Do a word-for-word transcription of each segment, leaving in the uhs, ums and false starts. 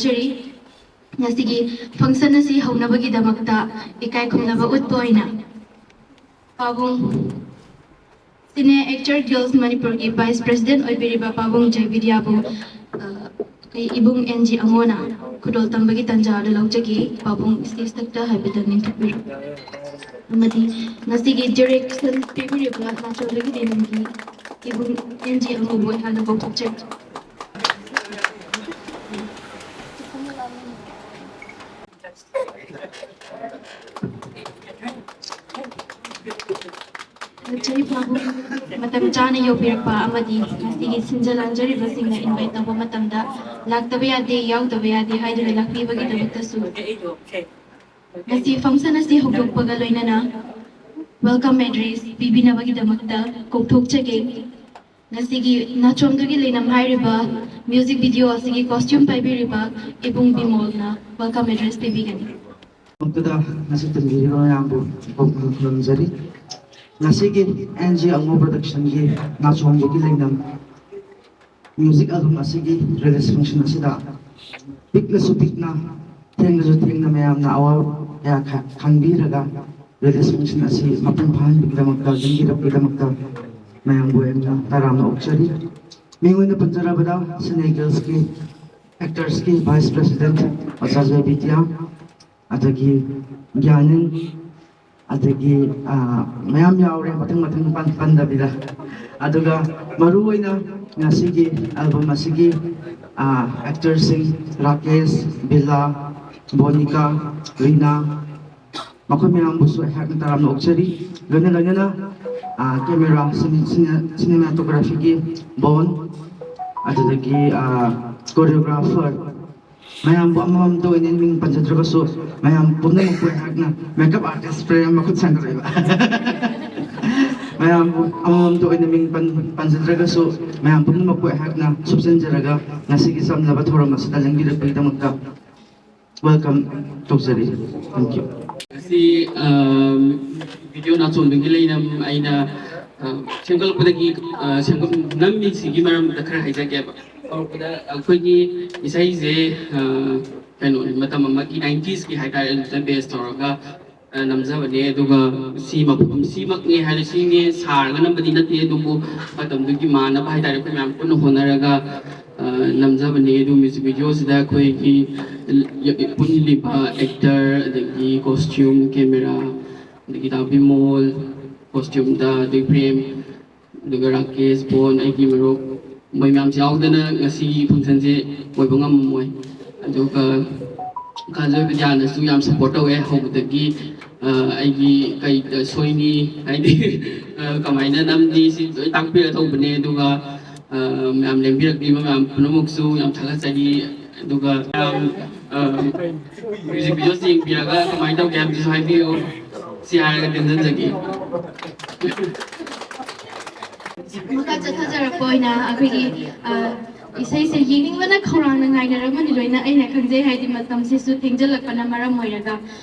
ꯆꯔꯤ꯫ ꯉꯁꯤꯒꯤ function ꯑꯁꯤ ꯍꯧꯅꯕꯒꯤꯗꯃꯛꯇ ꯏꯀꯥꯏ ꯈꯨꯝꯅꯕ ꯎꯠꯄ ꯑꯣꯏꯅ ꯄꯥꯕꯨꯡ Cine Actor Guild ꯃꯅꯤꯄꯨꯔꯒꯤ vice president ꯑꯣꯏꯕꯤꯔꯤꯕ ꯄꯥꯕꯨꯡ ꯖꯩꯕꯤꯗ꯭ꯌꯥꯕꯨ, ꯑ, ꯑꯩꯈꯣꯏ ꯏꯕꯨꯡ ꯑꯦꯟ ꯖꯤ ꯑꯉꯣꯅ ꯈꯨꯗꯣꯜ ꯇꯝꯕꯒꯤ ꯇꯥꯟꯖꯥ ꯑꯗꯨ ꯂꯧꯖꯒꯦ꯫ ꯄꯥꯕꯨꯡ stage ꯇ ꯍꯥꯏꯐꯦꯠꯇꯪ ꯅꯤꯡꯊꯣꯛꯄꯤꯔꯣ꯫ ꯑꯃꯗꯤ ꯉꯁꯤꯒꯤ direction ꯄꯤꯕꯤꯔꯤꯕ ꯅꯥꯆꯣꯝꯗꯒꯤ ꯂꯩꯅꯝꯒꯤ ꯏꯕꯨꯡ ꯑꯦꯟ ꯖꯤ ꯑꯉꯣꯕꯨ ꯑꯩꯍꯥꯛꯅ ꯀꯧꯊꯣꯛꯆꯔꯤ꯫ ꯆꯍꯤ ꯐꯥꯕ ꯃꯇꯝ ꯆꯥꯅ ꯌꯧꯕꯤꯔꯛꯄ ꯑꯃꯗꯤ ꯉꯁꯤꯒꯤ ꯁꯤꯟꯖ ꯂꯥꯡꯖꯔꯤꯕꯁꯤꯡꯅ invite ꯇꯧꯕ ꯃꯇꯝꯗ ꯂꯥꯛꯇꯕ ꯌꯥꯗꯦ, ꯌꯥꯎꯗꯕ ꯌꯥꯗꯦ ꯍꯥꯏꯗꯨꯅ ꯂꯥꯛꯄꯤꯕꯒꯤꯗꯃꯛꯇꯁꯨ, ꯉꯁꯤ function ꯑꯁꯤ ꯍꯧꯗꯣꯛꯄꯒ ꯂꯣꯏꯅꯅ welcome address ꯄꯤꯕꯤꯅꯕꯒꯤꯗꯃꯛꯇ ꯀꯧꯊꯣꯛꯆꯒꯦ꯫ ꯉꯁꯤꯒꯤ ꯅꯥꯆꯣꯝꯗꯨꯒꯤ ꯂꯩꯅꯝ ꯍꯥꯏꯔꯤꯕ music video ꯑꯁꯤꯒꯤ costume ꯄꯥꯏꯕꯤꯔꯤꯕ ꯏꯕꯨꯡ ꯕꯤꯃꯣꯜꯅ welcome address ꯄꯤꯕꯤꯒꯅꯤ꯫ ꯃꯛꯇꯗ ꯉꯁꯤ ꯇꯤꯟꯕꯤꯔꯤꯕ ꯃꯌꯥꯝꯕꯨ ꯏꯀꯣꯛ ꯈꯨꯔꯨꯝꯖꯔꯤ꯫ ꯉꯁꯤꯒꯤ ꯑꯦꯟ ꯖꯤ ꯑꯉꯣ production ꯒꯤ ꯅꯥꯆꯣꯝꯗꯨꯒꯤ ꯂꯩꯅꯝ music album ꯑꯁꯤꯒꯤ release function ꯑꯁꯤꯗ ꯄꯤꯛꯂꯁꯨ ꯄꯤꯛꯅ, ꯊꯦꯡꯂꯁꯨ ꯊꯦꯡꯅ ꯃꯌꯥꯝꯅ ꯑꯋꯥꯕ ꯀꯌꯥ ꯈ-, ꯈꯪꯕꯤꯔꯒ release function ꯑꯁꯤ ꯃꯄꯨꯡ ꯐꯥꯍꯟꯕꯒꯤꯗꯃꯛꯇ, ꯂꯦꯡꯕꯤꯔꯛꯄꯒꯤꯗꯃꯛꯇ ꯃꯌꯥꯝꯕꯨ ꯑꯩꯅ ꯇꯔꯥꯝꯅ ꯑꯣꯛꯆꯔꯤ꯫ ꯃꯤꯡ ꯑꯣꯏꯅ ꯄꯟꯖꯔꯕꯗ Cine Guild ꯀꯤ actors ꯀꯤ vice president ꯑꯣꯖꯥ ꯖꯣꯏꯕꯤꯗ꯭ꯌꯥ, ꯑꯗꯒꯤ ꯒ꯭ꯌꯥꯅꯤꯟ, ꯑꯗꯒꯤ, ꯑꯥ, ꯃꯌꯥꯝ ꯌꯥꯎꯔꯦ, ꯃꯊꯪ ꯃꯊꯪ ꯄꯟ-, ꯄꯟꯗꯕꯤꯗ꯫ ꯑꯗꯨꯒ ꯃꯔꯨ ꯑꯣꯏꯅ ꯉꯁꯤꯒꯤ album ꯑꯁꯤꯒꯤ, ꯑꯥ, actor ꯁꯤꯡ ꯔꯥꯀꯦꯁ, ꯕꯤꯂꯥ, ꯕꯣꯅꯤꯀꯥ, ꯔꯤꯅꯥ, ꯃꯈꯣꯏ ꯃꯌꯥꯝꯕꯨꯁꯨ ꯑꯩꯍꯥꯛꯅ ꯇꯔꯥꯝꯅ ꯑꯣꯛꯆꯔꯤ꯫ ꯂꯣꯏꯅ ꯂꯣꯏꯅꯅ, ꯑꯥ, camera, cine-, cine-, cinematography ꯒꯤ ꯕꯣꯟ, ꯑꯗꯨꯗꯒꯤ, ꯑꯥ, choreographer, ꯃꯌꯥꯝꯕꯨ ꯑꯃꯃꯝꯇ ꯑꯣꯏꯅ ꯃꯤꯡ ꯄꯟꯖꯗ꯭ꯔꯒꯁꯨ, ꯃꯌꯥꯝ ꯄꯨꯝꯅꯃꯛꯄꯨ ꯑꯩꯍꯥꯛꯅ makeup artist ꯄ꯭ꯔꯦꯝ ꯃꯈꯨꯠ ꯁꯥꯡꯒꯠꯂꯛꯏꯕ꯫ ꯃꯌꯥꯝꯕꯨ ꯑꯃꯃꯝꯇ ꯑꯣꯏꯅ ꯃꯤꯡ ꯄꯟ-, ꯄꯟꯖꯗ꯭ꯔꯒꯁꯨ, ꯃꯌꯥꯝ ꯄꯨꯝꯅꯃꯛꯄꯨ ꯑꯩꯍꯥꯛꯅ ꯁꯨꯞꯆꯟꯖꯔꯒ ꯉꯁꯤꯒꯤ ꯆꯝꯂꯕ ꯊꯧꯔꯝ ꯑꯁꯤꯗ ꯂꯦꯡꯕꯤꯔꯛꯄꯒꯤꯗꯃꯛꯇ welcome ꯇꯧꯖꯔꯤ꯫ Thank you꯫ ꯉꯁꯤ, ꯑ, video ꯅꯥꯆꯣꯝꯗꯒꯤ ꯂꯩꯅꯝ ꯑꯩꯅ, ꯑ, ꯁꯦꯝꯒꯠꯂꯛꯄꯗꯒꯤ, ꯑ, ꯁꯦꯝꯒꯠ-, ꯅꯝꯃꯤꯁꯤꯒꯤ ꯃꯔꯝꯗ ꯈꯔ ꯍꯥꯏꯖꯒꯦꯕ꯫ ꯍꯧꯔꯛꯄꯗ ꯑꯩꯈꯣꯏꯒꯤ ꯏꯁꯩꯁꯦ, ꯑ, ꯀꯩꯅꯣꯅꯤ, ꯃꯇꯝ ꯑꯃꯒꯤ ꯅꯥꯏꯟꯇꯤꯁꯀꯤ ꯍꯥꯏꯇꯥꯔꯦ, ꯑꯗꯨꯗ ꯕꯦꯁ ꯇꯧꯔꯒ, ꯑ, ꯅꯝꯖꯕꯅꯦ꯫ ꯑꯗꯨꯒ ꯁꯤ ꯃꯐꯝ, ꯁꯤꯃꯛꯅꯦ ꯍꯥꯏꯅ, ꯁꯤꯅꯦ ꯁꯥꯔꯒ ꯅꯝꯕꯗꯤ ꯅꯠꯇꯦ, ꯑꯗꯨꯕꯨ ꯃꯇꯝꯗꯨꯒꯤ ꯃꯥꯟꯅꯕ ꯍꯥꯏꯇꯥꯔꯦ, ꯑꯩꯈꯣꯏ ꯃꯌꯥꯝ ꯄꯨꯟꯅ ꯍꯣꯠꯅꯔꯒ, ꯑ, ꯅꯝꯖꯕꯅꯦ꯫ ꯑꯗꯨ ꯃ꯭ꯌꯨꯖꯤꯛ ꯚꯤꯗꯤꯑꯣꯁꯤꯗ ꯑꯩꯈꯣꯏꯒꯤ ꯄꯨꯜꯂꯤꯕ ꯑꯦꯛꯇꯔ, ꯑꯗꯒꯤ ꯀꯣꯁꯇ꯭ꯌꯨꯝ, ꯀꯦꯃꯦꯔꯥ, ꯑꯗꯒꯤ ꯗꯥ ꯕꯤꯃꯣꯜ, ꯀꯣꯁꯇ꯭ꯌꯨꯝꯗ, ꯑꯗꯒꯤ ꯄ꯭ꯔꯦꯝ, ꯑꯗꯨꯒ ꯔꯥꯀꯦꯁ, ꯕꯣꯟ, ꯑꯩꯒꯤ ꯃꯔꯨꯞ, ꯃꯣꯏ ꯃꯌꯥꯝꯁꯦ ꯌꯥꯎꯗꯅ ꯉꯁꯤꯒꯤ ꯐꯪꯁꯟꯁꯦ ꯑꯣꯏꯕ ꯉꯝꯃꯝꯃꯣꯏ꯫ ꯑꯗꯨꯒ ꯈꯥꯖꯣꯏ ꯕꯤꯗ꯭ꯌꯥꯅꯁꯨ ꯌꯥꯝ ꯁꯞꯄꯣꯔꯠ ꯇꯧꯋꯦ ꯍꯧꯕꯗꯒꯤ꯫ ꯑ, ꯑꯩꯒꯤ ꯀꯩꯗ ꯁꯣꯏꯅꯤ ꯍꯥꯏꯗꯤ, ꯑ, ꯀꯃꯥꯏꯅ ꯅꯝꯅꯤ ꯁꯤ ꯂꯣꯏ ꯇꯥꯛꯄꯤꯔ ꯇꯧꯕꯅꯦ꯫ ꯑꯗꯨꯒ, ꯑ, ꯃꯌꯥꯝ ꯂꯦꯡꯕꯤꯔꯛꯂꯤꯕ ꯃꯌꯥꯝ ꯄꯨꯝꯅꯃꯛꯁꯨ ꯌꯥꯝ ꯊꯥꯒꯠꯆꯔꯤ꯫ ꯑꯗꯨꯒ ꯃꯌꯥꯝ, ꯑ, ꯃ꯭ꯌꯨꯖꯤꯛ ꯚꯤꯗꯤꯑꯣꯁꯤ ꯌꯦꯡꯕꯤꯔꯒ ꯀꯃꯥꯏꯅ ꯇꯧꯒꯦ ꯍꯥꯏꯕꯗꯨꯁꯨ ꯍꯥꯏꯕꯤꯌꯨ꯫ ꯁꯤ ꯍꯥꯏꯔꯒ ꯇꯦꯟꯁꯤꯟꯖꯒꯦ꯫ ꯃꯈꯥ ꯆꯠꯊꯖꯔꯛꯄ ꯑꯣꯏꯅ ꯑꯩꯈꯣꯏꯒꯤ, ꯑ, ꯏꯁꯩꯁꯦ ꯌꯦꯡꯅꯤꯡꯕꯅ ꯈꯧꯔꯥꯡꯅ ꯉꯥꯏꯅꯔꯝꯃꯅꯤ ꯂꯣꯏꯅ, ꯑꯩꯅ ꯈꯪꯖꯩ, ꯍꯥꯏꯗꯤ ꯃꯇꯝꯁꯤꯁꯨ ꯊꯦꯡꯖꯤꯜꯂꯛꯄꯅ ꯃꯔꯝ ꯑꯣꯏꯔꯒ꯫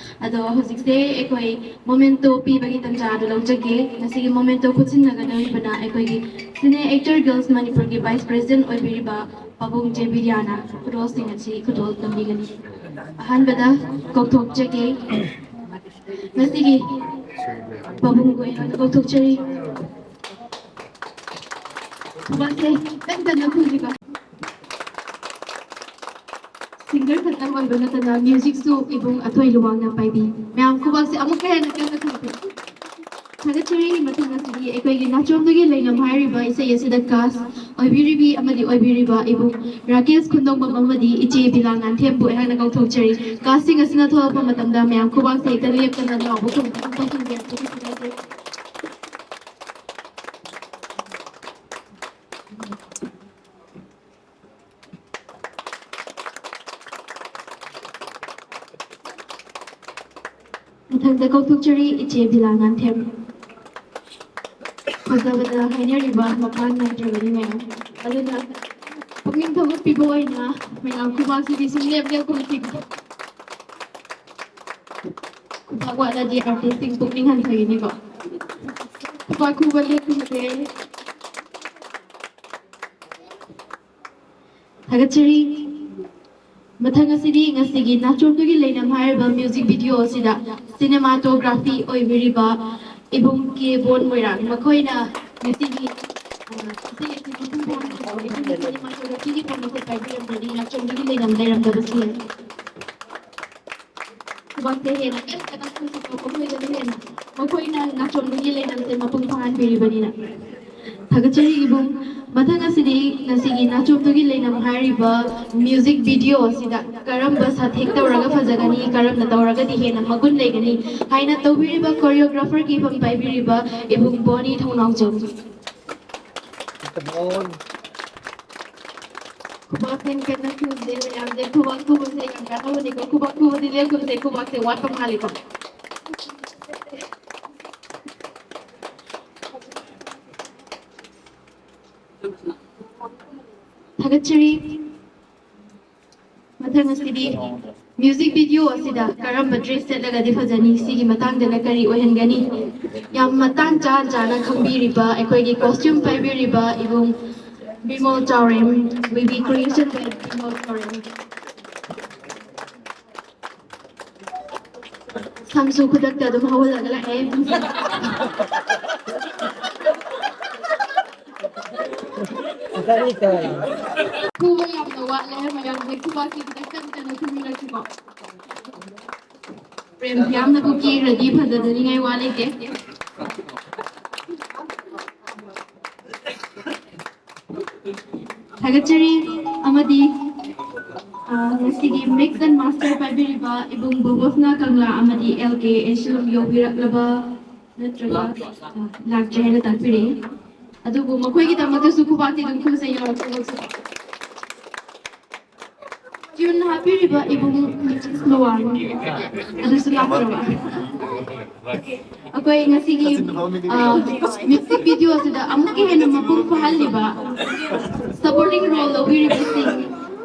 ꯑꯗꯣ ꯍꯧꯖꯤꯛꯁꯦ ꯑꯩꯈꯣꯏ ꯃꯣꯃꯦꯟꯇꯣ ꯄꯤꯕꯒꯤ ꯇꯟꯖꯥ ꯑꯗꯨ ꯂꯧꯖꯒꯦ꯫ ꯉꯁꯤꯒꯤ ꯃꯣꯃꯦꯟꯇꯣ ꯈꯨꯠꯁꯤꯟꯅꯒꯗꯧꯔꯤꯕꯅ ꯑꯩꯈꯣꯏꯒꯤ ꯁꯤꯅꯦ ꯑꯦꯛꯇꯔ ꯒꯤꯜꯁ ꯃꯅꯤꯄꯨꯔꯒꯤ ꯚꯥꯏꯁ ꯄ꯭ꯔꯦꯁꯤꯗꯦꯟꯠ ꯑꯣꯏꯕꯤꯔꯤꯕ ꯄꯥꯕꯨꯡ ꯖꯦ ꯕꯤꯗ꯭ꯌꯥꯅ ꯈꯨꯗꯣꯜꯁꯤꯡ ꯑꯁꯤ ꯈꯨꯗꯣꯜ ꯇꯝꯕꯤꯒꯅꯤ꯫ ꯑꯍꯥꯟꯕꯗ ꯀꯧꯊꯣꯛꯆꯒꯦ꯫ ꯉꯁꯤꯒꯤ ꯄꯥꯕꯨꯡꯕꯨ ꯑꯩꯍꯥꯛꯅ ꯀꯧꯊꯣꯛꯆꯔꯤ꯫ ꯈꯨꯕꯥꯛꯁꯦ ꯀꯟ ꯀꯟꯅ ꯈꯨꯁꯤꯀꯣ꯫ ꯁꯤꯡꯒꯔ ꯈꯛꯇꯪ ꯑꯣꯏꯕ ꯅꯠꯇꯅ ꯃ꯭ꯌꯨꯖꯤꯛꯁꯨ ꯏꯕꯨꯡ ꯑꯊꯣꯏ ꯂꯨꯋꯥꯡꯅ ꯄꯥꯏꯕꯤ꯫ ꯃꯌꯥꯝ ꯈꯨꯕꯥꯛꯁꯦ ꯑꯃꯨꯛꯀ ꯍꯦꯟꯅ ꯀꯟꯅ ꯈꯨꯁꯤ꯫ ꯊꯥꯒꯠꯆꯔꯤ꯫ ꯃꯊꯪ ꯑꯁꯤꯗꯤ ꯑꯩꯈꯣꯏꯒꯤ ꯅꯥꯆꯣꯝꯗꯒꯤ ꯂꯩꯉꯝ ꯍꯥꯏꯔꯤꯕ ꯏꯁꯩ ꯑꯁꯤꯗ ꯀꯥꯁ ꯑꯣꯏꯕꯤꯔꯤꯕꯤ ꯑꯃꯗꯤ ꯑꯣꯏꯕꯤꯔꯤꯕ ꯏꯕꯨꯡ ꯔꯥꯀꯦꯁ ꯈꯨꯟꯗꯣꯡꯕꯝ ꯑꯃꯗꯤ ꯏꯆꯦ ꯕꯤꯂꯥ ꯉꯥꯟꯊꯦꯝꯕꯨ ꯑꯩꯍꯥꯛꯅ ꯀꯧꯊꯣꯛꯆꯔꯤ꯫ ꯀꯥꯁꯁꯤꯡ ꯑꯁꯤꯅ ꯊꯣꯛꯂꯛꯄ ꯃꯇꯝꯗ ꯃꯌꯥꯝ ꯈꯨꯕꯥꯛꯁꯦ ꯍꯦꯛꯇ ꯂꯦꯞꯇꯅ ꯂꯥꯎꯕ ꯈꯣꯡꯕ ꯑꯃ ꯇꯧꯁꯤꯟꯕꯤꯔꯛꯄꯒꯤ ꯈꯨꯗꯣꯜꯁꯦ꯫ ꯃꯊꯪꯗ ꯀꯧꯊꯣꯛꯆꯔꯤ ꯏꯆꯦ ꯕꯤꯂꯥ ꯉꯥꯟꯊꯦꯝ꯫ ꯐꯖꯕꯗ ꯍꯥꯏꯅꯔꯤꯕ ꯃꯄꯥꯟ ꯅꯥꯏꯗ꯭ꯔꯕꯅꯤ ꯃꯌꯥꯝ꯫ ꯑꯗꯨꯅ ꯄꯨꯛꯅꯤꯡ ꯊꯧꯒꯠꯄꯤꯕ ꯑꯣꯏꯅ ꯃꯌꯥꯝ ꯈꯨꯕꯥꯛꯁꯤꯗꯤ ꯁꯨꯝ ꯂꯦꯞ ꯂꯦꯞ ꯈꯨꯝꯁꯤꯀꯣ꯫ ꯈꯨꯕꯥꯛ ꯋꯥꯠꯂꯗꯤ ꯑꯥꯔꯇꯤꯁꯁꯤꯡ ꯄꯨꯛꯅꯤꯡ ꯍꯟꯊꯒꯅꯤꯀꯣ꯫ ꯈꯨꯕꯥꯛ ꯈꯨꯕ ꯂꯦꯞꯈꯤꯁꯦ꯫ ꯊꯥꯒꯠꯆꯔꯤ꯫ ꯃꯊꯪ ꯑꯁꯤꯗꯤ ꯉꯁꯤꯒꯤ ꯅꯥꯆꯣꯝꯗꯨꯒꯤ ꯂꯩꯅꯝ ꯍꯥꯏꯔꯤꯕ ꯃ꯭ꯌꯨꯖꯤꯛ ꯚꯤꯗꯤꯑꯣ ꯑꯁꯤꯗ ꯁꯤꯅꯦꯃꯥꯇꯣꯒ꯭ꯔꯥꯐꯤ ꯑꯣꯏꯕꯤꯔꯤꯕ ꯏꯕꯨꯡ ꯀꯦ ꯕꯣꯟ ꯃꯣꯏꯔꯥꯡ, ꯃꯈꯣꯏꯅ ꯉꯁꯤꯒꯤ, ꯑ, ꯏꯁꯩ ꯑꯁꯤ ꯃꯄꯨꯡ ꯐꯥꯍꯟꯕ ꯏꯕꯨꯡꯒꯤ ꯁꯤꯅꯦꯃꯥꯇꯣꯒ꯭ꯔꯥꯐꯤꯒꯤ ꯊꯧꯔꯝ ꯑꯁꯤ ꯄꯥꯏꯕꯤꯔꯝꯗ꯭ꯔꯗꯤ ꯅꯥꯆꯣꯝꯗꯨꯒꯤ ꯂꯩꯅꯝ ꯂꯩꯔꯝꯗꯕꯁꯨ ꯌꯥꯏ꯫ ꯈꯨꯕꯥꯛꯁꯦ ꯍꯦꯟꯅ ꯀꯟꯅ ꯀꯟꯅ ꯈꯨꯁꯤꯀꯣ, ꯃꯈꯣꯏꯗꯅ ꯍꯦꯟꯅ, ꯃꯈꯣꯏꯅ ꯅꯥꯆꯣꯝꯗꯨꯒꯤ ꯂꯩꯅꯝꯁꯦ ꯃꯄꯨꯡ ꯐꯥꯍꯟꯕꯤꯔꯤꯕꯅꯤꯅ꯫ ꯊꯥꯒꯠꯆꯔꯤ ꯏꯕꯨꯡ꯫ ꯃꯊꯪ ꯑꯁꯤꯗꯤ ꯉꯁꯤꯒꯤ ꯅꯥꯆꯣꯝꯗꯨꯒꯤ ꯂꯩꯅꯝ ꯍꯥꯏꯔꯤꯕ ꯃ꯭ꯌꯨꯖꯤꯛ ꯚꯤꯗꯤꯑꯣ ꯑꯁꯤꯗ ꯀꯔꯝꯕ ꯁꯥꯊꯦꯛ ꯇꯧꯔꯒ ꯐꯖꯒꯅꯤ, ꯀꯔꯝꯅ ꯇꯧꯔꯒꯗꯤ ꯍꯦꯟꯅ ꯃꯒꯨꯟ ꯂꯩꯒꯅꯤ ꯍꯥꯏꯅ ꯇꯧꯕꯤꯔꯤꯕ ꯀꯣꯔꯤꯌꯣꯒ꯭ꯔꯥꯐꯔꯒꯤ ꯐꯝ ꯄꯥꯏꯕꯤꯔꯤꯕ ꯏꯕꯨꯡ ꯕꯣꯅꯤ ꯊꯧꯅꯥꯎꯖꯝ꯫ ꯈꯨꯕꯥꯛ ꯀꯟ ꯀꯟꯅ ꯈꯨꯁꯦ ꯃꯌꯥꯝꯁꯦ, ꯈꯨꯕꯥꯛ ꯈꯨꯕꯁꯦ ꯌꯥꯝ ꯀꯥꯟꯅꯕꯅꯤꯀꯣ, ꯈꯨꯕꯥꯛ ꯈꯨꯕꯗꯤ ꯂꯦꯞꯀꯨꯝꯁꯦ, ꯈꯨꯕꯥꯛꯁꯦ ꯋꯥꯠꯄ ꯃꯥꯜꯂꯤꯀꯣ꯫ ꯊꯥꯒꯠꯆꯔꯤ꯫ ꯃꯊꯪ ꯑꯁꯤꯗꯤ ꯃ꯭ꯌꯨꯖꯤꯛ ꯚꯤꯗꯤꯑꯣ ꯑꯁꯤꯗ ꯀꯔꯝꯕ ꯗ꯭ꯔꯦꯁ ꯁꯦꯠꯂꯒꯗꯤ ꯐꯖꯅꯤ, ꯁꯤꯒꯤ ꯃꯇꯥꯡꯗꯅ ꯀꯔꯤ ꯑꯣꯏꯍꯟꯒꯅꯤ? ꯌꯥꯝ ꯃꯇꯥꯡ ꯆꯥ ꯆꯥꯅ ꯈꯪꯕꯤꯔꯤꯕ ꯑꯩꯈꯣꯏꯒꯤ ꯀꯣꯁꯇ꯭ꯌꯨꯝ ꯄꯥꯏꯕꯤꯔꯤꯕ ꯏꯕꯨꯡ ꯕꯤꯃꯣꯜ ꯆꯥꯎꯔꯦꯝ, ꯋꯤꯕꯤ ꯀ꯭ꯔꯤꯌꯦꯁꯟ ꯕꯥꯏ ꯕꯤꯃꯣꯜ ꯆꯥꯎꯔꯦꯝ꯫ ꯁꯝꯁꯨ ꯈꯨꯗꯛꯇ ꯑꯗꯨꯝ ꯍꯧꯍꯜꯂꯒ ꯂꯥꯛꯑꯦ꯫ ꯈꯨꯕ ꯌꯥꯝꯅ ꯋꯥꯠꯂꯦ ꯃꯌꯥꯝꯁꯦ, ꯈꯨꯕꯥꯛꯁꯦ ꯈꯤꯇꯪ ꯀꯟ ꯀꯟꯅ ꯈꯨꯕꯤꯔꯛꯁꯤꯀꯣ꯫ ꯄ꯭ꯔꯦꯝ ꯌꯥꯝꯅꯕꯨ ꯀꯦꯈ꯭ꯔꯗꯤ ꯐꯖꯗꯅꯤꯡꯉꯥꯏ ꯋꯥ ꯂꯩꯇꯦ꯫ ꯊꯥꯒꯠꯆꯔꯤ꯫ ꯑꯃꯗꯤ, ꯑ, ꯉꯁꯤꯒꯤ mix and master ꯄꯥꯏꯕꯤꯔꯤꯕ ꯏꯕꯨꯡ ꯕꯣꯕꯣꯁꯅꯥ ꯀꯪꯂꯥ ꯑꯃꯗꯤ ꯑꯦꯜ ꯀꯦ ꯑꯦꯁꯨ ꯌꯧꯕꯤꯔꯛꯂꯕ ꯅꯠꯇ꯭ꯔꯒ, ꯑ, ꯂꯥꯛꯇ꯭ꯔꯦ ꯍꯥꯏꯅ ꯇꯥꯛꯄꯤꯔꯛꯏ꯫ ꯑꯗꯨꯕꯨ ꯃꯈꯣꯏꯒꯤꯗꯃꯛꯇꯁꯨ ꯈꯨꯕꯥꯛꯇꯤ ꯑꯗꯨꯝ ꯈꯨꯁꯦ ꯌꯧꯔꯛꯇ꯭ꯔꯒꯁꯨ꯫ ꯇ꯭ꯌꯨꯟ ꯍꯥꯞꯄꯤꯔꯤꯕ ꯏꯕꯨꯡ ꯃꯤꯁꯤꯁ ꯂꯨꯋꯥꯡ ꯑꯗꯨꯁꯨ ꯂꯥꯛꯇ꯭ꯔꯕ꯫ ꯑꯩꯈꯣꯏ ꯉꯁꯤꯒꯤ, ꯑ, ꯃ꯭ꯌꯨꯖꯤꯛ ꯚꯤꯗꯤꯑꯣꯁꯤꯗ ꯑꯃꯨꯛꯀ ꯍꯦꯟꯅ ꯃꯄꯨꯡ ꯐꯥꯍꯜꯂꯤꯕ supporting role ꯂꯧꯕꯤꯔꯤꯕꯁꯤꯡ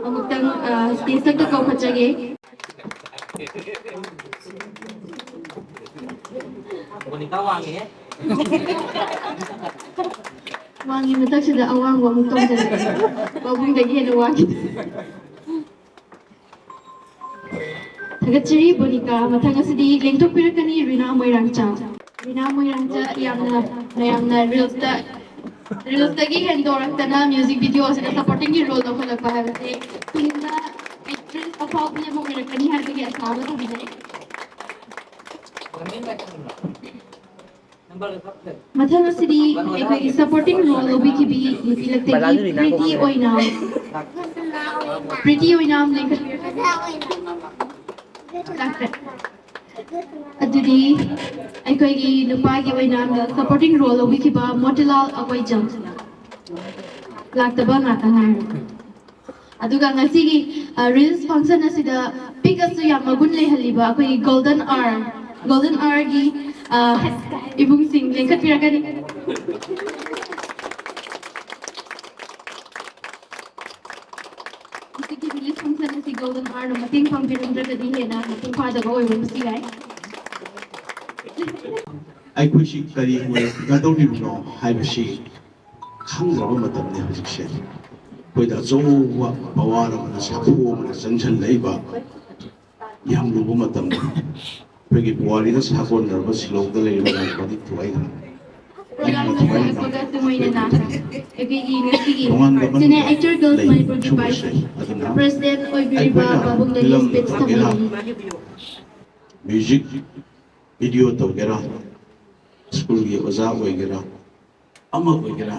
ꯑꯃꯨꯛꯇꯪ, ꯑ, stage ꯑꯝꯇ ꯀꯧꯈꯠꯆꯒꯦ꯫ ꯃꯣꯅꯤꯀꯥ ꯋꯥꯡꯉꯦꯍꯦ꯫ ꯋꯥꯡꯉꯤ ꯃꯊꯛꯁꯤꯗ ꯑꯋꯥꯡꯕ ꯑꯃꯨꯛ ꯇꯣꯡꯖꯜꯂꯦ꯫ ꯄꯥꯕꯨꯡꯗꯒꯤ ꯍꯦꯟꯅ ꯋꯥꯡꯈꯤꯗꯦ꯫ ꯊꯥꯒꯠꯆꯔꯤ ꯕꯣꯅꯤꯀꯥ꯫ ꯃꯊꯪ ꯑꯁꯤꯗꯤ ꯂꯦꯡꯊꯣꯛꯄꯤꯔꯛꯀꯅꯤ ꯔꯤꯅꯥ ꯃꯣꯏꯔꯥꯡꯆꯥ꯫ ꯔꯤꯅꯥ ꯃꯣꯏꯔꯥꯡꯆꯥ ꯌꯥꯝꯅ ꯃꯌꯥꯝꯅ ꯔꯤꯜꯁꯇ ꯔꯤꯜꯁꯇꯒꯤ ꯍꯦꯟꯗꯣꯔꯛꯇꯅ ꯃ꯭ꯌꯨꯖꯤꯛ ꯚꯤꯗꯤꯑꯣ ꯑꯁꯤꯗ ꯁꯄꯣꯔꯇꯤꯡꯒꯤ ꯔꯣꯜ ꯂꯧꯈꯠꯂꯛꯄ ꯍꯥꯏꯕꯁꯤ ꯇꯨꯡꯗ ꯑꯦꯛꯇ꯭ꯔꯦꯁ ꯑꯐꯥꯎꯕꯤ ꯑꯃ ꯑꯣꯏꯔꯛꯀꯅꯤ ꯍꯥꯏꯕꯒꯤ ꯑꯁꯥ ꯑꯃ ꯊꯝꯖꯩ꯫ ꯃꯊꯪ ꯑꯁꯤꯗꯤ ꯑꯩꯈꯣꯏꯒꯤ ꯁꯄꯣꯔꯇꯤꯡ ꯔꯣꯜ ꯂꯧꯕꯤꯈꯤꯕꯤ ꯅꯨꯄꯤ ꯂꯛꯇꯒꯤ ꯄ꯭ꯔꯤꯇꯤ ꯑꯣꯏꯅꯥꯝ꯫ ꯄ꯭ꯔꯤꯇꯤ ꯑꯣꯏꯅꯥꯝ ꯂꯦꯡꯈꯠꯄꯤꯔꯛꯀꯅꯤ꯫ ꯂꯥꯛꯇ꯭ꯔꯦ꯫ ꯑꯗꯨꯗꯤ ꯑꯩꯈꯣꯏꯒꯤ ꯅꯨꯄꯥꯒꯤ ꯑꯣꯏꯅꯥꯝꯗ ꯁꯄꯣꯔꯇꯤꯡ ꯔꯣꯜ ꯂꯧꯕꯤꯈꯤꯕ ꯃꯣꯇꯤꯂꯥꯜ ꯑꯀꯣꯏꯖꯝ꯫ ꯂꯥꯛꯇꯕ ꯉꯥꯛꯇ ꯉꯥꯏꯔꯦ꯫ ꯑꯗꯨꯒ ꯉꯁꯤꯒꯤ, ꯑ, ꯔꯤꯜꯁ ꯐꯪꯁꯟ ꯑꯁꯤꯗ ꯄꯤꯛꯑꯁꯨ ꯌꯥꯝ ꯃꯒꯨꯟ ꯂꯩꯍꯜꯂꯤꯕ ꯑꯩꯈꯣꯏꯒꯤ ꯒꯣꯜꯗꯟ ꯑꯥꯔ, ꯒꯣꯜꯗꯟ ꯑꯥꯔꯒꯤ, ꯑ, ꯏꯕꯨꯡꯁꯤꯡ ꯂꯦꯡꯈꯠꯄꯤꯔꯛꯀꯅꯤ꯫ ꯉꯁꯤꯒꯤ ꯔꯤꯜꯁ ꯐꯪꯁꯟ ꯑꯁꯤ ꯒꯣꯜꯗꯟ ꯑꯥꯔꯅ ꯃꯇꯦꯡ ꯄꯥꯡꯕꯤꯔꯝꯗ꯭ꯔꯒꯗꯤ ꯍꯦꯟꯅ ꯃꯄꯨꯡ ꯐꯥꯗꯕ ꯑꯣꯏꯔꯝꯕꯁꯨ ꯌꯥꯏ꯫ ꯑꯩꯈꯣꯏꯁꯤ ꯀꯔꯤ ꯑꯣꯏꯔꯛꯀꯗꯧꯔꯤꯕꯅꯣ ꯍꯥꯏꯕꯁꯤ ꯈꯪꯗ꯭ꯔꯕ ꯃꯇꯝꯅꯤ ꯍꯧꯖꯤꯛꯁꯦ꯫ ꯑꯩꯈꯣꯏꯗ ꯑꯆꯧꯕ ꯄꯋꯥꯔ ꯑꯃꯅ, ꯁꯥꯐꯨ ꯑꯃꯅ ꯆꯪꯁꯤꯜꯂꯛꯏꯕ ꯌꯥꯝ ꯂꯨꯕ ꯃꯇꯝꯅꯤ꯫ ꯑꯩꯈꯣꯏꯒꯤ ꯄꯨꯋꯥꯔꯤꯗ ꯁꯥꯒꯣꯟꯅꯔꯕ ꯁꯤꯂꯣꯡꯗ ꯂꯩꯔꯤꯕ ꯃꯅꯤꯄꯨꯔꯤ ꯊꯨꯒꯥꯏ ꯑꯩꯈꯣꯏ ꯌꯥꯝꯅ ꯊꯨꯒꯥꯏꯅꯕ ꯅꯨꯡꯉꯥꯏꯕꯒ ꯆꯨꯃꯣꯏꯅꯅ ꯑꯩꯈꯣꯏꯒꯤ ꯉꯁꯤꯒꯤ ꯇꯣꯉꯥꯟꯕ ꯁꯤꯅꯦ ꯃꯅꯨꯡꯗ ꯑꯦꯛꯇꯔ ꯒꯔꯜꯁ ꯂꯩ ꯃꯅꯤꯄꯨꯔꯒꯤ ꯁꯨꯝꯕꯁꯦ꯫ ꯚꯥꯏꯁ ꯑꯗꯨꯅ ꯄ꯭ꯔꯦꯁꯤꯗꯦꯟꯠ ꯑꯣꯏꯕꯤꯔꯤꯕ ꯑꯩꯈꯣꯏꯅ ꯄꯥꯕꯨꯡꯗ ꯐꯤꯂꯝ ꯂꯤꯁ ꯄꯦꯠꯁ ꯇꯧꯒꯦꯔꯥ, ꯊꯝꯕꯤꯔꯤ꯫ ꯃ꯭ꯌꯨꯖꯤꯛ ꯚꯤꯗꯤꯑꯣ ꯇꯧꯒꯦꯔꯥ, ꯁ꯭ꯀꯨꯜꯒꯤ ꯑꯣꯖꯥ ꯑꯣꯏꯒꯦꯔꯥ, ꯑꯃ ꯑꯣꯏꯒꯦꯔꯥ,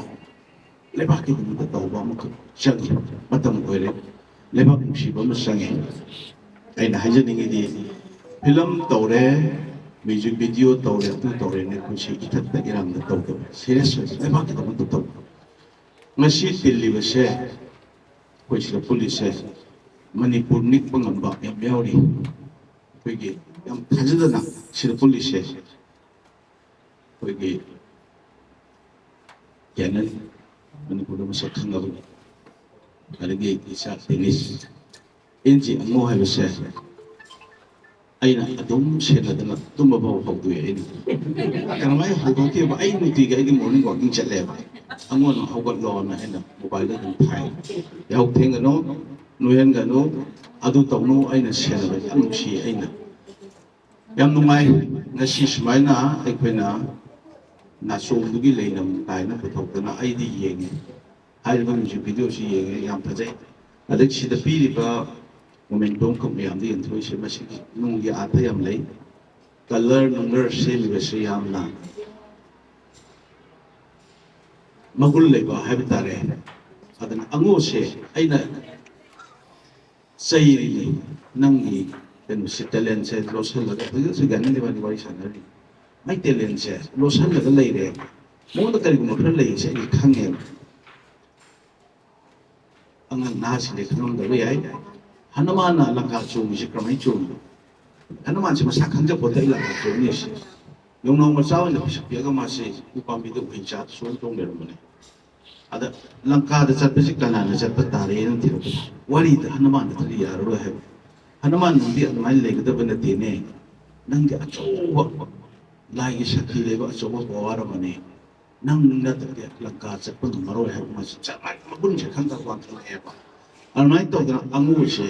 ꯂꯩꯕꯥꯛꯀꯤꯗꯃꯛꯇ ꯇꯧꯕ ꯑꯃꯈꯛ ꯆꯪꯉꯤ꯫ ꯃꯇꯝ ꯑꯣꯏꯔꯦ꯫ ꯂꯩꯕꯥꯛ ꯅꯨꯡꯁꯤꯕ ꯑꯃ ꯆꯪꯉꯤ꯫ ꯑꯩꯅ ꯍꯥꯏꯖꯅꯤꯡꯉꯤꯗꯤ, ꯐꯤꯂꯝ ꯇꯧꯔꯦ, ꯃ꯭ꯌꯨꯖꯤꯛ ꯚꯤꯗꯤꯑꯣ ꯇꯧꯔꯦ, ꯑꯗꯨ ꯇꯧꯔꯦꯅ ꯑꯩꯈꯣꯏꯁꯤ ꯏꯊꯛꯇ ꯏꯔꯥꯡꯗ ꯇꯧꯗꯕ, ꯁꯤꯔꯤꯌꯁ ꯑꯣꯏꯕ ꯂꯩꯕꯥꯛꯀꯤꯗꯃꯛꯇ ꯇꯧꯕ꯫ ꯉꯁꯤ ꯇꯤꯜꯂꯤꯕꯁꯦ, ꯑꯩꯈꯣꯏ ꯁꯤꯗ ꯄꯨꯜꯂꯤꯁꯦ, ꯃꯅꯤꯄꯨꯔ ꯅꯤꯛꯄ ꯉꯝꯕ ꯌꯥꯝ ꯌꯥꯎꯔꯤ꯫ ꯑꯩꯈꯣꯏꯒꯤ ꯌꯥꯝ ꯊꯥꯖꯗꯅ ꯁꯤꯗ ꯄꯨꯜꯂꯤꯁꯦ, ꯑꯩꯈꯣꯏꯒꯤ ꯀꯦꯅꯟ, ꯃꯅꯤꯄꯨꯔꯗ ꯃꯁꯛ ꯈꯪꯉꯕꯅꯤ, ꯑꯗꯒꯤ ꯏꯆꯥ ꯇꯦꯅꯤꯁ, ꯑꯦꯟ ꯖꯤ ꯑꯉꯣ ꯍꯥꯏꯕꯁꯦ ꯑꯩꯅ ꯑꯗꯨꯝ ꯁꯦꯟꯅꯗꯅ ꯇꯨꯝꯕ ꯐꯥꯎ ꯍꯧꯗꯣꯛꯑꯦ꯫ ꯑꯩꯅ ꯀꯔꯝꯍꯥꯏꯅ ꯍꯧꯗꯣꯛꯀꯦꯕ? ꯑꯩ ꯅꯨꯡꯇꯤꯒꯤ ꯑꯩꯗꯤ ꯃꯣꯔꯅꯤꯡ ꯋꯥꯛꯀꯤꯡ ꯆꯠꯂꯦꯕ꯫ "ꯑꯉꯣꯟ ꯍꯧꯒꯠꯂꯣꯅ" ꯑꯩꯅ ꯃꯣꯕꯥꯏꯜꯗ ꯑꯗꯨꯝ ꯊꯥꯏ꯫ "ꯌꯥꯍꯧ ꯊꯦꯡꯒꯅꯨ, ꯅꯣꯏꯍꯟꯒꯅꯨ, ꯑꯗꯨ ꯇꯧꯅꯨ", ꯑꯩꯅ ꯁꯦꯟꯅꯕ ꯌꯥꯝ ꯅꯨꯡꯁꯤ꯫ ꯑꯩꯅ ꯌꯥꯝ ꯅꯨꯡꯉꯥꯏ꯫ ꯉꯁꯤ ꯁꯨꯃꯥꯏꯅ ꯑꯩꯈꯣꯏꯅ ꯅꯥꯆꯣꯝꯗꯨꯒꯤ ꯂꯩꯅꯝ ꯀꯥꯏꯅ ꯄꯨꯊꯣꯛꯇꯅ ꯑꯩꯗꯤ ꯌꯦꯡꯉꯤ꯫ ꯍꯥꯏꯔꯤꯕ ꯃ꯭ꯌꯨꯖꯤꯛ ꯚꯤꯗꯤꯑꯣꯁꯤ ꯌꯦꯡꯉꯦ, ꯌꯥꯝ ꯐꯖꯩ꯫ ꯑꯗꯒꯤ ꯁꯤꯗ ꯄꯤꯔꯤꯕ ꯃꯣꯃꯦꯟꯇꯣ ꯑꯃꯈꯛ ꯃꯌꯥꯝꯗ ꯌꯦꯡꯊꯣꯛꯏꯁꯦ, ꯃꯁꯤꯒꯤ ꯅꯨꯡꯒꯤ ꯑꯥꯔꯊ ꯌꯥꯝ ꯂꯩ꯫ ꯀꯂꯔ ꯅꯨꯡꯂꯔ ꯁꯦꯝꯃꯤꯕꯁꯤ ꯌꯥꯝꯅ ꯃꯒꯨꯟ ꯂꯩꯕ ꯍꯥꯏꯕ ꯇꯥꯔꯦ꯫ ꯑꯗꯨꯅ ꯑꯉꯣꯁꯦ ꯑꯩꯅ ꯆꯩꯔꯤꯅꯤ, ꯅꯪꯒꯤ ꯀꯩꯅꯣꯁꯦ, ꯇꯦꯂꯦꯟꯁꯦ ꯂꯣꯠꯁꯤꯜꯂꯒ, ꯍꯧꯖꯤꯛ ꯍꯧꯖꯤꯛ ꯒꯥꯏꯅꯤꯗ ꯏꯕꯥꯅꯤ ꯋꯥꯔꯤ ꯁꯥꯟꯅꯔꯤ꯫ ꯃꯥꯏ ꯇꯦꯂꯦꯟꯁꯦ ꯂꯣꯠꯁꯤꯜꯂꯒ ꯂꯩꯔꯦ꯫ ꯃꯉꯣꯟꯗ ꯀꯔꯤꯒꯨꯝꯕ ꯈꯔ ꯂꯩꯔꯤꯁꯦ ꯑꯩ ꯈꯪꯉꯦꯕ꯫ ꯑꯉꯥꯡ ꯅꯍꯥꯁꯤꯡꯗꯤ ꯈꯪꯉꯝꯗꯕ ꯌꯥꯏ꯫ ꯍꯅꯨꯃꯥꯟꯅ ꯂꯪꯀꯥ ꯆꯣꯡꯉꯤꯁꯦ ꯀꯔꯝꯍꯥꯏꯅ ꯆꯣꯡꯉꯤ? ꯍꯅꯨꯃꯥꯟꯁꯦ ꯃꯁꯥ ꯈꯪꯖꯄꯣꯠꯇꯦ ꯑꯩ ꯂꯪꯀꯥ ꯆꯣꯡꯅꯤ ꯁꯤ꯫ ꯌꯣꯡꯅꯥꯎ ꯃꯆꯥ ꯑꯣꯏꯅ ꯄꯤꯁꯛ ꯄꯤꯛꯑꯒ ꯃꯥꯁꯦ ꯎꯄꯥꯝꯕꯤꯗ ꯎꯍꯩ ꯆꯥ ꯆꯣꯡ ꯆꯣꯡ ꯂꯩꯔꯝꯕꯅꯦ꯫ ꯑꯗ ꯂꯪꯀꯥꯗ ꯆꯠꯄꯁꯤ ꯀꯅꯥꯅ ꯆꯠꯄ ꯇꯥꯔꯦꯅ ꯊꯤꯔꯛꯄꯗ, ꯋꯥꯔꯤꯗ ꯍꯅꯨꯃꯥꯟ ꯅꯠꯇ꯭ꯔꯗꯤ ꯌꯥꯔꯔꯣꯏ ꯍꯥꯏꯕ꯫ "ꯍꯅꯨꯃꯥꯟ, ꯅꯪꯗꯤ ꯑꯗꯨꯃꯥꯏꯅ ꯂꯩꯒꯗꯕ ꯅꯠꯇꯦꯅꯦ꯫ ꯅꯪꯗꯤ ꯑꯆꯧꯕ ꯂꯥꯏꯒꯤ ꯁꯛꯇꯤ ꯂꯩꯕ ꯑꯆꯧꯕ ꯄꯋꯥꯔ ꯑꯃꯅꯤ꯫ ꯅꯪ ꯅꯠꯇ꯭ꯔꯗꯤ ꯂꯪꯀꯥ ꯆꯠꯄ ꯉꯝꯃꯔꯣꯏ" ꯍꯥꯏꯕ ꯃꯥꯁꯦ ꯆꯞ ꯃꯥꯟꯅꯩ, ꯃꯒꯨꯟꯁꯦ ꯈꯪꯗꯕ ꯋꯥꯈꯜꯂꯛꯑꯦꯕ꯫ ꯑꯗꯨꯃꯥꯏꯅ ꯇꯧꯗꯅ ꯑꯉꯨꯁꯦ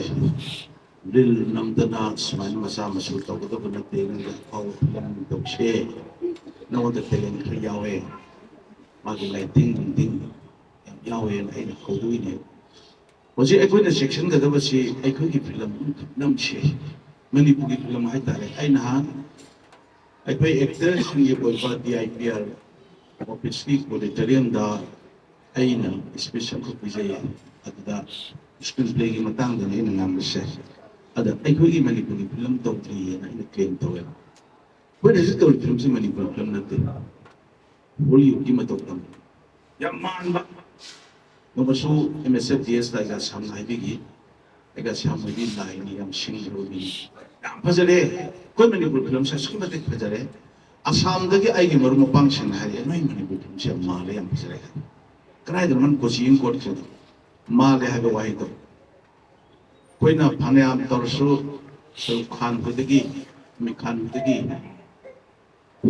ꯔꯤꯜ ꯅꯝꯗꯅ ꯁꯨꯃꯥꯏꯅ ꯃꯆꯥ ꯃꯁꯨ ꯇꯧꯒꯗꯕ ꯅꯠꯇꯦ꯫ ꯅꯪꯒꯤ ꯑꯐꯥꯎꯕ ꯐꯤꯂꯝ ꯇꯧꯁꯦ, ꯅꯉꯣꯟꯗ ꯇꯦꯂꯦꯟ ꯈꯔ ꯌꯥꯎꯋꯦ, ꯃꯥꯒꯤ ꯂꯥꯏꯇꯤꯡ ꯅꯨꯡꯇꯤꯡ ꯌꯥꯝ ꯌꯥꯎꯋꯦꯅ ꯑꯩꯅ ꯀꯧꯗꯣꯏꯅꯦ꯫ ꯍꯧꯖꯤꯛ ꯑꯩꯈꯣꯏꯅ ꯆꯦꯛꯁꯤꯟꯒꯗꯕꯁꯤ ꯑꯩꯈꯣꯏꯒꯤ ꯐꯤꯂꯝ ꯅꯝꯁꯦ, ꯃꯅꯤꯄꯨꯔꯒꯤ ꯐꯤꯂꯝ ꯍꯥꯏꯇꯥꯔꯦ꯫ ꯑꯩ ꯅꯍꯥꯟ ꯑꯩꯈꯣꯏ ꯑꯦꯛꯇꯔꯁꯤꯡꯒꯤ ꯑꯣꯏꯕ ꯗꯤ ꯑꯥꯏ ꯄꯤ ꯑꯥꯔ ꯑꯣꯐꯤꯁꯀꯤ ꯑꯣꯗꯤꯇꯣꯔꯤꯌꯝꯗ ꯑꯩꯅ ꯁ꯭ꯄꯤꯆ ꯑꯃꯈꯛ ꯄꯤꯖꯩꯌꯦ꯫ ꯑꯗꯨꯗ ꯁ꯭ꯀ꯭ꯔꯤꯟ ꯄ꯭ꯂꯦꯒꯤ ꯃꯇꯥꯡꯗꯅꯤ ꯑꯩꯅ ꯉꯥꯡꯕꯁꯦ꯫ ꯑꯗ ꯑꯩꯈꯣꯏꯒꯤ ꯃꯅꯤꯄꯨꯔꯒꯤ ꯐꯤꯂꯝ ꯇꯧꯗ꯭ꯔꯤꯌꯦꯅ ꯑꯩꯅ ꯀ꯭ꯂꯦꯝ ꯇꯧꯋꯦꯕ꯫ ꯑꯩꯈꯣꯏꯅ ꯍꯧꯖꯤꯛ ꯇꯧꯔꯤ ꯐꯤꯂꯝꯁꯤ ꯃꯅꯤꯄꯨꯔ ꯐꯤꯂꯝ ꯅꯠꯇꯦ, ꯍꯣꯂꯤꯋꯨꯗꯀꯤ ꯃꯇꯧ ꯇꯝꯃꯤ꯫ ꯌꯥꯝ ꯃꯥꯟꯕ꯫ ꯅꯣꯡꯃꯁꯨ ꯑꯦꯝ ꯑꯦꯁ ꯑꯦꯐ ꯗꯤ ꯑꯦꯁꯇ ꯑꯩꯒ ꯁꯝꯅ ꯍꯥꯏꯕꯤꯈꯤ꯫ ꯑꯩꯒ ꯁꯝ ꯍꯥꯏꯕꯤ ꯂꯥꯏꯅꯤ, ꯌꯥꯝ ꯁꯤꯡꯈ꯭ꯔꯕ ꯃꯤꯅꯤ꯫ ꯌꯥꯝ ꯐꯖꯔꯦ꯫ ꯑꯩꯈꯣꯏ ꯃꯅꯤꯄꯨꯔ ꯐꯤꯂꯝꯁꯦ ꯑꯁꯨꯛꯀꯤ ꯃꯇꯤꯛ ꯐꯖꯔꯦ꯫ ꯑꯁꯥꯝꯗꯒꯤ ꯑꯩꯒꯤ ꯃꯔꯨꯞ ꯃꯄꯥꯡꯁꯤꯡꯅ ꯍꯥꯏꯔꯛꯑꯦ, "ꯅꯣꯏ ꯃꯅꯤꯄꯨꯔ ꯐꯤꯂꯝꯁꯦ ꯌꯥꯝ ꯃꯥꯜꯂꯦ, ꯌꯥꯝ ꯐꯖꯔꯦ" ꯍꯥꯏ꯫ ꯀꯗꯥꯏꯗꯅꯣ ꯅꯪ ꯀꯣꯆꯤ ꯑꯃ ꯀꯣꯠꯈ꯭ꯔꯤꯗꯣ? ꯃꯥꯜꯂꯦ ꯍꯥꯏꯕ ꯋꯥꯍꯩꯗꯣ꯫ ꯑꯩꯈꯣꯏꯅ ꯐꯅꯌꯥꯝ ꯇꯧꯔꯁꯨ ꯁꯔꯨꯛ ꯈꯥꯟ ꯈꯣꯏꯗꯒꯤ, ꯑꯃꯤꯔ ꯈꯥꯟ ꯈꯣꯏꯗꯒꯤ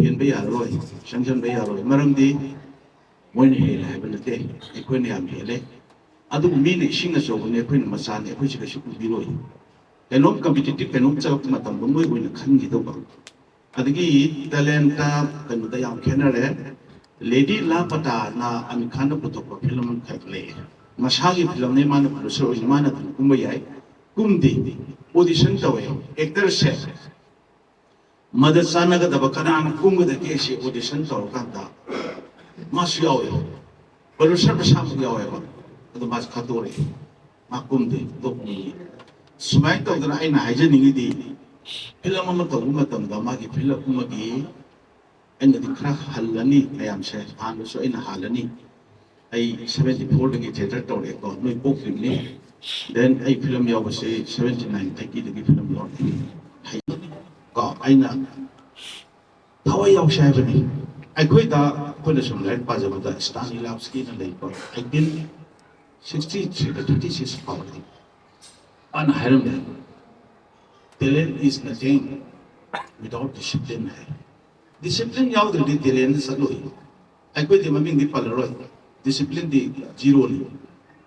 ꯍꯦꯟꯕ ꯌꯥꯔꯔꯣꯏ, ꯆꯪꯁꯤꯟꯕ ꯌꯥꯔꯔꯣꯏ꯫ ꯃꯔꯝꯗꯤ ꯃꯣꯏꯅ ꯍꯦꯜꯂꯦ ꯍꯥꯏꯕ ꯅꯠꯇꯦ, ꯑꯩꯈꯣꯏꯅ ꯌꯥꯝ ꯍꯦꯜꯂꯦ꯫ ꯑꯗꯨꯕꯨ ꯃꯤꯅ ꯏꯁꯤꯡ ꯑꯆꯧꯕꯅꯦ, ꯑꯩꯈꯣꯏꯅ ꯃꯆꯥꯅꯦ, ꯑꯩꯈꯣꯏꯁꯦ ꯀꯩꯁꯨ ꯎꯕꯤꯔꯣꯏ꯫ ꯀꯩꯅꯣꯝ ꯀꯝꯄꯤꯇꯤꯇꯤꯞ ꯀꯩꯅꯣꯝ ꯆꯪꯉꯛꯄ ꯃꯇꯝꯗ ꯃꯣꯏ ꯑꯣꯏꯅ ꯈꯟꯈꯤꯗꯧꯕ꯫ ꯑꯗꯒꯤ ꯇꯦꯂꯦꯟꯇ ꯀꯩꯅꯣꯗ ꯌꯥꯝ ꯈꯦꯠꯅꯔꯦ꯫ ꯂꯦꯗꯤ ꯂꯥꯄꯇꯥꯅ ꯑꯃꯤꯔ ꯈꯥꯟꯅ ꯄꯨꯊꯣꯛꯄ ꯐꯤꯂꯝ ꯑꯃꯈꯛ ꯂꯩ꯫ ꯃꯁꯥꯒꯤ ꯐꯤꯂꯝꯅꯦ, ꯃꯥꯅ ꯄ꯭ꯔꯣꯗ꯭ꯌꯨꯁꯔ ꯑꯣꯏꯅ ꯃꯥꯅ ꯑꯗꯨꯝ ꯀꯨꯝꯕ ꯌꯥꯏ꯫ ꯀꯨꯝꯗꯦ, ꯑꯣꯗꯤꯁꯟ ꯇꯧꯋꯦ꯫ ꯑꯦꯛꯇꯔꯁꯦ ꯃꯗ ꯆꯥꯟꯅꯒꯗꯕ ꯀꯅꯥꯅ ꯀꯨꯝꯒꯗꯒꯦ ꯁꯤ ꯑꯣꯗꯤꯁꯟ ꯇꯧꯔꯀꯥꯟꯗ ꯃꯥꯁꯨ ꯌꯥꯎꯋꯦ, ꯄ꯭ꯔꯣꯗ꯭ꯌꯨꯁꯔ ꯃꯁꯥꯃꯛ ꯌꯥꯎꯋꯦꯕ꯫ ꯑꯗꯣ ꯃꯥꯁꯨ ꯈꯠꯇꯣꯔꯛꯑꯦ, ꯃꯥ ꯀꯨꯝꯗꯦ, ꯇꯣꯛꯅꯤꯡꯉꯤ꯫ ꯁꯨꯃꯥꯏꯅ ꯇꯧꯗꯅ ꯑꯩꯅ ꯍꯥꯏꯖꯅꯤꯡꯉꯤꯗꯤ, ꯐꯤꯂꯝ ꯑꯃ ꯇꯧꯕ ꯃꯇꯝꯗ ꯃꯥꯒꯤ ꯐꯤꯂꯝ ꯑꯃꯒꯤ ꯑꯩꯅꯗꯤ ꯈꯔ ꯍꯜꯂꯅꯤ, ꯃꯌꯥꯝꯁꯦ ꯍꯥꯟꯅꯁꯨ ꯑꯩꯅ ꯍꯥꯜꯂꯅꯤ꯫ ꯑꯩ ꯁꯚꯦꯟꯇꯤ ꯐꯣꯔꯗꯒꯤ ꯊꯤꯌꯦꯇꯔ ꯇꯧꯔꯛꯑꯦꯀꯣ, ꯅꯣꯏ ꯄꯣꯛꯇ꯭ꯔꯤꯕꯅꯤ꯫ ꯗꯦꯟ ꯑꯩ ꯐꯤꯂꯝ ꯌꯥꯎꯕꯁꯦ ꯁꯚꯦꯟꯇꯤ ꯅꯥꯏꯟ ꯑꯩꯠꯇꯤꯗꯒꯤ ꯐꯤꯂꯝ ꯌꯥꯎꯔꯛꯑꯦ꯫ ꯀꯣ, ꯑꯩꯅ ꯊꯋꯥꯏ ꯌꯥꯎꯁꯦ ꯍꯥꯏꯕꯅꯤ꯫ ꯑꯩꯈꯣꯏꯗ, ꯑꯩꯈꯣꯏꯅ ꯁꯨꯝ ꯂꯥꯏꯔꯤꯛ ꯄꯥꯖꯕꯗ ꯁ꯭ꯇꯥꯅꯤꯂꯥꯞꯁꯀꯤꯅ ꯂꯩꯕ ꯑꯩꯠꯇꯤꯟ ꯁꯤꯛꯁꯇꯤ ꯊ꯭ꯔꯤꯗ ꯊꯥꯔꯇꯤ ꯁꯤꯛꯁ ꯐꯥꯎꯕꯗꯤ ꯃꯥꯅ ꯍꯥꯏꯔꯝꯃꯦ, "Talent is nothing without discipline" ꯍꯥꯏ꯫ ꯗꯤꯁꯤꯄ꯭ꯂꯤꯟ ꯌꯥꯎꯗ꯭ꯔꯗꯤ ꯇꯦꯂꯦꯟꯗ ꯆꯠꯂꯣꯏ꯫ ꯑꯩꯈꯣꯏꯗꯤ ꯃꯃꯤꯡꯗꯤ ꯄꯜꯂꯔꯣꯏ, ꯗꯤꯁꯤꯄ꯭ꯂꯤꯟꯗꯤ ꯖꯤꯔꯣꯅꯤ꯫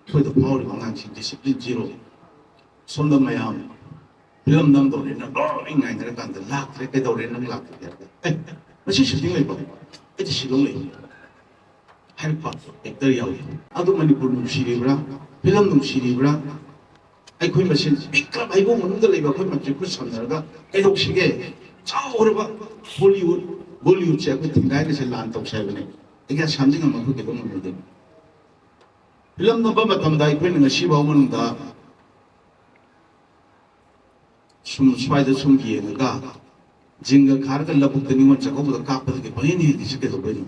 ꯑꯩꯈꯣꯏꯗ ꯐꯥꯎꯔꯤꯕ ꯑꯉꯥꯡꯁꯤꯡ ꯗꯤꯁꯤꯄ꯭ꯂꯤꯟ ꯖꯤꯔꯣ꯫ ꯁꯣꯝꯗ ꯃꯌꯥꯝ ꯐꯤꯂꯝ ꯅꯝꯗꯧꯔꯦꯅ ꯂꯣꯏ ꯉꯥꯏꯅꯔꯀꯥꯟꯗ ꯂꯥꯛꯇ꯭ꯔꯦ, ꯀꯩꯗꯧꯔꯦ ꯅꯪ ꯂꯥꯛꯇ꯭ꯔꯦ ꯍꯥꯏꯔꯒ, "ꯑꯦ, ꯉꯁꯤ ꯁꯨꯇꯤꯡ ꯂꯩꯕ꯭ꯔꯣ? ꯑꯩꯗꯤ ꯁꯤꯂꯣꯡ ꯂꯩ" ꯍꯥꯏꯔꯛꯄ ꯑꯦꯛꯇꯔ ꯌꯥꯎꯏ꯫ ꯑꯗꯨ ꯃꯅꯤꯄꯨꯔ ꯅꯨꯡꯁꯤꯔꯤꯕ꯭ꯔꯥ? ꯐꯤꯂꯝ ꯅꯨꯡꯁꯤꯔꯤꯕ꯭ꯔꯥ? ꯑꯩꯈꯣꯏ ꯃꯁꯦꯟ ꯕꯤꯛ ꯀ꯭ꯂꯕ ꯍꯩꯕꯣꯡ ꯃꯅꯨꯡꯗ ꯂꯩꯕ ꯑꯩꯈꯣꯏ ꯃꯁꯦꯟ ꯈꯨꯠ ꯁꯝꯅꯔꯒ ꯀꯩꯗꯧꯁꯤꯒꯦ? ꯆꯥꯎꯔꯕ ꯕꯣꯂꯤꯋꯨꯗ, ꯕꯣꯂꯤꯋꯨꯗꯁꯦ ꯑꯩꯈꯣꯏ ꯊꯤꯡꯒꯥꯏꯅꯁꯦ ꯂꯥꯟ ꯇꯧꯁꯦ ꯍꯥꯏꯕꯅꯦ꯫ ꯑꯩ ꯀꯌꯥ ꯁꯥꯟꯅꯅꯤꯡꯉꯝꯃꯣꯏ, ꯑꯩꯈꯣꯏ ꯀꯩꯗꯧ ꯉꯝꯃꯣꯏꯗꯣꯏꯅꯣ? ꯐꯤꯂꯝ ꯅꯝꯕ ꯃꯇꯝꯗ ꯑꯩꯈꯣꯏꯅ ꯉꯁꯤ ꯐꯥꯎ ꯃꯅꯨꯡꯗ ꯁꯨꯝ ꯁ꯭ꯋꯥꯏꯗ ꯁꯨꯝ ꯌꯦꯡꯉꯒ ꯖꯤꯡꯒ ꯈꯥꯔꯒ ꯂꯧꯕꯨꯛꯇ ꯅꯤꯉꯣꯜ ꯆꯥꯛꯀꯧꯕꯗ ꯀꯥꯞꯄꯗꯒꯤ ꯄꯪꯍꯦꯟ ꯍꯦꯜꯂꯤꯁꯤ ꯀꯩꯗꯧꯕꯩꯅꯣ?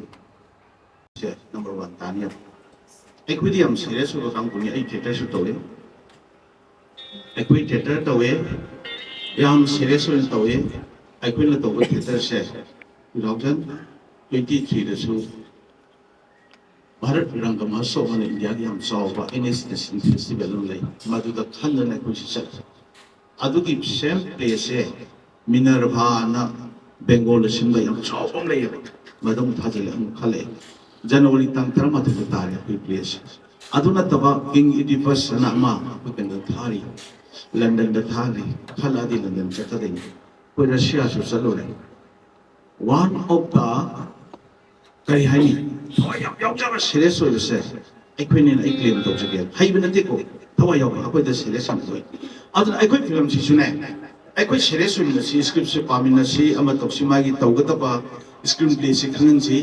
ꯁꯦ ꯅꯝꯕꯔ ꯋꯥꯟ ꯇꯥꯅꯤ꯫ ꯑꯩꯈꯣꯏꯗꯤ ꯌꯥꯝ ꯁꯤꯔꯤꯌꯁ ꯑꯣꯏꯕ ꯀꯥꯡꯕꯨꯅꯤ꯫ ꯑꯩ ꯊꯤꯌꯦꯇꯔꯁꯨ ꯇꯧꯋꯦ, ꯑꯩꯈꯣꯏ ꯊꯤꯌꯦꯇꯔ ꯇꯧꯋꯦ, ꯌꯥꯝ ꯁꯤꯔꯤꯌꯁ ꯑꯣꯏꯅ ꯇꯧꯋꯦ꯫ ꯑꯩꯈꯣꯏꯅ ꯇꯧꯕ ꯊꯤꯌꯦꯇꯔꯁꯦ ꯇꯨ ꯊꯥꯎꯖꯟ ꯇ꯭ꯋꯦꯟꯇꯤ ꯊ꯭ꯔꯤꯗꯁꯨ ꯚꯥꯔꯠ ꯔꯪꯒ ꯃꯍꯣꯠꯁꯕ ꯑꯃꯅ ꯏꯟꯗꯤꯌꯥꯒꯤ ꯌꯥꯝ ꯆꯥꯎꯕ ꯑꯦꯟ ꯑꯦꯁ ꯅꯦꯁꯅꯦꯜ ꯐꯦꯁꯇꯤꯚꯦꯜ ꯑꯃ ꯂꯩ꯫ ꯃꯗꯨꯗ ꯈꯟꯗꯅ ꯑꯩꯈꯣꯏꯁꯤ ꯆꯠꯂꯤ꯫ ꯑꯗꯨꯒꯤ ꯁꯦꯝ ꯄ꯭ꯂꯦꯁꯦ ꯃꯤꯅꯔꯚꯥꯅ ꯕꯦꯡꯒꯣꯜꯗ ꯁꯤꯟꯕ ꯌꯥꯝ ꯆꯥꯎꯕ ꯑꯃ ꯂꯩꯌꯦꯕ꯫ ꯃꯗꯨ ꯑꯃꯨꯛ ꯊꯥꯖꯤꯜꯂꯦ, ꯑꯃꯨꯛ ꯈꯜꯂꯛꯑꯦ꯫ ꯖꯅꯋꯥꯔꯤ ꯇꯥꯡ ꯇꯔꯥꯃꯥꯊꯣꯏꯗ ꯇꯥꯔꯦ ꯑꯩꯈꯣꯏ ꯄ꯭ꯂꯦꯁꯦ꯫ ꯑꯗꯨ ꯅꯠꯇꯕ ꯀꯤꯡ ꯏꯗꯤꯄꯁ ꯑꯅ ꯑꯃ ꯑꯩꯈꯣꯏ ꯀꯩꯅꯣꯗ ꯊꯥꯔꯤ, ꯂꯟꯗꯟꯗ ꯊꯥꯔꯤ, ꯈꯜꯂꯛꯑꯗꯤ ꯂꯟꯗꯟ ꯆꯠꯀꯗꯣꯏꯅꯤ꯫ ꯑꯩꯈꯣꯏ ꯔꯁꯤꯌꯥꯁꯨ ꯆꯠꯂꯨꯔꯦ꯫ One of the, ꯀꯔꯤ ꯍꯥꯏꯅꯤ, ꯊꯋꯥꯏ ꯌꯥꯝ ꯌꯥꯎꯖꯕ, ꯁꯦꯔꯤꯌꯁ ꯑꯣꯏꯕꯁꯦ ꯑꯩꯈꯣꯏꯅꯦꯅ ꯑꯩ ꯀ꯭ꯂꯦꯝ ꯇꯧꯖꯒꯦ꯫ ꯍꯩꯕ ꯅꯠꯇꯦꯀꯣ, ꯊꯋꯥꯏ ꯌꯥꯎꯕ, ꯑꯩꯈꯣꯏꯗ ꯁꯦꯔꯤꯌꯁ ꯌꯥꯝ ꯑꯣꯏ꯫ ꯑꯗꯨꯅ ꯑꯩꯈꯣꯏ ꯐꯤꯂꯝꯁꯤꯁꯨꯅꯦ, ꯑꯩꯈꯣꯏ ꯁꯦꯔꯤꯌꯁ ꯑꯣꯏꯃꯤꯟꯅꯁꯤ, ꯁꯀ꯭ꯔꯤꯞꯁꯦ ꯄꯥꯃꯤꯟꯅꯁꯤ, ꯑꯃ ꯇꯧꯁꯤ, ꯃꯥꯒꯤ ꯇꯧꯒꯗꯕ ꯁꯀ꯭ꯔꯤꯟ ꯄ꯭ꯂꯦꯁꯤ ꯈꯪꯍꯟꯁꯤ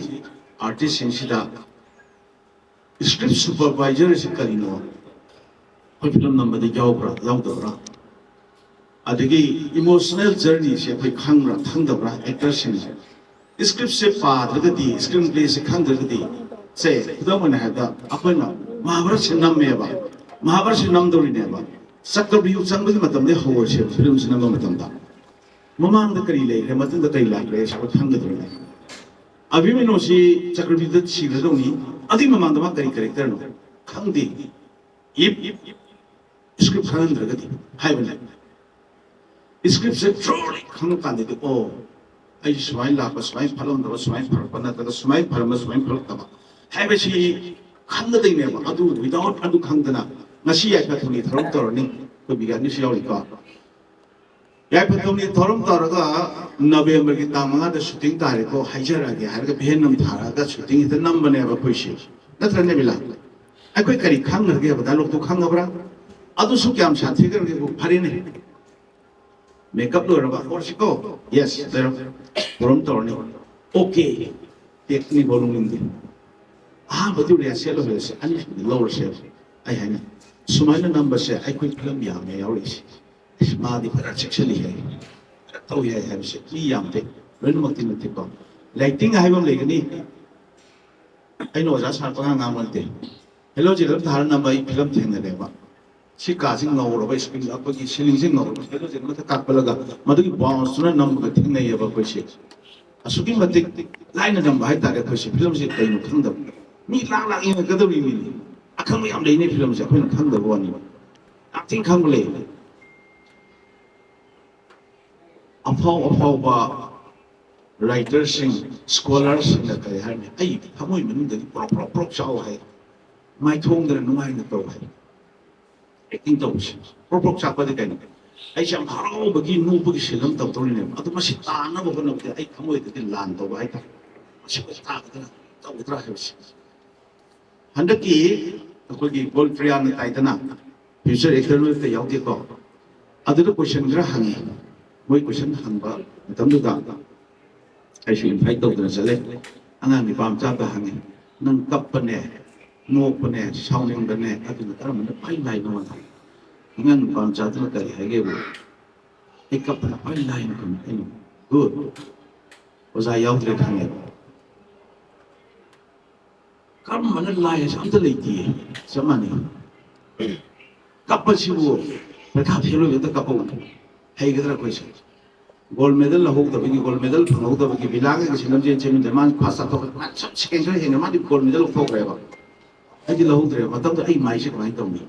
ꯑꯥꯔꯇꯤꯁꯁꯤꯡꯁꯤꯗ꯫ ꯁꯀ꯭ꯔꯤꯞ ꯁꯨꯄꯔꯚꯥꯏꯖꯔ ꯑꯁꯤ ꯀꯔꯤꯅꯣ? ꯑꯩꯈꯣꯏ ꯐꯤꯂꯝ ꯅꯝꯕꯗ ꯌꯥꯎꯕ꯭ꯔꯥ ꯌꯥꯎꯗꯕ꯭ꯔꯥ? ꯑꯗꯒꯤ ꯏꯃꯣꯁꯅꯦꯜ ꯖꯔꯅꯤꯁꯦ ꯑꯩꯈꯣꯏ ꯈꯪꯕ꯭ꯔꯥ ꯈꯪꯗꯕ꯭ꯔꯥ? ꯑꯦꯛꯇꯔꯁꯤꯡꯁꯦ ꯁꯀ꯭ꯔꯤꯞꯁꯦ ꯄꯥꯗ꯭ꯔꯒꯗꯤ, ꯁꯀ꯭ꯔꯤꯟ ꯄ꯭ꯂꯦꯁꯦ ꯈꯪꯗ꯭ꯔꯒꯗꯤ, ꯁꯦ ꯈꯨꯗꯝ ꯑꯣꯏꯅ ꯍꯥꯏꯔꯕꯗ ꯑꯩꯈꯣꯏꯅ ꯃꯍꯥꯚꯥꯔꯠꯁꯦ ꯅꯝꯃꯦꯕ, ꯃꯍꯥꯚꯥꯔꯠꯁꯦ ꯅꯝꯗꯧꯔꯤꯅꯦꯕ꯫ ꯆꯀ꯭ꯔꯕ꯭ꯌꯨꯍ ꯆꯪꯕꯒꯤ ꯃꯇꯝꯗꯒꯤ ꯍꯧꯔꯁꯦꯕ ꯐꯤꯂꯝꯁꯦ ꯅꯝꯕ ꯃꯇꯝꯗ꯫ ꯃꯃꯥꯡꯗ ꯀꯔꯤ ꯂꯩꯈ꯭ꯔꯦ, ꯃꯇꯨꯡꯗ ꯀꯔꯤ ꯂꯥꯛꯈ꯭ꯔꯦ ꯍꯥꯏꯁꯦ ꯑꯩꯈꯣꯏ ꯈꯪꯒꯗꯧꯔꯤꯅꯦ꯫ ꯑꯚꯤꯃꯅ꯭ꯌꯨꯁꯤ ꯆꯀ꯭ꯔꯕ꯭ꯌꯨꯍꯗ ꯁꯤꯈ꯭ꯔꯗꯧꯅꯤ, ꯑꯗꯨꯒꯤ ꯃꯃꯥꯡꯗ ꯃꯥ ꯀꯔꯤ ꯀꯦꯔꯦꯛꯇꯔꯅꯣ ꯈꯪꯗꯦ꯫ ꯏꯐ ꯁꯀ꯭ꯔꯤꯞ ꯈꯪꯍꯟꯗ꯭ꯔꯒꯗꯤ ꯍꯥꯏꯕꯅꯦ꯫ ꯁꯀ꯭ꯔꯤꯞꯁꯦ ꯊ꯭ꯔꯨꯂꯤ ꯈꯪꯉꯀꯥꯟꯗꯗꯤ, ꯑꯣ, ꯑꯩ ꯁꯨꯃꯥꯏꯅ ꯂꯥꯛꯄ, ꯁꯨꯃꯥꯏꯅ ꯐꯠꯂꯝꯗꯕ, ꯁꯨꯃꯥꯏꯅ ꯐꯔꯛꯄ, ꯅꯠꯇ꯭ꯔꯒ ꯁꯨꯃꯥꯏꯅ ꯐꯔꯝꯕ, ꯁꯨꯃꯥꯏꯅ ꯐꯔꯛꯇꯕ ꯍꯥꯏꯕꯁꯤ ꯈꯪꯒꯗꯣꯏꯅꯦꯕ꯫ ꯑꯗꯨ ꯋꯤꯗꯥꯎꯠ ꯑꯗꯨ ꯈꯪꯗꯅ ꯉꯁꯤ ꯌꯥꯏꯐ ꯊꯧꯅꯤ ꯊꯧꯔꯝ ꯇꯧꯔꯅꯤ, ꯑꯩꯈꯣꯏ ꯕꯤꯒ꯭ꯌꯥꯅꯤꯁꯨ ꯌꯥꯎꯔꯤꯀꯣ꯫ ꯌꯥꯏꯐ ꯊꯧꯅꯤ ꯊꯧꯔꯝ ꯇꯧꯔꯒ ꯅꯕꯦꯝꯕꯔꯒꯤ ꯇꯥꯡ ꯃꯉꯥꯗ ꯁꯨꯇꯤꯡ ꯇꯥꯔꯦꯀꯣ, ꯍꯥꯏꯖꯔꯛꯑꯒꯦ ꯍꯥꯏꯔꯒ ꯚꯦꯟ ꯑꯃ ꯊꯥꯔꯛꯑꯒ ꯁꯨꯇꯤꯡ ꯍꯦꯛꯇ ꯅꯝꯕꯅꯦꯕ ꯑꯩꯈꯣꯏꯁꯦ꯫ ꯅꯠꯇ꯭ꯔꯅꯦ ꯕꯤꯂꯥ? ꯑꯩꯈꯣꯏ ꯀꯔꯤ ꯈꯪꯈ꯭ꯔꯒꯦꯕ? ꯗꯥꯏꯂꯣꯛꯇꯣ ꯈꯪꯉꯕ꯭ꯔꯥ? ꯑꯗꯨꯁꯨ ꯀꯌꯥꯝ ꯁꯥꯊꯤꯈ꯭ꯔꯒꯦꯕꯨ? ꯐꯔꯦꯅꯦ, ꯃꯦꯀꯞ ꯂꯣꯏꯔꯕ? ꯍꯧꯔꯁꯤꯀꯣ꯫ ꯌꯦꯁ, ꯂꯩꯔꯣ꯫ ꯊꯧꯔꯝ ꯇꯧꯔꯅꯤ꯫ ꯑꯣꯀꯦ, ꯇꯦꯛꯅꯤꯛ ꯐꯥꯎ ꯂꯧꯅꯤꯡꯗꯦ꯫ ꯑꯍꯥꯟꯕꯗꯤ ꯔꯤꯍꯔꯁꯦꯜ ꯑꯣꯏꯍꯜꯂꯁꯦ, ꯑꯅꯤꯁꯨꯕꯗꯤ ꯂꯧꯔꯁꯦ꯫ ꯑꯩ ꯍꯥꯏꯅ ꯁꯨꯃꯥꯏꯅ ꯅꯝꯕꯁꯦ ꯑꯩꯈꯣꯏ ꯐꯤꯂꯝ ꯌꯥꯝꯅ ꯌꯥꯎꯔꯛꯏꯁꯦ꯫ ꯑꯁ, ꯃꯥꯗꯤ ꯐꯖꯅ ꯆꯦꯛꯁꯤꯜꯂꯤ ꯍꯥꯏ, ꯐꯖꯅ ꯇꯧꯏ ꯍꯥꯏ ꯍꯥꯏꯕꯁꯦ ꯃꯤ ꯌꯥꯝꯗꯦ, ꯂꯣꯏꯅꯃꯛꯇꯤ ꯅꯠꯇꯦꯀꯣ꯫ ꯂꯥꯏꯇꯤꯡ ꯍꯥꯏꯕ ꯑꯃ ꯂꯩꯒꯅꯤ꯫ ꯑꯩꯅ ꯑꯣꯖꯥ ꯁꯥꯔ ꯄꯉꯥꯡ ꯉꯥꯡꯕ ꯅꯠꯇꯦ꯫ ꯍꯦꯂꯣꯖꯦꯟ ꯑꯃ ꯊꯥꯔ ꯅꯝꯕ ꯑꯩ ꯐꯤꯂꯝ ꯊꯦꯡꯅꯔꯦꯕ꯫ ꯁꯤ ꯀꯥꯁꯤ ꯉꯧꯔꯕ, ꯁ꯭ꯀꯔꯤꯟ ꯑꯩꯈꯣꯏꯒꯤ ꯁꯤꯂꯤꯡꯁꯤ ꯉꯧꯔꯕ, ꯍꯦꯂꯣꯖꯦꯟ ꯑꯃ ꯊꯛ ꯀꯥꯞꯄꯂꯒ ꯃꯗꯨꯒꯤ ꯕꯥꯎꯟꯁꯇꯨꯅ ꯅꯝꯕꯒ ꯊꯦꯡꯅꯩꯌꯦꯕ ꯑꯩꯈꯣꯏꯁꯦ꯫ ꯑꯁꯨꯛꯀꯤ ꯃꯇꯤꯛ ꯂꯥꯏꯅ ꯅꯝꯕ ꯍꯥꯏꯇꯥꯔꯦ ꯑꯩꯈꯣꯏꯁꯦ꯫ ꯐꯤꯂꯝꯁꯦ ꯀꯩꯅꯣ ꯈꯪꯗꯕ, ꯃꯤ ꯂꯥꯛ ꯂꯥꯛ ꯌꯦꯡꯉꯛꯀꯗꯧꯔꯤꯅꯤꯅꯦ꯫ ꯑꯈꯪꯕ ꯌꯥꯝ ꯂꯩꯅꯦ ꯐꯤꯂꯝꯁꯦ, ꯑꯩꯈꯣꯏꯅ ꯈꯪꯗꯕ ꯋꯥꯅꯤ꯫ ꯌꯥꯝ ꯊꯤꯅ ꯈꯪꯕ ꯂꯩ꯫ ꯑꯐꯥꯎ ꯑꯐꯥꯎꯕ ꯔꯥꯏꯇꯔꯁꯤꯡ, ꯁ꯭ꯀꯣꯂꯔꯁꯤꯡꯅ ꯀꯔꯤ ꯍꯥꯏꯔꯅꯤ, ꯑꯩ ꯊꯃꯣꯏ ꯃꯅꯨꯡꯗꯒꯤ ꯄ꯭ꯔꯣꯛ ꯄ꯭ꯔꯣꯛ ꯄ꯭ꯔꯣꯛ ꯆꯥꯎ ꯍꯥꯏ, ꯃꯥꯏꯊꯣꯡꯗꯅ ꯅꯨꯡꯉꯥꯏꯅ ꯇꯧ ꯍꯥꯏ꯫ ꯑꯦꯛꯇꯤꯡ ꯇꯧꯕꯁꯦ ꯄ꯭ꯔꯣꯛ ꯄ꯭ꯔꯣꯛ ꯆꯥꯛꯄꯗꯤ ꯀꯩꯅꯣ? ꯑꯩꯁꯦ ꯌꯥꯝ ꯍꯔꯥꯎꯕꯒꯤ ꯅꯣꯛꯄꯒꯤ ꯁꯤꯟ ꯑꯃ ꯇꯧꯗꯧꯔꯤꯅꯦꯕ꯫ ꯑꯗꯨ ꯃꯁꯤ ꯇꯥꯅꯕ ꯍꯣꯠꯅꯕꯗ ꯑꯩ ꯊꯃꯣꯏꯗꯗꯤ ꯂꯥꯟ ꯇꯧꯕ ꯍꯥꯏꯇꯥꯔꯦ꯫ ꯃꯁꯤ ꯇꯥꯒꯗ꯭ꯔꯥ ꯇꯧꯒꯗ꯭ꯔꯥ ꯍꯥꯏꯕꯁꯦ꯫ ꯍꯟꯗꯛꯀꯤ ꯑꯩꯈꯣꯏꯒꯤ ꯒꯣꯜ ꯄ꯭ꯔꯤꯌꯥꯅ ꯇꯥꯏꯗꯅ, ꯐ꯭ꯌꯨꯆꯔ ꯑꯦꯛꯇꯔ ꯅꯣꯏ ꯑꯝꯇ ꯌꯥꯎꯗꯦꯀꯣ꯫ ꯑꯗꯨꯗ ꯀꯣꯏꯁꯟ ꯈꯔ ꯍꯪꯉꯤ꯫ ꯃꯣꯏ ꯀꯣꯏꯁꯟ ꯍꯪꯕ ꯃꯇꯝꯗꯨꯗ ꯑꯩꯁꯨ ꯏꯟꯚꯥꯏꯠ ꯇꯧꯗꯅ ꯆꯠꯂꯦ꯫ ꯑꯉꯥꯡ ꯅꯤꯄꯥ ꯃꯆꯥꯗ ꯍꯪꯉꯤ, "ꯅꯪ ꯀꯞꯄꯅꯦ, ꯅꯣꯛꯄꯅꯦ, ꯁꯥꯎꯅꯤꯡꯕꯅꯦ, ꯑꯗꯨꯅ ꯀꯔꯝꯕꯅ ꯈ꯭ꯋꯥꯏ ꯂꯥꯏꯅꯣ?" ꯍꯥꯏꯅ꯫ ꯑꯉꯥꯡ ꯅꯤꯄꯥ ꯃꯆꯥꯗꯨꯅ ꯀꯔꯤ ꯍꯥꯏꯒꯦꯕꯨ, "ꯑꯩ ꯀꯞꯄꯅ ꯈ꯭ꯋꯥꯏ ꯂꯥꯏꯅ ꯈꯨꯝꯃꯤ꯫" ꯑꯩꯅ, "ꯒꯨꯗ, ꯑꯣꯖꯥ ꯌꯥꯎꯗ꯭ꯔꯦ ꯈꯪꯉꯦꯕ꯫" ꯀꯔꯝꯕꯅ ꯂꯥꯏ ꯍꯥꯏꯁꯦ ꯑꯝꯇ ꯂꯩꯇꯦ, ꯆꯞ ꯃꯥꯟꯅꯩ꯫ ꯀꯞꯄꯁꯤꯕꯨ ꯄꯩꯈꯥ ꯐꯦꯜ ꯑꯣꯏꯕꯗ ꯀꯞꯄ ꯍꯩꯒꯗ꯭ꯔꯥ ꯑꯩꯈꯣꯏꯁꯦ? ꯒꯣꯜ ꯃꯦꯗꯜ ꯂꯧꯍꯧꯗꯕꯒꯤ, ꯒꯣꯜ ꯃꯦꯗꯜ ꯐꯪꯍꯧꯗꯕꯒꯤ ꯕꯤꯂꯥꯒ ꯀꯩꯁꯤ ꯂꯝꯖꯦꯟ ꯆꯦꯟꯕꯗ ꯃꯥꯅ ꯐꯥꯁ ꯇꯥꯊꯣꯛꯈ꯭ꯔꯦ, ꯃꯥꯅ ꯁꯨꯝ ꯁꯦꯀꯦꯟ ꯈꯔ ꯍꯦꯟꯅ ꯃꯥꯗꯤ ꯒꯣꯜ ꯃꯦꯗꯜ ꯂꯧꯊꯣꯛꯈ꯭ꯔꯦꯕ꯫ ꯑꯩꯗꯤ ꯂꯧꯍꯧꯗ꯭ꯔꯦꯕ꯫ ꯃꯇꯝꯗꯨꯗ ꯑꯩ ꯃꯥꯏꯁꯦ ꯀꯃꯥꯏꯅ ꯇꯧꯅꯤ?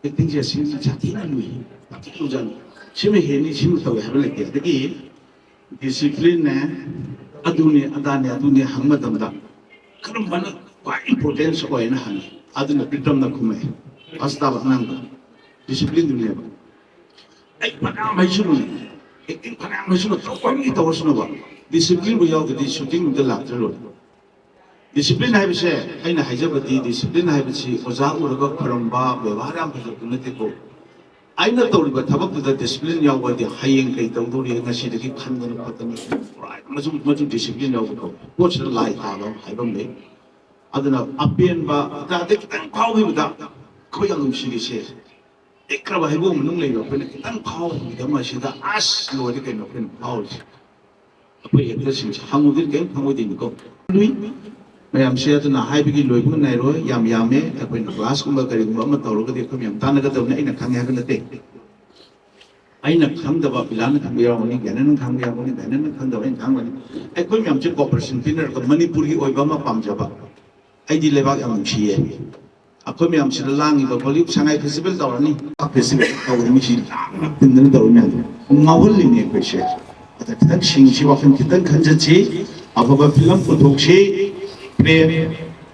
ꯑꯦꯛꯇꯤꯡꯁꯦ ꯁꯤꯟꯁꯤ ꯁꯥꯊꯤꯅ ꯂꯨꯏ, ꯁꯥꯊꯤꯅ ꯂꯨꯖꯥꯠꯅꯤ꯫ ꯁꯤꯃ ꯍꯦꯟꯅꯤ, ꯁꯤꯃ ꯇꯧꯏ ꯍꯥꯏꯕ ꯂꯩꯇꯦ꯫ ꯑꯗꯒꯤ ꯗꯤꯁꯤꯄ꯭ꯂꯤꯟꯅꯦ, ꯑꯗꯨꯅꯦ ꯑꯗꯥꯅꯦ ꯑꯗꯨꯅꯦ ꯍꯪꯕ ꯃꯇꯝꯗ ꯀꯔꯝꯕꯅ ꯈ꯭ꯋꯥꯏ ꯏꯝꯄꯣꯔꯇꯦꯟꯁ ꯑꯣꯏꯅ ꯍꯪꯉꯤ꯫ ꯑꯗꯨꯅ ꯕꯤꯀ꯭ꯔꯝꯅ ꯈꯨꯝꯃꯛꯑꯦ, ꯐꯥꯁ ꯇꯥꯕ ꯑꯉꯥꯡꯗꯣ꯫ ꯗꯤꯁꯤꯄ꯭ꯂꯤꯟꯗꯨꯅꯦꯕ꯫ ꯑꯩ ꯐꯅꯌꯥꯝ ꯍꯩꯁꯅꯨ, ꯑꯦꯛꯇꯤꯡ ꯐꯅꯌꯥꯝ ꯍꯩꯁꯅꯨ, ꯇꯧꯕ ꯇꯧꯔꯁꯅꯨꯕ, ꯗꯤꯁꯤꯄ꯭ꯂꯤꯟꯕꯨ ꯌꯥꯎꯗ꯭ꯔꯗꯤ ꯁꯨꯇꯤꯡꯗ ꯂꯥꯛꯇ꯭ꯔ ꯂꯣꯏꯔꯦ꯫ ꯗꯤꯁꯤꯄ꯭ꯂꯤꯟ ꯍꯥꯏꯕꯁꯦ, ꯑꯩꯅ ꯍꯥꯏꯖꯕꯗꯤ ꯗꯤꯁꯤꯄ꯭ꯂꯤꯟ ꯍꯥꯏꯕꯁꯤ ꯑꯣꯖꯥ ꯎꯔꯒ ꯈꯣꯏꯔꯝꯕ, ꯕꯦꯕꯥꯔ ꯌꯥꯝ ꯐꯖꯕꯗꯨ ꯅꯠꯇꯦꯀꯣ꯫ ꯑꯩꯅ ꯇꯧꯔꯤꯕ ꯊꯕꯛꯇꯨꯗ ꯗꯤꯁꯤꯄ꯭ꯂꯤꯟ ꯌꯥꯎꯕꯗꯤ ꯍꯌꯦꯡ ꯀꯩ ꯇꯧꯗꯧꯔꯤ, ꯉꯁꯤꯗꯒꯤ ꯈꯟꯗꯅ ꯈꯣꯠꯇꯅ ꯄꯨꯔꯥ ꯃꯆꯨ ꯃꯆꯨ ꯗꯤꯁꯤꯄ꯭ꯂꯤꯟ ꯌꯥꯎꯕꯗꯣ꯫ ꯄꯣꯠꯁꯤꯗ ꯂꯥꯏ ꯇꯥꯕ ꯍꯥꯏꯕ ꯑꯃ ꯂꯩ꯫ ꯑꯗꯨꯅ ꯑꯄꯦꯟꯕ ꯑꯗ ꯈꯤꯇꯪ ꯐꯥꯎꯈꯤꯕꯗ ꯑꯩꯈꯣꯏ ꯌꯥꯝ ꯅꯨꯡꯁꯤꯔꯤꯁꯦ, ꯄꯤꯛꯈ꯭ꯔꯕ ꯍꯩꯕꯣꯡ ꯃꯅꯨꯡ ꯂꯩꯕ ꯑꯩꯈꯣꯏꯅ ꯈꯤꯇꯪ ꯐꯥꯎꯈꯤꯕꯗ ꯃꯁꯤꯗ ꯑꯁ ꯂꯣꯏꯔꯦ ꯀꯩꯅꯣ ꯑꯩꯈꯣꯏꯅ ꯐꯥꯎꯔꯤꯁꯦ꯫ ꯑꯩꯈꯣꯏ ꯑꯦꯛꯇꯔꯁꯤꯡꯁꯦ ꯍꯪꯉꯨꯗꯤ ꯀꯔꯤꯝ ꯈꯪꯉꯣꯏꯗꯣꯏꯅꯤꯀꯣ꯫ ꯂꯨꯏ ꯃꯌꯥꯝꯁꯦ꯫ ꯑꯗꯨꯅ ꯍꯥꯏꯕꯒꯤ ꯂꯣꯏꯕ ꯅꯥꯏꯔꯣꯏ, ꯌꯥꯝ ꯌꯥꯝꯃꯦ꯫ ꯑꯩꯈꯣꯏꯅ ꯀ꯭ꯂꯥꯁꯀꯨꯝꯕ ꯀꯔꯤꯒꯨꯝꯕ ꯑꯃ ꯇꯧꯔꯒꯗꯤ ꯑꯩꯈꯣꯏ ꯃꯌꯥꯝ ꯇꯥꯟꯅꯒꯗꯕꯅꯤ, ꯑꯩꯅ ꯈꯪꯉꯦ ꯍꯥꯏꯕ ꯅꯠꯇꯦ꯫ ꯑꯩꯅ ꯈꯪꯗꯕ ꯄꯤꯂꯥꯅ ꯈꯪꯕ ꯌꯥꯎꯔꯝꯒꯅꯤ, ꯒꯥꯏꯅꯅ ꯈꯪꯕ ꯌꯥꯎꯔꯝꯒꯅꯤ, ꯒꯥꯏꯅꯅ ꯈꯪꯗꯕ ꯑꯩꯅ ꯈꯪꯒꯅꯤ꯫ ꯑꯩꯈꯣꯏ ꯃꯌꯥꯝꯁꯦ ꯀꯣꯑꯣꯄꯔꯦꯁꯟ ꯄꯤꯅꯔꯒ ꯃꯅꯤꯄꯨꯔꯒꯤ ꯑꯣꯏꯕ ꯑꯃ ꯄꯥꯝꯖꯕ꯫ ꯑꯩꯗꯤ ꯂꯩꯕꯥꯛ ꯌꯥꯝ ꯅꯨꯡꯁꯤꯌꯦ꯫ ꯑꯩꯈꯣꯏ ꯃꯌꯥꯝꯁꯤꯗ ꯂꯥꯡꯉꯤꯕ ꯈꯣꯠꯂꯤ, ꯁꯉꯥꯏ ꯐꯦꯁꯇꯤꯚꯦꯜ ꯇꯧꯔꯅꯤ, ꯐꯦꯁꯇꯤꯚꯦꯜ ꯇꯧꯔꯅꯤ, ꯃꯤꯁꯤ ꯂꯥꯡꯅ ꯈꯨꯝꯗꯅ ꯇꯧꯔꯤ ꯃꯌꯥꯝꯗꯣ ꯉꯥꯎꯍꯜꯂꯤꯅꯦ ꯑꯩꯈꯣꯏꯁꯦ꯫ ꯑꯗ ꯈꯤꯇꯪ ꯁꯤꯡꯁꯤ, ꯋꯥꯈꯜ ꯈꯤꯇꯪ ꯈꯟꯖꯤꯟꯁꯤ, ꯑꯐꯕ ꯐꯤꯂꯝ ꯄꯨꯊꯣꯛꯁꯤ꯫ ꯄ꯭ꯔꯦꯝ,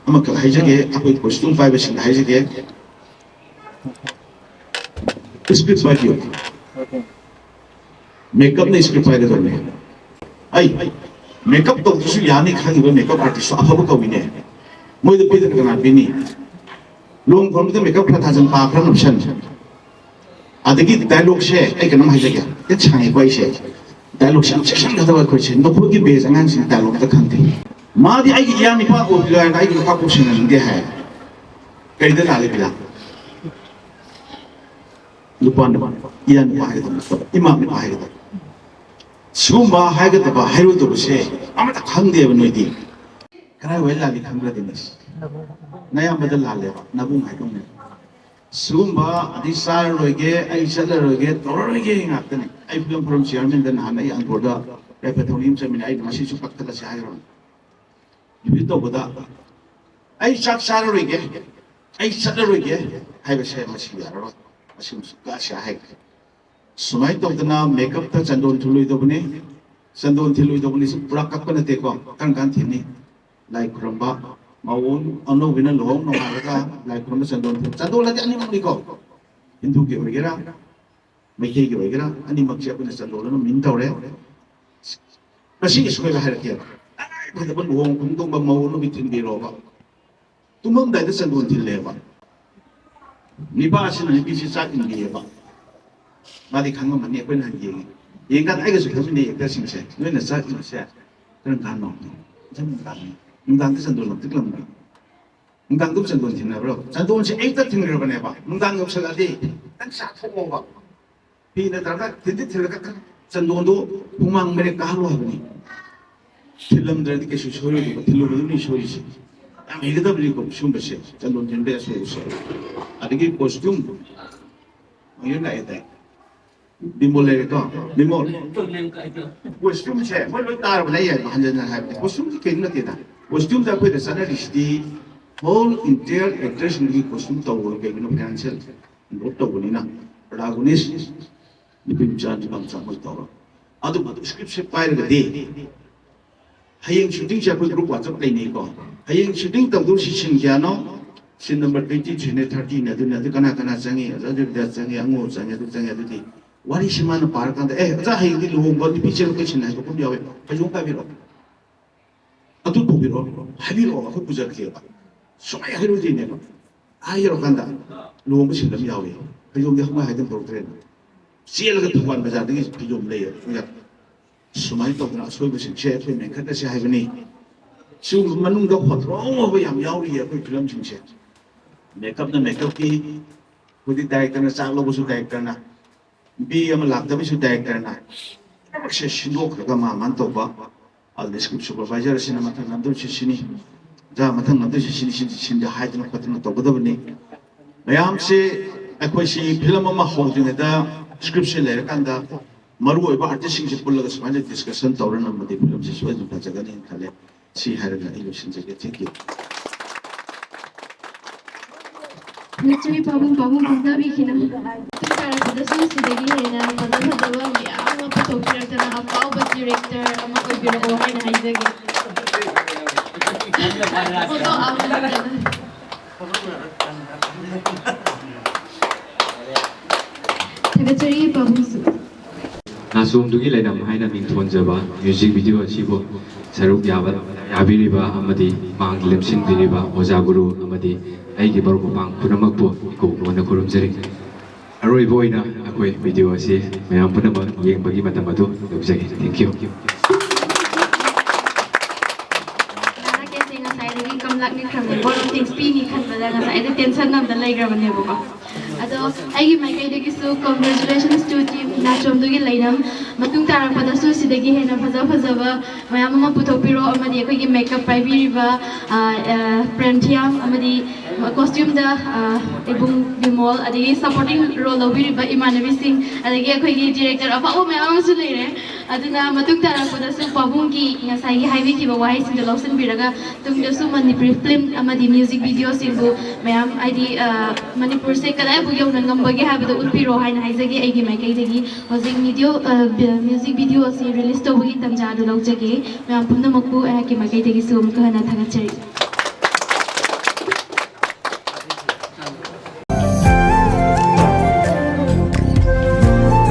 ꯑꯃꯈꯛ ꯍꯥꯏꯖꯒꯦ, ꯑꯩꯈꯣꯏ ꯀꯣꯁꯇ꯭ꯌꯨꯝ ꯄꯥꯏꯕꯁꯤꯡꯗ ꯍꯥꯏꯖꯒꯦ, ꯁ꯭ꯀ꯭ꯔꯤꯞ ꯄꯥꯏꯕꯤꯌꯨ꯫ ꯃꯦꯀꯞꯅ ꯁ꯭ꯀ꯭ꯔꯤꯞ ꯄꯥꯏꯒꯗꯕꯅꯦ꯫ ꯑꯩ ꯃꯦꯀꯞ ꯇꯧꯗ꯭ꯔꯁꯨ ꯌꯥꯅꯤ ꯈꯪꯉꯤꯕ ꯃꯦꯀꯞ ꯑꯥꯔꯇꯤꯁꯁꯨ ꯑꯐꯕ ꯀꯧꯏꯅꯦ꯫ ꯃꯣꯏꯗ ꯄꯤꯗꯅ ꯀꯅꯥ ꯄꯤꯅꯤ? ꯂꯨꯍꯣꯡ ꯈꯣꯡꯗꯣꯡꯕꯗ ꯃꯦꯀꯞ ꯈꯔ ꯊꯥꯖꯟ, ꯄꯥ ꯈꯔ ꯅꯞꯁꯟ꯫ ꯑꯗꯒꯤ ꯗꯥꯏꯂꯣꯛꯁꯦ ꯑꯩ ꯀꯩꯅꯣꯝ ꯍꯥꯏꯖꯒꯦ, ꯍꯦꯛ ꯁꯥꯡꯉꯦꯀꯣ ꯑꯩꯁꯦ꯫ ꯗꯥꯏꯂꯣꯛꯁꯦ ꯌꯥꯝ ꯆꯦꯛꯁꯤꯟꯒꯗꯕ ꯑꯩꯈꯣꯏꯁꯦ꯫ ꯅꯈꯣꯏꯒꯤ ꯕꯦꯁ ꯑꯉꯥꯡꯁꯤꯡ ꯗꯥꯏꯂꯣꯛ ꯑꯝꯇ ꯈꯪꯗꯦ꯫ ꯃꯥꯗꯤ ꯑꯩꯒꯤ ꯏꯌꯥ ꯅꯨꯄꯥ ꯑꯣꯏꯕꯤꯌꯨ ꯍꯥꯏꯔꯒ ꯑꯩꯒꯤ ꯅꯨꯄꯥ ꯀꯣꯛꯁꯤꯟꯅꯅꯤꯡꯗꯦ ꯍꯥꯏ꯫ ꯀꯩꯗ ꯂꯥꯜꯂꯤꯕꯤꯗ? ꯅꯨꯄꯥ ꯅꯨꯄꯥ, ꯏꯌꯥ ꯅꯨꯄꯥ ꯍꯥꯏꯒꯗꯕ ꯅꯠꯇꯕ, ꯏꯃꯥ ꯅꯨꯄꯥ ꯍꯥꯏꯒꯗꯕ꯫ ꯁꯤꯒꯨꯝꯕ ꯍꯥꯏꯒꯗꯕ, ꯍꯥꯏꯔꯣꯏꯗꯕꯁꯦ ꯑꯃꯠꯇ ꯈꯪꯗꯦꯕ ꯅꯣꯏꯗꯤ꯫ ꯀꯗꯥꯏꯋꯥꯏ ꯂꯥꯜꯂꯤ ꯈꯪꯕ꯭ꯔꯗꯤ ꯃꯁꯤ? ꯅꯌꯥꯝꯕꯗ ꯂꯥꯜꯂꯦꯕ, ꯅꯕꯨꯡ ꯍꯥꯏꯗꯧꯅꯦ꯫ ꯁꯤꯒꯨꯝꯕ ꯑꯗꯩ ꯆꯥꯔꯔꯣꯏꯒꯦ, ꯑꯩ ꯆꯠꯂꯔꯣꯏꯒꯦ, ꯇꯧꯔꯔꯣꯏꯒꯦ ꯉꯥꯛꯇꯅꯦ꯫ ꯑꯩ ꯐꯤꯂꯝ ꯐꯣꯔꯝ ꯆꯤꯌꯥꯔꯃꯦꯟꯗ ꯅꯍꯥꯟ ꯑꯩ ꯑꯟꯗ꯭ꯔꯣꯗ ꯌꯥꯏꯐ ꯊꯧꯔꯤ ꯑꯃ ꯆꯠꯃꯤꯟꯅꯩ, ꯑꯩꯅ ꯃꯁꯤꯁꯨ ꯀꯛꯊꯠꯂꯁꯤ ꯍꯥꯏꯈ꯭ꯔꯕꯅꯤ꯫ ꯔꯤꯄꯤꯠ ꯇꯧꯕꯗ ꯑꯩ ꯆꯥꯛ ꯆꯥꯔꯔꯣꯏꯒꯦ, ꯑꯩ ꯆꯠꯂꯔꯣꯏꯒꯦ ꯍꯥꯏꯕꯁꯦ ꯃꯁꯤ ꯌꯥꯔꯔꯣꯏ꯫ ꯃꯁꯤ ꯁꯨꯛꯌꯥ ꯌꯥꯔꯣꯏ ꯍꯥꯏꯈ꯭ꯔꯦ꯫ ꯁꯨꯃꯥꯏꯅ ꯇꯧꯗꯅ ꯃꯦꯀꯞꯇ ꯆꯟꯗꯣꯟ ꯊꯤꯜꯂꯣꯏꯗꯧꯕꯅꯤ꯫ ꯆꯟꯗꯣꯟ ꯊꯤꯜꯂꯣꯏꯗꯧꯕꯅꯤ, ꯁꯤ ꯄꯨꯔꯥ ꯀꯛꯄ ꯅꯠꯇꯦꯀꯣ꯫ ꯀꯔꯝ ꯀꯥꯟ ꯊꯤꯟꯅꯤ? ꯂꯥꯏ ꯈꯨꯔꯝꯕ, ꯃꯑꯣꯡ ꯑꯅꯧꯕꯤꯅ ꯂꯨꯍꯣꯡ ꯅꯣꯡꯉꯥꯜꯂꯒ ꯂꯥꯏ ꯈꯨꯔꯝꯕ ꯆꯟꯗꯣꯟ ꯊꯤꯟ-, ꯆꯟꯗꯣꯟ ꯑꯗꯤ ꯑꯅꯤꯃꯛꯅꯤꯀꯣ꯫ ꯍꯤꯟꯗꯨꯒꯤ ꯑꯣꯏꯒꯦꯔꯥ, ꯃꯩꯇꯩꯒꯤ ꯑꯣꯏꯒꯦꯔꯥ, ꯑꯅꯤꯃꯛꯁꯦ ꯑꯩꯈꯣꯏꯅ ꯆꯟꯗꯣꯟ ꯑꯗꯨꯝ ꯃꯤꯟ ꯇꯧꯔꯦ꯫ ꯃꯁꯤꯒꯤ ꯁꯣꯏꯕ ꯍꯥꯏꯔꯛꯀꯦꯕ꯫ ꯇꯉꯥꯏ ꯐꯗꯕ ꯂꯨꯍꯣꯡ ꯈꯣꯡꯗꯣꯡꯕ ꯃꯧ ꯑꯅꯧꯕꯤ ꯊꯤꯟꯕꯤꯔꯣꯕ꯫ ꯇꯨꯝꯃꯝꯗꯥꯏꯗ ꯆꯟꯗꯣꯟ ꯊꯤꯜꯂꯦꯕ꯫ ꯅꯤꯄꯥꯁꯤꯅ ꯅꯨꯄꯤꯁꯤ ꯆꯥꯛ ꯏꯟꯕꯤꯌꯦꯕ꯫ ꯃꯥꯗꯤ ꯈꯪꯉꯝꯃꯅꯤ, ꯑꯩꯈꯣꯏꯅ ꯍꯥꯟꯅ ꯌꯦꯡꯉꯤ꯫ ꯌꯦꯡꯀꯥꯟꯗ ꯑꯩꯒꯁꯨ ꯐꯝꯃꯤꯟꯅꯩ ꯑꯦꯛꯇꯔꯁꯤꯡꯁꯦ꯫ "ꯅꯣꯏꯅ ꯆꯥꯛ ꯏꯟꯕꯁꯦ ꯀꯔꯝ ꯀꯥꯟꯅꯣ?" "ꯅꯨꯡꯗꯥꯡ ꯅꯨꯡꯗꯥꯡꯅꯤ꯫ ꯅꯨꯡꯗꯥꯡꯗ ꯆꯟꯗꯣꯟ ꯂꯝꯇꯤꯛ ꯂꯝꯕ꯭ꯔꯥ? ꯅꯨꯡꯗꯥꯡꯗ ꯆꯟꯗꯣꯟ ꯊꯤꯟꯅꯕ꯭ꯔꯥ?" ꯆꯟꯗꯣꯟꯁꯦ ꯑꯌꯨꯛꯇ ꯊꯤꯟꯈ꯭ꯔꯕꯅꯦꯕ꯫ ꯅꯨꯡꯗꯥꯡ ꯌꯧꯁꯜꯂꯛꯑꯗꯤ ꯈꯤꯇꯪ ꯆꯥꯊꯣꯛꯑꯣꯕ꯫ ꯐꯤ ꯅꯠꯇ꯭ꯔꯒ ꯊꯤꯟꯗꯤ ꯊꯤꯜꯂꯒ ꯆꯟꯗꯣꯟꯗꯣ ꯍꯨꯃꯥꯡ ꯃꯔꯦꯛ ꯀꯥꯍꯜꯂꯣ ꯍꯥꯏꯕꯅꯤ꯫ ꯊꯤꯜꯂꯝꯗ꯭ꯔꯗꯤ ꯀꯩꯁꯨ ꯁꯣꯏꯔꯣꯏꯗꯕ, ꯊꯤꯜꯂꯨꯕꯗꯨꯅꯤ ꯁꯣꯏꯔꯤꯁꯦ꯫ ꯌꯥꯝ ꯍꯩꯒꯗꯕꯅꯤꯀꯣ ꯁꯤꯒꯨꯝꯕꯁꯦ, ꯆꯟꯗꯣꯟ ꯊꯤꯟꯕ ꯑꯁꯣꯏꯕꯁꯦ꯫ ꯑꯗꯒꯤ ꯀꯣꯁꯇ꯭ꯌꯨꯝ, ꯃꯌꯨꯝ ꯂꯥꯛꯑꯦ ꯇꯥꯏ꯫ ꯕꯤꯃꯣꯜ ꯂꯩꯔꯦꯀꯣ, ꯕꯤꯃꯣꯜ꯫ ꯀꯣꯁꯇ꯭ꯌꯨꯝꯁꯦ ꯃꯣꯏ ꯂꯣꯏ ꯇꯥꯔꯕꯅꯦ, ꯑꯩ ꯍꯥꯏꯕ ꯍꯟꯖꯟ ꯍꯟꯖꯟ ꯍꯥꯏꯕꯅꯦ꯫ ꯀꯣꯁꯇ꯭ꯌꯨꯝꯁꯦ ꯀꯩꯝ ꯅꯠꯇꯦꯗ꯫ ꯀꯣꯁꯇ꯭ꯌꯨꯝꯗ ꯑꯩꯈꯣꯏꯗ ꯆꯠꯅꯔꯤꯁꯤꯗꯤ whole entire actorꯁꯤꯡꯒꯤ ꯀꯣꯁꯇ꯭ꯌꯨꯝ ꯇꯧꯕ ꯀꯩꯒꯤꯅꯣ? ꯐꯥꯏꯅꯥꯟꯁꯤꯌꯦꯜ ꯏꯟꯚꯣꯜꯕ ꯇꯧꯕꯅꯤꯅ꯫ ꯄ꯭ꯔꯣꯇꯥꯒꯣꯅꯤꯁ ꯅꯨꯄꯤ ꯃꯆꯥ, ꯅꯨꯄꯥ ꯃꯆꯥ ꯃꯣꯏ ꯇꯧꯔ꯫ ꯑꯗꯨꯝꯕꯗꯨ ꯁ꯭ꯀ꯭ꯔꯤꯞꯁꯦ ꯄꯥꯏꯔꯒꯗꯤ ꯍꯌꯦꯡ ꯁꯨꯇꯤꯡꯁꯦ ꯑꯩꯈꯣꯏ ꯒ꯭ꯔꯨꯞ ꯋꯥꯆꯞ ꯂꯩꯅꯩꯀꯣ꯫ ꯍꯌꯦꯡ ꯁꯨꯇꯤꯡ ꯇꯧꯗꯧꯔꯤꯁꯤ ꯁꯤꯟ ꯀꯌꯥꯅꯣ? ꯁꯤꯟ ꯅꯝꯕꯔ ꯇ꯭ꯋꯦꯟꯇꯤ ꯊ꯭ꯔꯤꯅꯦ, ꯊꯥꯔꯇꯤꯅꯦ, ꯑꯗꯨꯅꯦ, ꯑꯗꯨ ꯀꯅꯥ ꯀꯅꯥ ꯆꯪꯉꯤ? ꯑꯗꯨ ꯑꯗꯨꯗ ꯆꯪꯉꯤ, ꯑꯉꯧꯕ ꯆꯪꯉꯤ, ꯑꯗꯨ ꯆꯪꯉꯤ, ꯑꯗꯨꯗꯤ ꯋꯥꯔꯤꯁꯤ ꯃꯥꯅ ꯄꯥꯔꯀꯥꯟꯗ, "ꯑꯦ ꯑꯣꯖꯥ, ꯍꯌꯦꯡꯗꯤ ꯂꯨꯍꯣꯡꯕ ꯅꯨꯄꯤ ꯆꯦꯜꯂꯛꯄꯩ ꯁꯤꯟ ꯍꯥꯏꯗꯣꯛꯄ ꯑꯃ ꯌꯥꯎꯋꯦ, ꯐꯩꯖꯣꯝ ꯄꯥꯏꯕꯤꯔꯛꯑꯣ, ꯑꯗꯨ ꯄꯨꯕꯤꯔꯛꯑꯣ, ꯍꯥꯏꯕꯤꯔꯛꯑꯣ, ꯑꯩꯈꯣꯏ ꯄꯨꯖꯔꯛꯀꯦꯕ"꯫ ꯁꯨꯡꯍꯥꯏ ꯍꯥꯏꯔꯨꯗꯣꯏꯅꯦꯕ꯫ ꯑꯥ ꯌꯧꯔꯀꯥꯟꯗ ꯂꯨꯍꯣꯡꯕ ꯁꯤꯟ ꯑꯃ ꯌꯥꯎꯋꯦ, ꯐꯩꯖꯣꯝꯗꯤ ꯍꯪꯉꯣꯏ ꯍꯥꯏꯗꯅ ꯄꯨꯔꯛꯇ꯭ꯔꯦꯅ꯫ ꯆꯦꯜꯂꯒ ꯊꯧꯕꯥꯜ ꯕꯖꯥꯔꯗꯒꯤ ꯐꯩꯖꯣꯝ ꯂꯩꯌꯦ꯫ ꯑꯗꯨꯒ ꯁꯨꯃꯥꯏꯅ ꯇꯧꯗꯅ ꯑꯁꯣꯏꯕꯁꯤꯡꯁꯦ ꯑꯩꯈꯣꯏ ꯃꯦꯟꯈꯠꯅꯁꯦ ꯍꯥꯏꯕꯅꯤ꯫ ꯁꯤꯒꯨꯝꯕ ꯃꯅꯨꯡꯗ ꯍꯣꯠꯅꯕ ꯌꯥꯝ ꯌꯥꯎꯔꯤꯌꯦ ꯑꯩꯈꯣꯏ ꯐꯤꯂꯝꯁꯤꯡꯁꯦ꯫ ꯃꯦꯀꯞꯅ ꯃꯦꯀꯞꯀꯤ, ꯑꯩꯈꯣꯏꯗꯤ ꯗꯥꯏꯔꯦꯛꯇꯔꯅ ꯆꯥꯛ ꯂꯧꯕꯁꯨ ꯗꯥꯏꯔꯦꯛꯇꯔꯅ, ꯅꯨꯄꯤ ꯑꯃ ꯂꯥꯛꯇꯕꯁꯨ ꯗꯥꯏꯔꯦꯛꯇꯔꯅ, ꯄꯨꯝꯅꯃꯛꯁꯦ ꯁꯤꯟꯗꯣꯛꯈ꯭ꯔꯒ ꯃꯥ ꯃꯥꯅ ꯇꯧꯕ꯫ ꯑꯗꯨꯗ ꯁ꯭ꯀ꯭ꯔꯤꯞ ꯁꯨꯄꯔꯚꯥꯏꯖꯔ ꯑꯁꯤꯅ ꯃꯊꯪ ꯅꯝꯗꯣꯏꯁꯤ ꯁꯤꯅꯤ, ꯑꯣꯖꯥ ꯃꯊꯪ ꯅꯝꯗꯣꯏꯁꯤ ꯁꯤꯅꯤ, ꯁꯤꯅꯤ, ꯁꯤꯅꯤ ꯍꯥꯏꯗꯅ ꯈꯣꯠꯇꯅ ꯇꯧꯒꯗꯕꯅꯤ꯫ ꯃꯌꯥꯝꯁꯦ ꯑꯩꯈꯣꯏꯁꯤ ꯐꯤꯂꯝ ꯑꯃ ꯍꯧꯗ꯭ꯔꯤꯉꯩꯗ ꯁ꯭ꯀ꯭ꯔꯤꯞꯁꯦ ꯂꯩꯔꯀꯥꯟꯗ ꯃꯔꯨꯑꯣꯏꯕ ꯑꯥꯔꯇꯤꯁꯁꯤꯡꯁꯦ ꯄꯨꯜꯂꯒ ꯁꯨꯃꯥꯏꯅ ꯗꯤꯁꯀꯁꯟ ꯇꯧꯔ ꯅꯝꯃꯗꯤ ꯐꯤꯂꯝꯁꯦ ꯁꯣꯏꯗꯅ ꯐꯖꯒꯅꯤꯅ ꯈꯜꯂꯦ꯫ ꯁꯤ ꯍꯥꯏꯔꯒ ꯑꯩ ꯂꯣꯏꯁꯤꯟꯖꯒꯦ꯫ Thank you꯫ ꯅꯆꯣꯏ ꯄꯥꯕꯨꯡ ꯄꯥꯕꯨꯡ ꯄꯥꯝꯖꯕꯤꯈꯤꯅ ꯃꯇꯨꯡ ꯇꯥꯔꯛꯄꯗꯁꯨ ꯁꯤꯗꯒꯤ ꯍꯦꯟꯅ ꯐꯖ ꯐꯖꯕ ꯃꯌꯥꯝ ꯑꯃ ꯄꯨꯊꯣꯛꯄꯤꯔꯛꯇꯅ ꯑꯐꯥꯎꯕ ꯗꯤꯔꯦꯛꯇꯔ ꯑꯃ ꯑꯣꯏꯕꯤꯔꯛꯑꯣ ꯍꯥꯏꯅ ꯍꯥꯏꯖꯒꯦ꯫ ꯐꯣꯇꯣ ꯑꯃ ꯅꯠꯇꯅ꯫ ꯊꯥꯒꯠꯆꯔꯤ ꯄꯥꯕꯨꯡꯁꯨ꯫ ꯅꯥꯆꯣꯝꯗꯨꯒꯤ ꯂꯩꯔꯝ ꯍꯥꯏꯅ ꯃꯤꯡꯊꯣꯟꯖꯕ ꯃ꯭ꯌꯨꯖꯤꯛ ꯚꯤꯗꯤꯑꯣ ꯑꯁꯤꯕꯨ ꯁꯔꯨꯛ ꯌꯥꯕ ꯌꯥꯕꯤꯔꯤꯕ ꯑꯃꯗꯤ ꯃꯥꯡꯗ ꯂꯦꯝꯁꯤꯟꯕꯤꯔꯤꯕ ꯑꯣꯖꯥ ꯒꯨꯔꯨ ꯑꯃꯗꯤ ꯑꯩꯒꯤ ꯃꯔꯨꯞ ꯃꯄꯥꯡ ꯄꯨꯝꯅꯃꯛꯄꯨ ꯏꯀꯣꯛꯅꯣꯅ ꯈꯨꯔꯨꯝꯖꯔꯤ꯫ ꯑꯔꯣꯏꯕ ꯑꯣꯏꯅ ꯑꯩꯈꯣꯏ ꯚꯤꯗꯤꯑꯣ ꯑꯁꯤ ꯃꯌꯥꯝ ꯄꯨꯝꯅꯃꯛ ꯌꯦꯡꯕꯒꯤ ꯃꯇꯝ ꯑꯗꯨ ꯂꯧꯖꯒꯦ꯫ Thank you꯫ ꯅꯥꯔꯛꯀꯦꯁꯦ ꯉꯁꯥꯏꯗꯒꯤ ꯀꯝꯂꯥꯛꯅꯤꯈ꯭ꯔꯕꯅꯦ꯫ ꯕꯣꯔꯣ ꯊꯤꯡꯁ ꯄꯤꯅꯤ ꯈꯟꯕꯗ ꯉꯁꯥꯏꯗ ꯇꯦꯟꯁꯟ ꯑꯝꯗ ꯂꯩꯈ꯭ꯔꯕꯅꯦꯕꯀꯣ꯫ ꯑꯗꯣ ꯑꯩꯒꯤ ꯃꯥꯏꯀꯩꯗꯒꯤꯁꯨ congratulations to team ꯅꯥꯆꯣꯝꯗꯨꯒꯤ ꯂꯩꯅꯝ꯫ ꯃꯇꯨꯡ ꯇꯥꯔꯛꯄꯗꯁꯨ ꯁꯤꯗꯒꯤ ꯍꯦꯟꯅ ꯐꯖ ꯐꯖꯕ ꯃꯌꯥꯝ ꯑꯃ ꯄꯨꯊꯣꯛꯄꯤꯔꯣ, ꯑꯃꯗꯤ ꯑꯩꯈꯣꯏꯒꯤ ꯃꯦꯀꯞ ꯄꯥꯏꯕꯤꯔꯤꯕ, ꯑ, ꯑ, ꯄ꯭ꯔꯦꯝꯊꯤꯌꯥꯝ, ꯑꯃꯗꯤ ꯀꯣꯁꯇ꯭ꯌꯨꯝꯗ, ꯑ, ꯏꯕꯨꯡ ꯕꯤꯃꯣꯜ, ꯑꯗꯒꯤ ꯁꯄꯣꯔꯇꯤꯡ ꯔꯣꯜ ꯂꯧꯕꯤꯔꯤꯕ ꯏꯃꯥꯟꯅꯕꯤꯁꯤꯡ, ꯑꯗꯒꯤ ꯑꯩꯈꯣꯏꯒꯤ ꯗꯤꯔꯦꯛꯇꯔ ꯑꯐꯥꯎꯕ ꯃꯌꯥꯝ ꯑꯃꯁꯨ ꯂꯩꯔꯦ꯫ ꯑꯗꯨꯅ ꯃꯇꯨꯡ ꯇꯥꯔꯛꯄꯗꯁꯨ ꯄꯥꯕꯨꯡꯒꯤ ꯉꯁꯥꯏꯒꯤ ꯍꯥꯏꯕꯤꯈꯤꯕ ꯋꯥꯍꯩꯁꯤꯡꯗꯣ ꯂꯧꯁꯤꯟꯕꯤꯔꯒ ꯇꯨꯡꯗꯁꯨ ꯃꯅꯤꯄꯨꯔꯤ ꯐꯤꯂꯝ ꯑꯃꯗꯤ ꯃ꯭ꯌꯨꯖꯤꯛ ꯚꯤꯗꯤꯑꯣꯁꯤꯡꯕꯨ ꯃꯌꯥꯝ ꯍꯥꯏꯗꯤ, ꯑ, ꯃꯅꯤꯄꯨꯔꯁꯦ ꯀꯗꯥꯏꯕꯨ ꯌꯧꯅ ꯉꯝꯕꯒꯦ ꯍꯥꯏꯕꯗꯣ ꯎꯠꯄꯤꯔꯣ ꯍꯥꯏꯅ ꯍꯥꯏꯖꯒꯦ ꯑꯩꯒꯤ ꯃꯥꯏꯀꯩꯗꯒꯤ꯫ ꯍꯧꯖꯤꯛ ꯃꯤꯗꯤꯑꯣ, ꯑ, ꯕꯤ-, ꯃ꯭ꯌꯨꯖꯤꯛ ꯚꯤꯗꯤꯑꯣ ꯑꯁꯤ ꯔꯤꯂꯤꯁ ꯇꯧꯕꯒꯤ ꯇꯥꯟꯖꯥ ꯑꯗꯨ ꯂꯧꯖꯒꯦ꯫ ꯃꯌꯥꯝ ꯄꯨꯝꯅꯃꯛꯄꯨ ꯑꯩꯍꯥꯛꯀꯤ ꯃꯥꯏꯀꯩꯗꯒꯤꯁꯨ ꯑꯃꯨꯛꯀ ꯍꯟꯅ ꯊꯥꯒꯠꯆꯔꯤ꯫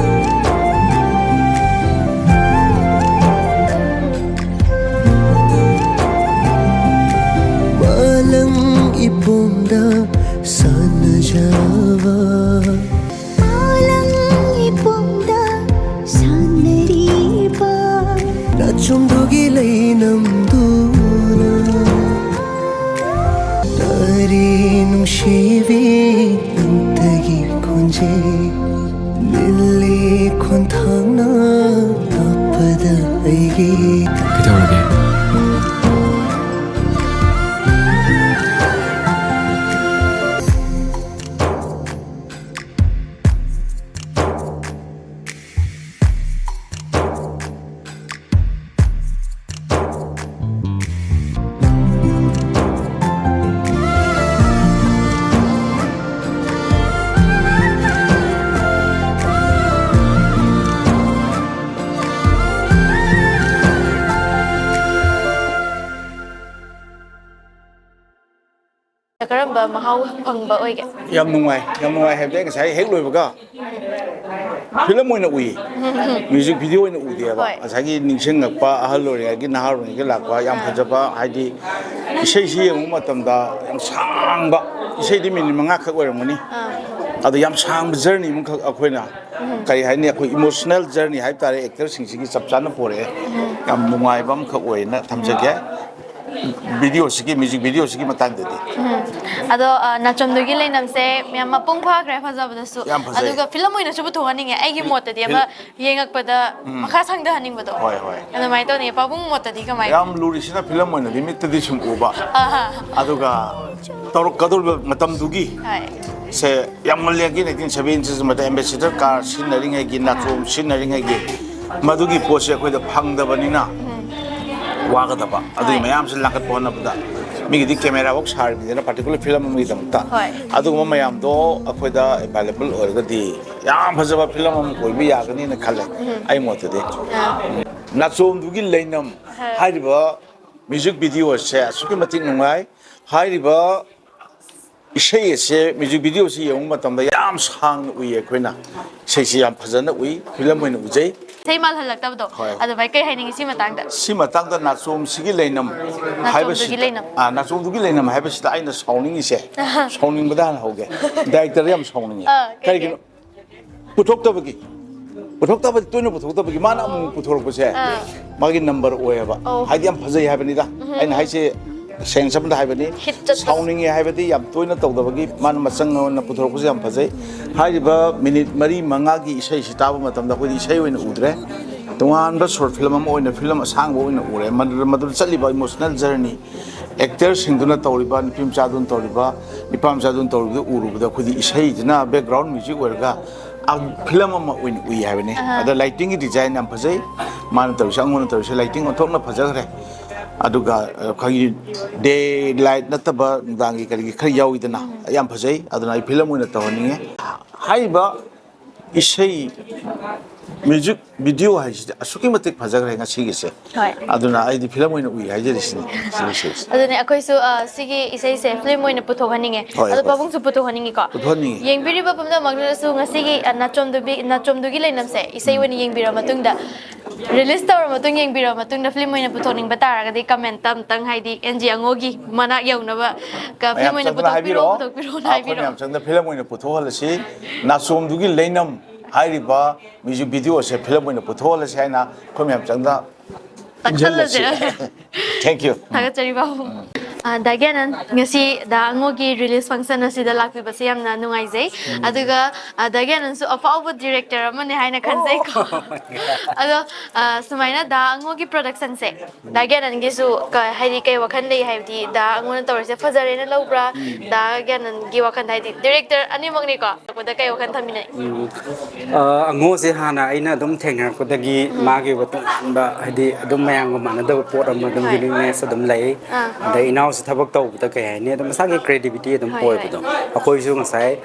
ꯃꯥꯂꯪ ꯏꯄꯣꯝꯗ ꯁꯥꯟꯅꯖꯕ꯫ ꯃꯥꯂꯪ ꯏꯄꯣꯝꯗ ꯁꯥꯟꯅꯔꯤꯕ꯫ ꯅꯥꯆꯣꯝꯗꯨꯒꯤ ꯂꯩꯅꯝꯗꯨꯅ ꯇꯥꯔꯤ ꯅꯨꯡꯁꯤꯕꯤ ꯅꯪꯇꯒꯤ ꯈꯣꯟꯖꯦꯜ꯫ ꯂꯤꯂꯤ ꯈꯣꯟꯊꯥꯡꯅ ꯇꯥꯛꯄꯗ ꯑꯩꯒꯤ ꯀꯩꯗꯧꯔꯒꯦ? ꯀꯔꯝꯕ ꯃꯍꯥꯎ ꯐꯪꯕ ꯑꯣꯏꯒꯦ? ꯌꯥꯝ ꯅꯨꯡꯉꯥꯏ, ꯌꯥꯝ ꯅꯨꯡꯉꯥꯏ ꯍꯥꯏꯕꯗꯤ ꯑꯩ ꯉꯁꯥꯏ ꯍꯦꯛ ꯂꯣꯏꯕꯒ ꯐꯤꯂꯝ ꯑꯣꯏꯅ ꯎꯏ, ꯃ꯭ꯌꯨꯖꯤꯛ ꯚꯤꯗꯤꯑꯣ ꯑꯣꯏꯅ ꯎꯗꯦꯕ꯫ ꯍꯣꯏ꯫ ꯉꯁꯥꯏꯒꯤ ꯅꯤꯡꯁꯤꯡꯉꯛꯄ ꯑꯍꯜ ꯑꯣꯏꯔꯤꯉꯩꯒꯤ, ꯅꯍꯥ ꯑꯣꯏꯔꯤꯉꯩꯒꯤ ꯂꯥꯛꯄ ꯌꯥꯝ ꯑꯥ꯫ ꯐꯖꯕ, ꯍꯥꯏꯗꯤ ꯏꯁꯩꯁꯤ ꯌꯦꯡꯕ ꯃꯇꯝꯗ ꯌꯥꯝ ꯁꯥꯡꯕ, ꯏꯁꯩꯗꯤ ꯃꯤꯅꯤꯠ ꯃꯉꯥꯈꯛ ꯑꯣꯏꯔꯝꯒꯅꯤ, ꯑꯥ꯫ ꯑꯗꯣ ꯌꯥꯝ ꯁꯥꯡꯕ ꯖꯔꯅꯤ ꯑꯃꯈꯛ ꯑꯩꯈꯣꯏꯅ, ꯎꯝ꯫ ꯀꯔꯤ ꯍꯥꯏꯅꯤ, ꯑꯩꯈꯣꯏ ꯏꯃꯣꯁꯅꯦꯜ ꯖꯔꯅꯤ ꯍꯥꯏꯕ ꯇꯥꯔꯦ, ꯑꯦꯛꯇꯔꯁꯤꯡꯁꯤꯒꯤ ꯆꯞ ꯆꯥꯅ ꯄꯣꯔꯛꯑꯦ꯫ ꯎꯝ꯫ ꯌꯥꯝ ꯅꯨꯡꯉꯥꯏꯕ ꯑꯃꯈꯛ ꯑꯣꯏꯅ ꯊꯝꯖꯒꯦ꯫ ꯚꯤꯗꯤꯑꯣꯁꯤꯒꯤ, ꯃ꯭ꯌꯨꯖꯤꯛ ꯚꯤꯗꯤꯑꯣꯁꯤꯒꯤ ꯃꯇꯥꯡꯗꯗꯤ꯫ ꯎꯝ꯫ ꯑꯗꯣ, ꯑ, ꯅꯥꯆꯣꯝꯗꯨꯒꯤ ꯂꯩꯅꯝꯁꯦ ꯃꯌꯥꯝ ꯃꯄꯨꯡ ꯐꯥꯈ꯭ꯔꯦ ꯐꯖꯕꯗꯁꯨ꯫ ꯌꯥꯝ ꯐꯖꯩ꯫ ꯑꯗꯨꯒ ꯐꯤꯂꯝ ꯑꯣꯏꯅꯁꯨ ꯄꯨꯊꯣꯛꯍꯟꯅꯤꯡꯉꯦ꯫ ꯑꯩꯒꯤ ꯐꯤꯜ-, ꯃꯣꯠꯇꯗꯤ ꯐꯤꯜ-, ꯑꯃ ꯌꯦꯡꯉꯛꯄꯗ ꯎꯝ꯫ ꯃꯈꯥ ꯁꯥꯡꯊꯍꯟꯅꯤꯡꯕꯗꯣ꯫ ꯍꯣꯏ, ꯍꯣꯏ꯫ ꯑꯗꯨꯃꯥꯏꯅ ꯇꯧꯅꯤꯡꯉꯦ꯫ ꯄꯥꯕꯨꯡ ꯃꯣꯠꯇꯗꯤ ꯀꯃꯥꯏꯅ? ꯌꯥꯝ ꯂꯨꯔꯤꯁꯤꯅ ꯐꯤꯂꯝ ꯑꯣꯏꯅꯗꯤ ꯃꯤꯠꯇꯗꯤ ꯁꯨꯝ ꯎꯕ꯫ ꯑꯍꯥ꯫ ꯑꯗꯨꯒ ꯇꯧꯔꯛꯀꯗꯧꯔꯤꯕ ꯃꯇꯝꯗꯨꯒꯤ ꯍꯣꯏ꯫ ꯁꯦ ꯌꯥꯝ ꯉꯜꯂꯤ, nineteen seventies ꯃꯇꯝꯗ ꯑꯦꯝꯕꯦꯁꯦꯗꯔ ꯀꯥꯔ ꯁꯤꯖꯤꯟꯅꯔꯤꯉꯩꯒꯤ, ꯅꯥꯆꯣꯝ ꯁꯤꯖꯤꯟꯅꯔꯤꯉꯩꯒꯤ, ꯃꯗꯨꯒꯤ ꯄꯣꯠꯁꯦ ꯑꯩꯈꯣꯏꯗ ꯐꯪꯗꯕꯅꯤꯅ ꯋꯥꯒꯗꯕ, ꯑꯗꯨꯒꯤ ꯍꯣꯏ꯫ ꯃꯌꯥꯝꯁꯦ ꯂꯥꯡꯈꯠꯄ ꯍꯣꯠꯅꯕꯗ ꯃꯤꯒꯤꯗꯤ ꯀꯦꯃꯦꯔꯥꯐꯧ ꯁꯥꯔꯤꯕꯅꯤꯅ ꯄꯥꯔꯇꯤꯀꯨꯂꯔ ꯐꯤꯂꯝ ꯑꯃꯒꯤꯗꯃꯛꯇ꯫ ꯍꯣꯏ꯫ ꯑꯗꯨꯒꯨꯝꯕ ꯃꯌꯥꯝꯗꯣ ꯑꯩꯈꯣꯏꯗ ꯑꯦꯚꯥꯏꯂꯦꯕꯜ ꯑꯣꯏꯔꯒꯗꯤ ꯌꯥꯝ ꯐꯖꯕ ꯐꯤꯂꯝ ꯑꯃ ꯑꯣꯏꯕ ꯌꯥꯒꯅꯤꯅ ꯈꯜꯂꯦ, ꯑꯩ ꯃꯣꯠꯇꯗꯤ꯫ ꯅꯥꯆꯣꯝꯗꯨꯒꯤ ꯂꯩꯅꯝ ꯍꯥꯏꯔꯤꯕ ꯃ꯭ꯌꯨꯖꯤꯛ ꯚꯤꯗꯤꯑꯣꯁꯦ ꯑꯁꯨꯛꯀꯤ ꯃꯇꯤꯛ ꯅꯨꯡꯉꯥꯏ꯫ ꯍꯥꯏꯔꯤꯕ ꯏꯁꯩ ꯑꯁꯦ, ꯃ꯭ꯌꯨꯖꯤꯛ ꯚꯤꯗꯤꯑꯣꯁꯤ ꯌꯦꯡꯕ ꯃꯇꯝꯗ ꯌꯥꯝ ꯁꯥꯡꯅ ꯎꯏ ꯑꯩꯈꯣꯏꯅ꯫ ꯏꯁꯩꯁꯤ ꯌꯥꯝ ꯐꯖꯅ ꯎꯏ, ꯐꯤꯂꯝ ꯑꯣꯏꯅ ꯎꯖꯩ꯫ ꯏꯁꯩ ꯃꯥꯜꯍꯜꯂꯛꯇꯕꯗꯣ꯫ ꯍꯣꯏ꯫ ꯑꯗꯨꯃꯥꯏꯅ ꯀꯩ ꯍꯥꯏꯅꯤꯡꯉꯤ ꯁꯤ ꯃꯇꯥꯡꯗ? ꯁꯤ ꯃꯇꯥꯡꯗ ꯅꯥꯆꯣꯝꯁꯤꯒꯤ ꯂꯩꯅꯝ ꯅꯥꯆꯣꯝꯗꯨꯒꯤ ꯍꯥꯏꯕꯁꯤꯗ, ꯂꯩꯅꯝ꯫ ꯑꯥ, ꯅꯥꯆꯣꯝꯗꯨꯒꯤ ꯂꯩꯅꯝ ꯍꯥꯏꯕꯁꯤꯗ ꯑꯩꯅ ꯁꯥꯎꯅꯤꯡꯉꯤꯁꯦ, ꯁꯥꯎꯅꯤꯡꯕꯗ ꯍꯥꯟꯅ ꯍꯧꯒꯦ꯫ ꯗꯥꯏꯔꯦꯛꯇꯔ ꯌꯥꯝ ꯁꯥꯎꯅꯤꯡꯉꯤ꯫ ꯑꯥ, ꯀꯩꯒꯤ? ꯀꯔꯤꯒꯤꯅꯣ? ꯄꯨꯊꯣꯛꯇꯕꯒꯤ, ꯄꯨꯊꯣꯛꯇꯕꯗꯤ, ꯇꯣꯏꯅ ꯄꯨꯊꯣꯛꯇꯕꯒꯤ, ꯃꯥꯅ ꯑꯃꯨꯛ ꯄꯨꯊꯣꯔꯛꯄꯁꯦ ꯑꯥ꯫ ꯃꯥꯒꯤ ꯅꯝꯕꯔ ꯑꯣꯏꯌꯦꯕ꯫ ꯑꯣ꯫ ꯍꯥꯏꯗꯤ ꯌꯥꯝ ꯐꯖꯩ ꯍꯥꯏꯕꯅꯤꯗ꯫ ꯑꯩꯅ ꯍꯥꯏꯁꯦ ꯁꯦꯟꯁ ꯑꯃꯗ ꯍꯥꯏꯕꯅꯤ꯫ Hit ꯆꯠꯄ꯫ ꯁꯥꯎꯅꯤꯡꯉꯦ ꯍꯥꯏꯕꯗꯤ ꯌꯥꯝ ꯇꯣꯏꯅ ꯇꯧꯗꯕꯒꯤ, ꯃꯥꯅ ꯃꯆꯪ ꯑꯣꯏꯅ ꯄꯨꯊꯣꯔꯛꯄꯁꯦ ꯌꯥꯝ ꯐꯖꯩ꯫ ꯍꯥꯏꯔꯤꯕ ꯃꯤꯅꯤꯠ ꯃꯔꯤ ꯃꯉꯥꯒꯤ ꯏꯁꯩꯁꯤ ꯇꯥꯕ ꯃꯇꯝꯗ ꯑꯩꯈꯣꯏꯗꯤ ꯏꯁꯩ ꯑꯣꯏꯅ ꯎꯗ꯭ꯔꯦ, ꯇꯣꯉꯥꯟꯕ ꯁꯣꯔꯠ ꯐꯤꯂꯝ ꯑꯃ ꯑꯣꯏꯅ, ꯐꯤꯂꯝ ꯑꯁꯥꯡꯕ ꯑꯣꯏꯅ ꯎꯔꯦ꯫ ꯃꯗꯨꯗ, ꯃꯗꯨꯗ ꯆꯠꯂꯤꯕ ꯏꯃꯣꯁꯅꯦꯜ ꯖꯔꯅꯤ, ꯑꯦꯛꯇꯔꯁꯤꯡꯗꯨꯅ ꯇꯧꯔꯤꯕ, ꯅꯨꯄꯤ ꯃꯆꯥꯗꯨꯅ ꯇꯧꯔꯤꯕ, ꯅꯨꯄꯥ ꯃꯆꯥꯗꯨꯅ ꯇꯧꯔꯤꯕꯗꯨ ꯎꯔꯨꯕꯗ ꯑꯩꯈꯣꯏꯗꯤ ꯏꯁꯩꯗꯨꯅ ꯕꯦꯛꯒ꯭ꯔꯥꯎꯟ ꯃ꯭ꯌꯨꯖꯤꯛ ꯑꯣꯏꯔꯒ ꯐꯤꯂꯝ ꯑꯃ ꯑꯣꯏꯅ ꯎꯏ ꯍꯥꯏꯕꯅꯤ꯫ ꯑꯗ ꯂꯥꯏꯇꯤꯡꯒꯤ ꯗꯤꯖꯥꯏꯟ ꯌꯥꯝ ꯐꯖꯩ, ꯃꯥꯅ ꯇꯧꯔꯤꯁꯦ, ꯑꯉꯣꯟꯗ ꯇꯧꯔꯤꯁꯦ, ꯂꯥꯏꯇꯤꯡ ꯑꯣꯟꯊꯣꯛꯅ ꯐꯖꯈ꯭ꯔꯦ꯫ ꯑꯗꯨꯒ ꯑꯩꯈꯣꯏꯒꯤ ꯗꯦ ꯂꯥꯏꯠ ꯅꯠꯇꯕ ꯅꯨꯡꯗꯥꯡꯒꯤ ꯀꯔꯤꯒꯤ ꯈꯔ ꯌꯥꯎꯋꯤꯗꯅ, ꯌꯥꯝ ꯐꯖꯩ꯫ ꯑꯗꯨꯅ ꯑꯩ ꯐꯤꯂꯝ ꯑꯣꯏꯅ ꯇꯧꯍꯟꯅꯤꯡꯉꯦ꯫ ꯍꯥꯏꯔꯤꯕ ꯏꯁꯩ, ꯃ꯭ꯌꯨꯖꯤꯛ ꯚꯤꯗꯤꯑꯣ ꯍꯥꯏꯁꯤꯗꯤ ꯑꯁꯨꯛꯀꯤ ꯃꯇꯤꯛ ꯐꯖꯈ꯭ꯔꯦ ꯉꯁꯤꯒꯤꯁꯦ꯫ ꯍꯣꯏ꯫ ꯑꯗꯨꯅ ꯑꯩꯗꯤ ꯐꯤꯂꯝ ꯑꯣꯏꯅ ꯎꯏ ꯍꯥꯏꯖꯔꯤꯁꯤꯅꯤ, ꯁꯤꯒꯤ ꯏꯁꯩꯁꯦ꯫ ꯑꯗꯨꯅꯦ, ꯑꯩꯈꯣꯏꯁꯨ, ꯑ, ꯁꯤꯒꯤ ꯏꯁꯩꯁꯦ ꯐꯤꯂꯝ ꯑꯣꯏꯅ ꯄꯨꯊꯣꯛꯍꯟꯅꯤꯡꯉꯦ꯫ ꯍꯣꯏ, ꯑꯗꯣ ꯍꯣꯏ꯫ ꯄꯥꯕꯨꯡꯁꯨ ꯄꯨꯊꯣꯛꯍꯟꯅꯤꯡꯉꯤꯀꯣ? ꯄꯨꯊꯣꯛꯍꯟꯅꯤꯡꯉꯤ꯫ ꯌꯦꯡꯕꯤꯔꯤꯕ ꯄꯨꯝꯅꯃꯛꯅꯁꯨ ꯉꯁꯤꯒꯤ, ꯑ, ꯅꯥꯆꯣꯝꯗꯨꯕꯤ-, ꯅꯥꯆꯣꯝꯗꯨꯒꯤ ꯂꯩꯅꯝꯁꯦ ꯏꯁꯩ ꯑꯣꯏꯅ ꯌꯦꯡꯕꯤꯔ ꯃꯇꯨꯡꯗ, ꯔꯤꯂꯤꯁ ꯇꯧꯔ ꯃꯇꯨꯡ, ꯌꯦꯡꯕꯤꯔ ꯃꯇꯨꯡꯗ ꯐꯤꯂꯝ ꯑꯣꯏꯅ ꯄꯨꯊꯣꯛꯅꯤꯡꯕ ꯇꯥꯔꯒꯗꯤ ꯀꯃꯦꯟꯇ ꯑꯝꯇꯪ, ꯍꯥꯏꯗꯤ ꯑꯦꯟ ꯖꯤ ꯑꯉꯣꯒꯤ ꯃꯅꯥꯛ ꯌꯧꯅꯕ ꯀ-, ꯐꯤꯂꯝ ꯃꯌꯥꯝ ꯑꯣꯏꯅ ꯆꯪꯗꯅ ꯄꯨꯊꯣꯛꯄꯤꯔꯣ, ꯍꯥꯏꯕꯤꯔꯛꯑꯣ꯫ ꯄꯨꯊꯣꯛꯄꯤꯔꯣꯅ ꯑꯩꯈꯣꯏ ꯍꯥꯏꯕꯤꯔꯣ꯫ ꯃꯌꯥꯝ ꯆꯪꯗꯅ ꯐꯤꯂꯝ ꯑꯣꯏꯅ ꯄꯨꯊꯣꯛꯍꯜꯂꯁꯤ꯫ ꯅꯥꯆꯣꯝꯗꯨꯒꯤ ꯂꯩꯅꯝ ꯍꯥꯏꯔꯤꯕ ꯃ꯭ꯌꯨꯖꯤꯛ ꯚꯤꯗꯤꯑꯣꯁꯦ ꯐꯤꯂꯝ ꯑꯣꯏꯅ ꯄꯨꯊꯣꯛꯍꯜꯂꯁꯤ ꯍꯥꯏꯅ ꯑꯩꯈꯣꯏ ꯃꯌꯥꯝ ꯆꯪꯗꯅ ꯇꯛꯁꯜꯂꯁꯦ꯫ Thank you꯫ ꯊꯥꯒꯠꯆꯔꯤ ꯄꯥꯕꯨꯡ꯫ ꯑ, ꯗꯥ ꯒ꯭ꯌꯥꯅꯟ, ꯉꯁꯤ ꯗꯥ ꯑꯉꯣꯒꯤ release function ꯑꯁꯤꯗ ꯂꯥꯛꯄꯤꯕꯁꯦ ꯌꯥꯝꯅ ꯅꯨꯡꯉꯥꯏꯖꯩ꯫ ꯑꯗꯨꯒ, ꯑ, ꯗꯥ ꯒ꯭ꯌꯥꯅꯟꯁꯨ ꯑꯐꯥꯎꯕ director ꯑꯃꯅꯦ ꯍꯥꯏꯅ ꯈꯟꯖꯩꯀꯣ꯫ ꯑꯗꯣ, ꯑ, ꯁꯨꯃꯥꯏꯅ ꯗꯥ ꯑꯉꯣꯒꯤ productionꯁꯦ, ꯗꯥ ꯒ꯭ꯌꯥꯅꯟꯒꯤꯁꯨ ꯀ-, ꯍꯥꯏꯗꯤ ꯀꯩ ꯋꯥꯈꯜ ꯂꯩ? ꯍꯥꯏꯕꯗꯤ ꯗꯥ ꯑꯉꯣꯅ ꯇꯧꯔꯤꯁꯦ ꯐꯖꯔꯦꯅ ꯂꯧꯕ꯭ꯔꯥ? ꯗꯥ ꯒ꯭ꯌꯥꯅꯟꯒꯤ ꯋꯥꯈꯜꯗ, ꯍꯥꯏꯗꯤ director ꯑꯅꯤꯃꯛꯅꯤꯀꯣ, ꯇꯧꯕꯗ ꯀꯩ ꯋꯥꯈꯜ ꯊꯝꯃꯤꯟꯅꯩ? ꯑ, ꯑꯉꯣꯁꯦ ꯍꯥꯟꯅ ꯑꯩꯅ ꯑꯗꯨꯝ ꯊꯦꯡꯅꯔꯛꯄꯗꯒꯤ ꯃꯥꯒꯤ ꯑꯣꯏꯕ ꯇꯣꯉꯥꯟꯕ, ꯍꯥꯏꯗꯤ ꯑꯗꯨꯝ ꯃꯌꯥꯝꯒ ꯃꯥꯟꯅꯗꯕ ꯄꯣꯠ ꯑꯃ, ꯑꯗꯨꯝ ꯍꯣꯏ꯫ Uniqueness ꯑꯗꯨꯝ ꯂꯩ꯫ ꯑꯥ꯫ ꯑꯗꯩ ꯏꯅꯥꯎꯁꯤ ꯊꯕꯛ ꯇꯧꯕꯗ ꯀꯩ ꯍꯥꯏꯅꯤ, ꯑꯗꯨꯝ ꯃꯁꯥꯒꯤ creativity ꯑꯗꯨꯝ ꯍꯣꯏ, ꯑꯣꯏꯕꯗꯣ꯫ ꯍꯣꯏ꯫ ꯑꯩꯈꯣꯏꯁꯨ ꯉꯁꯥꯏ,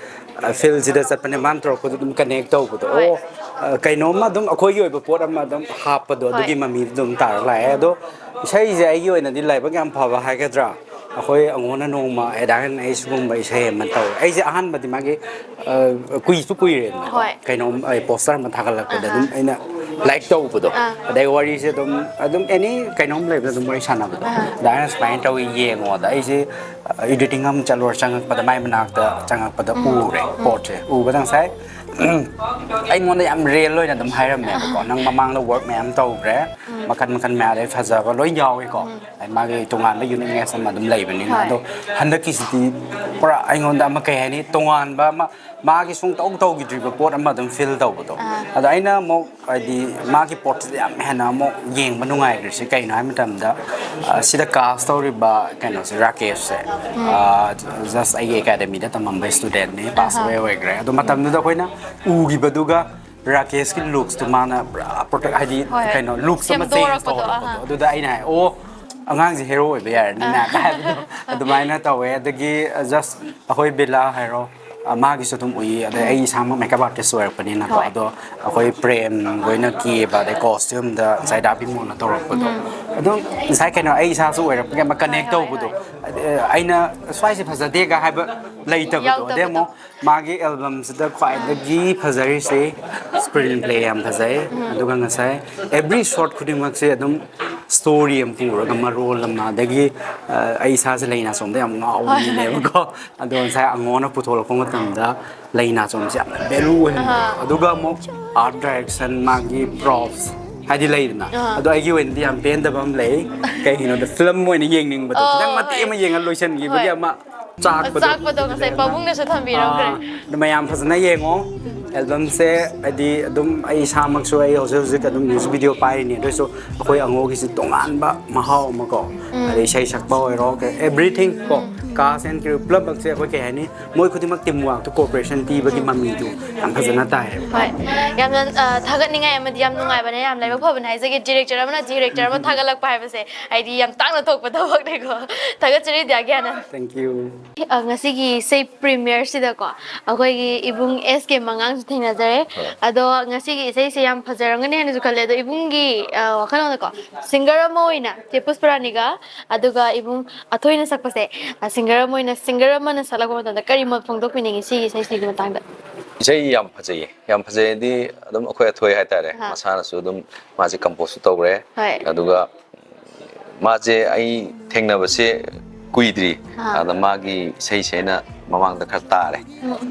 ꯑ, fieldꯁꯤꯗ ꯆꯠꯄꯅꯦ, ꯃꯥꯅ ꯇꯧꯔꯛꯄꯗ ꯑꯗꯨꯝ connect ꯇꯧꯕꯗꯣ꯫ ꯍꯣꯏ꯫ ꯑꯣ, ꯑ, ꯀꯩꯅꯣꯝꯃ ꯑꯗꯨꯝ ꯑꯩꯈꯣꯏꯒꯤ ꯑꯣꯏꯕ ꯄꯣꯠ ꯑꯃ ꯑꯗꯨꯝ ꯍꯥꯞꯄꯗꯣ, ꯍꯣꯏ꯫ ꯑꯗꯨꯒꯤ ꯃꯃꯤꯗꯤ ꯑꯗꯨꯝ ꯇꯥꯔ ꯂꯥꯛꯑꯦ꯫ ꯑꯗꯣ ꯏꯁꯩꯁꯦ ꯑꯩꯒꯤ ꯑꯣꯏꯅꯗꯤ ꯂꯥꯏꯕꯛ ꯌꯥꯝ ꯐꯕ ꯍꯥꯏꯒꯗ꯭ꯔꯥ, ꯑꯩꯈꯣꯏ ꯑꯉꯣꯅ ꯅꯣꯡꯃ ꯑꯦꯗꯥ ꯒ꯭ꯌꯥꯅꯟ ꯑꯩ ꯁꯤꯒꯨꯝꯕ ꯏꯁꯩ ꯑꯃ ꯇꯧ, ꯑꯩꯁꯦ ꯑꯍꯥꯟꯕꯗꯤ ꯃꯥꯒꯤ, ꯑ, ꯀꯨꯏꯁꯨ ꯀꯨꯏꯔꯦꯗꯅꯀꯣ꯫ ꯍꯣꯏ꯫ ꯀꯩꯅꯣꯝ ꯑꯩ poster ꯑꯃ ꯊꯥꯒꯠꯂꯛꯄꯗ ꯑꯍꯥ꯫ ꯑꯗꯨꯝ ꯑꯩꯅ like ꯇꯧꯕꯗꯣ꯫ ꯑꯥ꯫ ꯑꯗꯩ ꯋꯥꯔꯤꯁꯦ ꯑꯗꯨꯝ, ꯑꯗꯨꯝ any ꯀꯩꯅꯣꯝ ꯂꯩꯕꯗ ꯑꯗꯨꯝ ꯋꯥꯔꯤ ꯁꯥꯟꯅꯕꯗꯣ꯫ ꯑꯍꯥ꯫ "ꯑꯗꯥꯏꯅ ꯁꯨꯃꯥꯏꯅ ꯇꯧꯋꯤ, ꯌꯦꯡꯉꯣ"꯫ ꯑꯗ ꯑꯩꯁꯦ, ꯑ, editing ꯑꯃ ꯆꯠꯂꯨꯔ ꯆꯪꯉꯛꯄꯗ ꯃꯥꯏ ꯃꯅꯥꯛꯇ ꯆꯪꯉꯛꯄꯗ ꯎꯔꯦ ꯄꯣꯠꯁꯦ꯫ ꯎꯕꯗ ꯉꯁꯥꯏ ꯑꯩꯉꯣꯟꯗ ꯌꯥꯝ real ꯑꯣꯏꯅ ꯑꯗꯨꯝ ꯍꯥꯏꯔꯝꯃꯦꯕꯀꯣ, "ꯅꯪ ꯃꯃꯥꯡꯗ work ꯃꯌꯥꯝ ꯇꯧꯈ꯭ꯔꯦ, ꯃꯈꯟ ꯃꯈꯟ ꯃꯌꯥꯝ, ꯑꯗꯩ ꯐꯖꯕ ꯂꯣꯏ ꯌꯥꯎꯏꯀꯣ꯫ ꯑꯗꯩ ꯃꯥꯒꯤ ꯇꯣꯉꯥꯟꯕ uniqueness ꯑꯃ ꯑꯗꯨꯝ ꯂꯩꯕꯅꯤꯅ꯫ ꯍꯣꯏ꯫ ꯑꯗꯣ ꯍꯟꯗꯛꯀꯤꯁꯤꯗꯤ ꯄꯨꯔꯥ ꯑꯩꯉꯣꯟꯗ ꯑꯃ, ꯀꯩ ꯍꯥꯏꯅꯤ, ꯇꯣꯉꯥꯟꯕ ꯑꯃ, ꯃꯥꯒꯤ ꯁꯨꯡꯇꯧ ꯇꯧꯈꯤꯗ꯭ꯔꯤꯕ ꯄꯣꯠ ꯑꯃ ꯑꯗꯨꯝ feel ꯇꯧꯕꯗꯣ꯫ ꯑꯥ꯫ ꯑꯗꯣ ꯑꯩꯅ ꯑꯃꯨꯛ, ꯍꯥꯏꯗꯤ, ꯃꯥꯒꯤ ꯄꯣꯠꯁꯤꯗ ꯌꯥꯝ ꯍꯦꯟꯅ ꯑꯃꯨꯛ ꯌꯦꯡꯕ ꯅꯨꯡꯉꯥꯏꯈ꯭ꯔꯤꯁꯤ ꯀꯩꯅꯣ ꯍꯥꯏꯕ ꯃꯇꯝꯗ, ꯑ, ꯁꯤꯗ cast ꯇꯧꯔꯤꯕ ꯀꯩꯅꯣꯁꯦ, ꯔꯥꯀꯦꯁꯁꯦ, ꯑ, just ꯑꯩꯒꯤ academyꯗ ꯇꯝꯃꯝꯕ studentꯅꯤ, pass ꯑꯍꯥ꯫ away ꯑꯣꯏꯈ꯭ꯔꯦ꯫ ꯑꯗꯣ ꯃꯇꯝꯗꯨꯗ ꯑꯩꯈꯣꯏꯅ ꯎꯈꯤꯕꯗꯨꯒ ꯔꯥꯀꯦꯁꯀꯤ looksꯇꯣ ꯃꯥꯅ ꯄꯨꯔꯥ protect, ꯍꯥꯏꯗꯤ, ꯍꯣꯏ꯫ ꯀꯩꯅꯣ, looks ꯑꯃ change ꯁꯦꯝꯗꯣꯔꯛꯄꯗꯣ, ꯇꯧꯔꯛꯄꯗꯣ꯫ ꯑꯍꯥ꯫ ꯑꯗꯨꯗ ꯑꯩꯅ ꯍꯥꯏ, "ꯑꯣ, ꯑꯉꯥꯡꯁꯦ hero ꯑꯣꯏꯕ ꯌꯥꯔꯅꯤꯅꯦ" ꯀꯥꯏ ꯍꯥꯏꯕꯗꯣ ꯑꯗꯨꯃꯥꯏꯅ ꯇꯧꯋꯦ꯫ ꯑꯗꯒꯤ, ꯑ, just ꯑꯩꯈꯣꯏ ꯕꯦꯂꯥ ꯍꯥꯏꯔꯣ, ꯑ, ꯃꯥꯒꯤꯁꯨ ꯑꯗꯨꯝ ꯎꯏ꯫ ꯑꯗꯩ ꯑꯩ ꯏꯁꯥꯃꯛ makeup artist ꯑꯣꯏꯔꯛꯄꯅꯤꯅꯀꯣ꯫ ꯍꯣꯏ꯫ ꯑꯗꯣ ꯑꯩꯈꯣꯏ ꯄ꯭ꯔꯦꯝ ꯍꯣꯏꯅ ꯀꯦꯕ, ꯑꯗꯩ costumeꯗ ꯉꯁꯥꯏ ꯗꯥ ꯕꯤꯃꯣꯜꯅ ꯇꯧꯔꯛꯄꯗꯣ꯫ ꯑꯗꯨꯝ ꯉꯁꯥꯏ ꯀꯩꯅꯣ, ꯑꯩ ꯏꯁꯥꯁꯨ ꯑꯣꯏꯔꯛꯄꯒꯤ ꯑꯃ connect ꯍꯣꯏ, ꯍꯣꯏ, ꯀꯅꯦꯛ ꯇꯧꯕꯗꯣ꯫ ꯑ, ꯑꯩꯅ ꯁ꯭ꯋꯥꯏꯁꯦ ꯐꯖꯗꯦꯒ ꯍꯥꯏꯕ ꯂꯩꯇꯕꯗꯣ꯫ ꯑꯗꯩ ꯌꯥꯎꯗꯕꯗꯣ꯫ ꯑꯃꯨꯛ ꯃꯥꯒꯤ albumꯁꯤꯗ ꯈ꯭ꯋꯥꯏꯗꯒꯤ ꯐꯖꯔꯤꯁꯦ screenplay ꯌꯥꯝ ꯐꯖꯩ꯫ ꯑꯗꯨꯒ ꯉꯁꯥꯏ every shot ꯈꯨꯗꯤꯡꯃꯛꯁꯦ ꯑꯗꯨꯝ story ꯑꯃ ꯄꯨꯔꯒ, ꯃꯔꯣꯜ ꯑꯃ, ꯑꯗꯒꯤ, ꯑ, ꯑꯩ ꯏꯁꯥꯁꯦ ꯂꯩꯅꯥꯆꯣꯝꯗ ꯌꯥꯝ ꯉꯥꯎꯕ ꯃꯤꯅꯦꯕꯀꯣ꯫ ꯑꯗꯣ ꯉꯁꯥꯏ ꯑꯉꯣꯅ ꯄꯨꯊꯣꯛꯂꯛꯄ ꯃꯇꯝꯗ ꯂꯩꯅꯥꯆꯣꯝꯁꯦ ꯌꯥꯝꯅ value ꯑꯣꯏꯍꯟꯕ꯫ ꯑꯗꯨꯒ ꯑꯃꯨꯛ art direction, ꯃꯥꯒꯤ props, ꯍꯥꯏꯗꯤ ꯂꯩꯗꯅ꯫ ꯑꯥ꯫ ꯑꯗꯣ ꯑꯩꯒꯤ ꯑꯣꯏꯅꯗꯤ ꯌꯥꯝ ꯄꯦꯟꯗꯕ ꯑꯃ ꯂꯩ꯫ ꯀꯩꯒꯤꯅꯣꯗ ꯐꯤꯂꯝ ꯑꯣꯏꯅ ꯌꯦꯡꯅꯤꯡꯕꯗꯣ, ꯑꯣ, ꯈꯤꯇꯪ ꯃꯇꯦꯛ ꯍꯣꯏ꯫ ꯑꯃ ꯌꯦꯡꯉ ꯂꯣꯏꯁꯤꯟꯈꯤꯕꯒꯤ ꯍꯣꯏ꯫ ꯑꯃ ꯆꯥꯛꯄꯗꯣ꯫ ꯆꯥꯛꯄꯗꯣ ꯉꯁꯥꯏ ꯄꯥꯕꯨꯡꯅꯁꯨ ꯊꯝꯕꯤꯔꯝꯈ꯭ꯔꯦ꯫ ꯑꯥ, ꯑꯗꯨ ꯃꯌꯥꯝ ꯐꯖꯅ ꯌꯦꯡꯉꯣ꯫ ꯑꯦꯜꯕꯝꯁꯦ ꯍꯥꯏꯗꯤ ꯑꯗꯨꯝ ꯑꯩ ꯏꯁꯥꯃꯛꯁꯨ ꯑꯩ ꯍꯧꯖꯤꯛ ꯍꯧꯖꯤꯛ ꯑꯗꯨꯝ ꯃ꯭ꯌꯨꯖꯤꯛ ꯚꯤꯗꯤꯑꯣ ꯄꯥꯏꯔꯤꯅꯤ, ꯑꯗꯨ ꯑꯣꯏꯁꯨ ꯑꯩꯈꯣꯏ ꯑꯉꯣꯒꯤꯁꯤ ꯇꯣꯉꯥꯟꯕ ꯃꯍꯥꯎ ꯑꯃ ꯀꯣ꯫ ꯑꯗꯩ ꯏꯁꯩ ꯁꯛꯄ ꯑꯣꯏꯔꯣ, everything ꯀꯣ, cast and crew ꯄꯨꯝꯅꯃꯛꯁꯦ ꯑꯩꯈꯣꯏ ꯀꯩ ꯍꯥꯏꯅꯤ, ꯃꯣꯏ ꯈꯨꯗꯤꯡꯃꯛ team work ꯇꯣ, cooperation ꯄꯤꯕꯒꯤ ꯃꯃꯤꯗꯨ ꯌꯥꯝ ꯐꯖꯅ ꯇꯥꯏꯌꯦꯕ꯫ ꯍꯣꯏ꯫ ꯌꯥꯝꯅ ꯑ, ꯊꯥꯒꯠꯅꯤꯡꯉꯥꯏ ꯑꯃꯗꯤ ꯌꯥꯝ ꯅꯨꯡꯉꯥꯏꯕꯅꯦ, ꯌꯥꯝ ꯂꯥꯏꯕꯛ ꯐꯕꯅꯦ ꯍꯥꯏꯖꯒꯦ, director ꯑꯃꯅ director ꯑꯃ ꯊꯥꯒꯠꯂꯛꯄ ꯍꯥꯏꯕꯁꯦ ꯑꯩꯗꯤ ꯌꯥꯝ ꯇꯥꯡꯅ ꯊꯣꯛꯄ ꯊꯕꯛꯅꯦꯀꯣ꯫ ꯊꯥꯒꯠꯆꯔꯤ ꯗꯤꯌꯥ ꯒ꯭ꯌꯥꯅꯟ꯫ Thank you꯫ ꯑ, ꯉꯁꯤꯒꯤ ꯏꯁꯩ premiere ꯁꯤꯗꯀꯣ ꯑꯩꯈꯣꯏꯒꯤ ꯏꯕꯨꯡ ꯑꯦꯁ ꯀꯦ ꯃꯉꯥꯡꯁꯨ ꯊꯦꯡꯅꯖꯔꯦ꯫ ꯍꯣꯏ꯫ ꯑꯗꯣ ꯉꯁꯤꯒꯤ ꯏꯁꯩꯁꯦ ꯌꯥꯝ ꯐꯖꯔꯝꯒꯅꯤ ꯍꯥꯏꯅꯁꯨ ꯈꯜꯂꯦ꯫ ꯑꯗꯣ ꯏꯕꯨꯡꯒꯤ ꯑ, ꯋꯥꯈꯜꯂꯣꯟꯗꯀꯣ, singer ꯑꯃ ꯑꯣꯏꯅ ꯆꯦ ꯄꯨꯁꯄꯔꯥꯅꯤꯒ ꯑꯗꯨꯒ ꯏꯕꯨꯡ ꯑꯊꯣꯏꯅ ꯁꯛꯄꯁꯦ, ꯑ, singer ꯑꯃ ꯑꯣꯏꯅ, singer ꯑꯃꯅ ꯁꯛꯂꯛꯄ ꯃꯇꯝꯗ ꯀꯔꯤ ꯃꯣꯠ ꯐꯣꯡꯗꯣꯛꯄꯤꯅꯤꯡꯉꯤ ꯁꯤꯒꯤ ꯏꯁꯩꯁꯤꯒꯤ ꯃꯇꯥꯡꯗ? ꯏꯁꯩ ꯌꯥꯝ ꯐꯖꯩꯌꯦ꯫ ꯌꯥꯝ ꯐꯖꯩꯗꯤ ꯑꯗꯨꯝ ꯑꯩꯈꯣꯏ ꯑꯊꯣꯏ ꯍꯥꯏꯇꯥꯔꯦ, ꯑꯍꯥ꯫ ꯃꯁꯥꯅꯁꯨ ꯑꯗꯨꯝ ꯃꯥꯁꯦ composeꯁꯨ ꯇꯧꯈ꯭ꯔꯦ꯫ ꯍꯣꯏ꯫ ꯑꯗꯨꯒ ꯃꯥꯁꯦ ꯑꯩ ꯊꯦꯡꯅꯕꯁꯦ ꯀꯨꯏꯗ꯭ꯔꯤ꯫ ꯑꯥ꯫ ꯑꯗ ꯃꯥꯒꯤ ꯏꯁꯩꯁꯦ ꯑꯩꯅ ꯃꯃꯥꯡꯗ ꯈꯔ ꯇꯥꯔꯦ꯫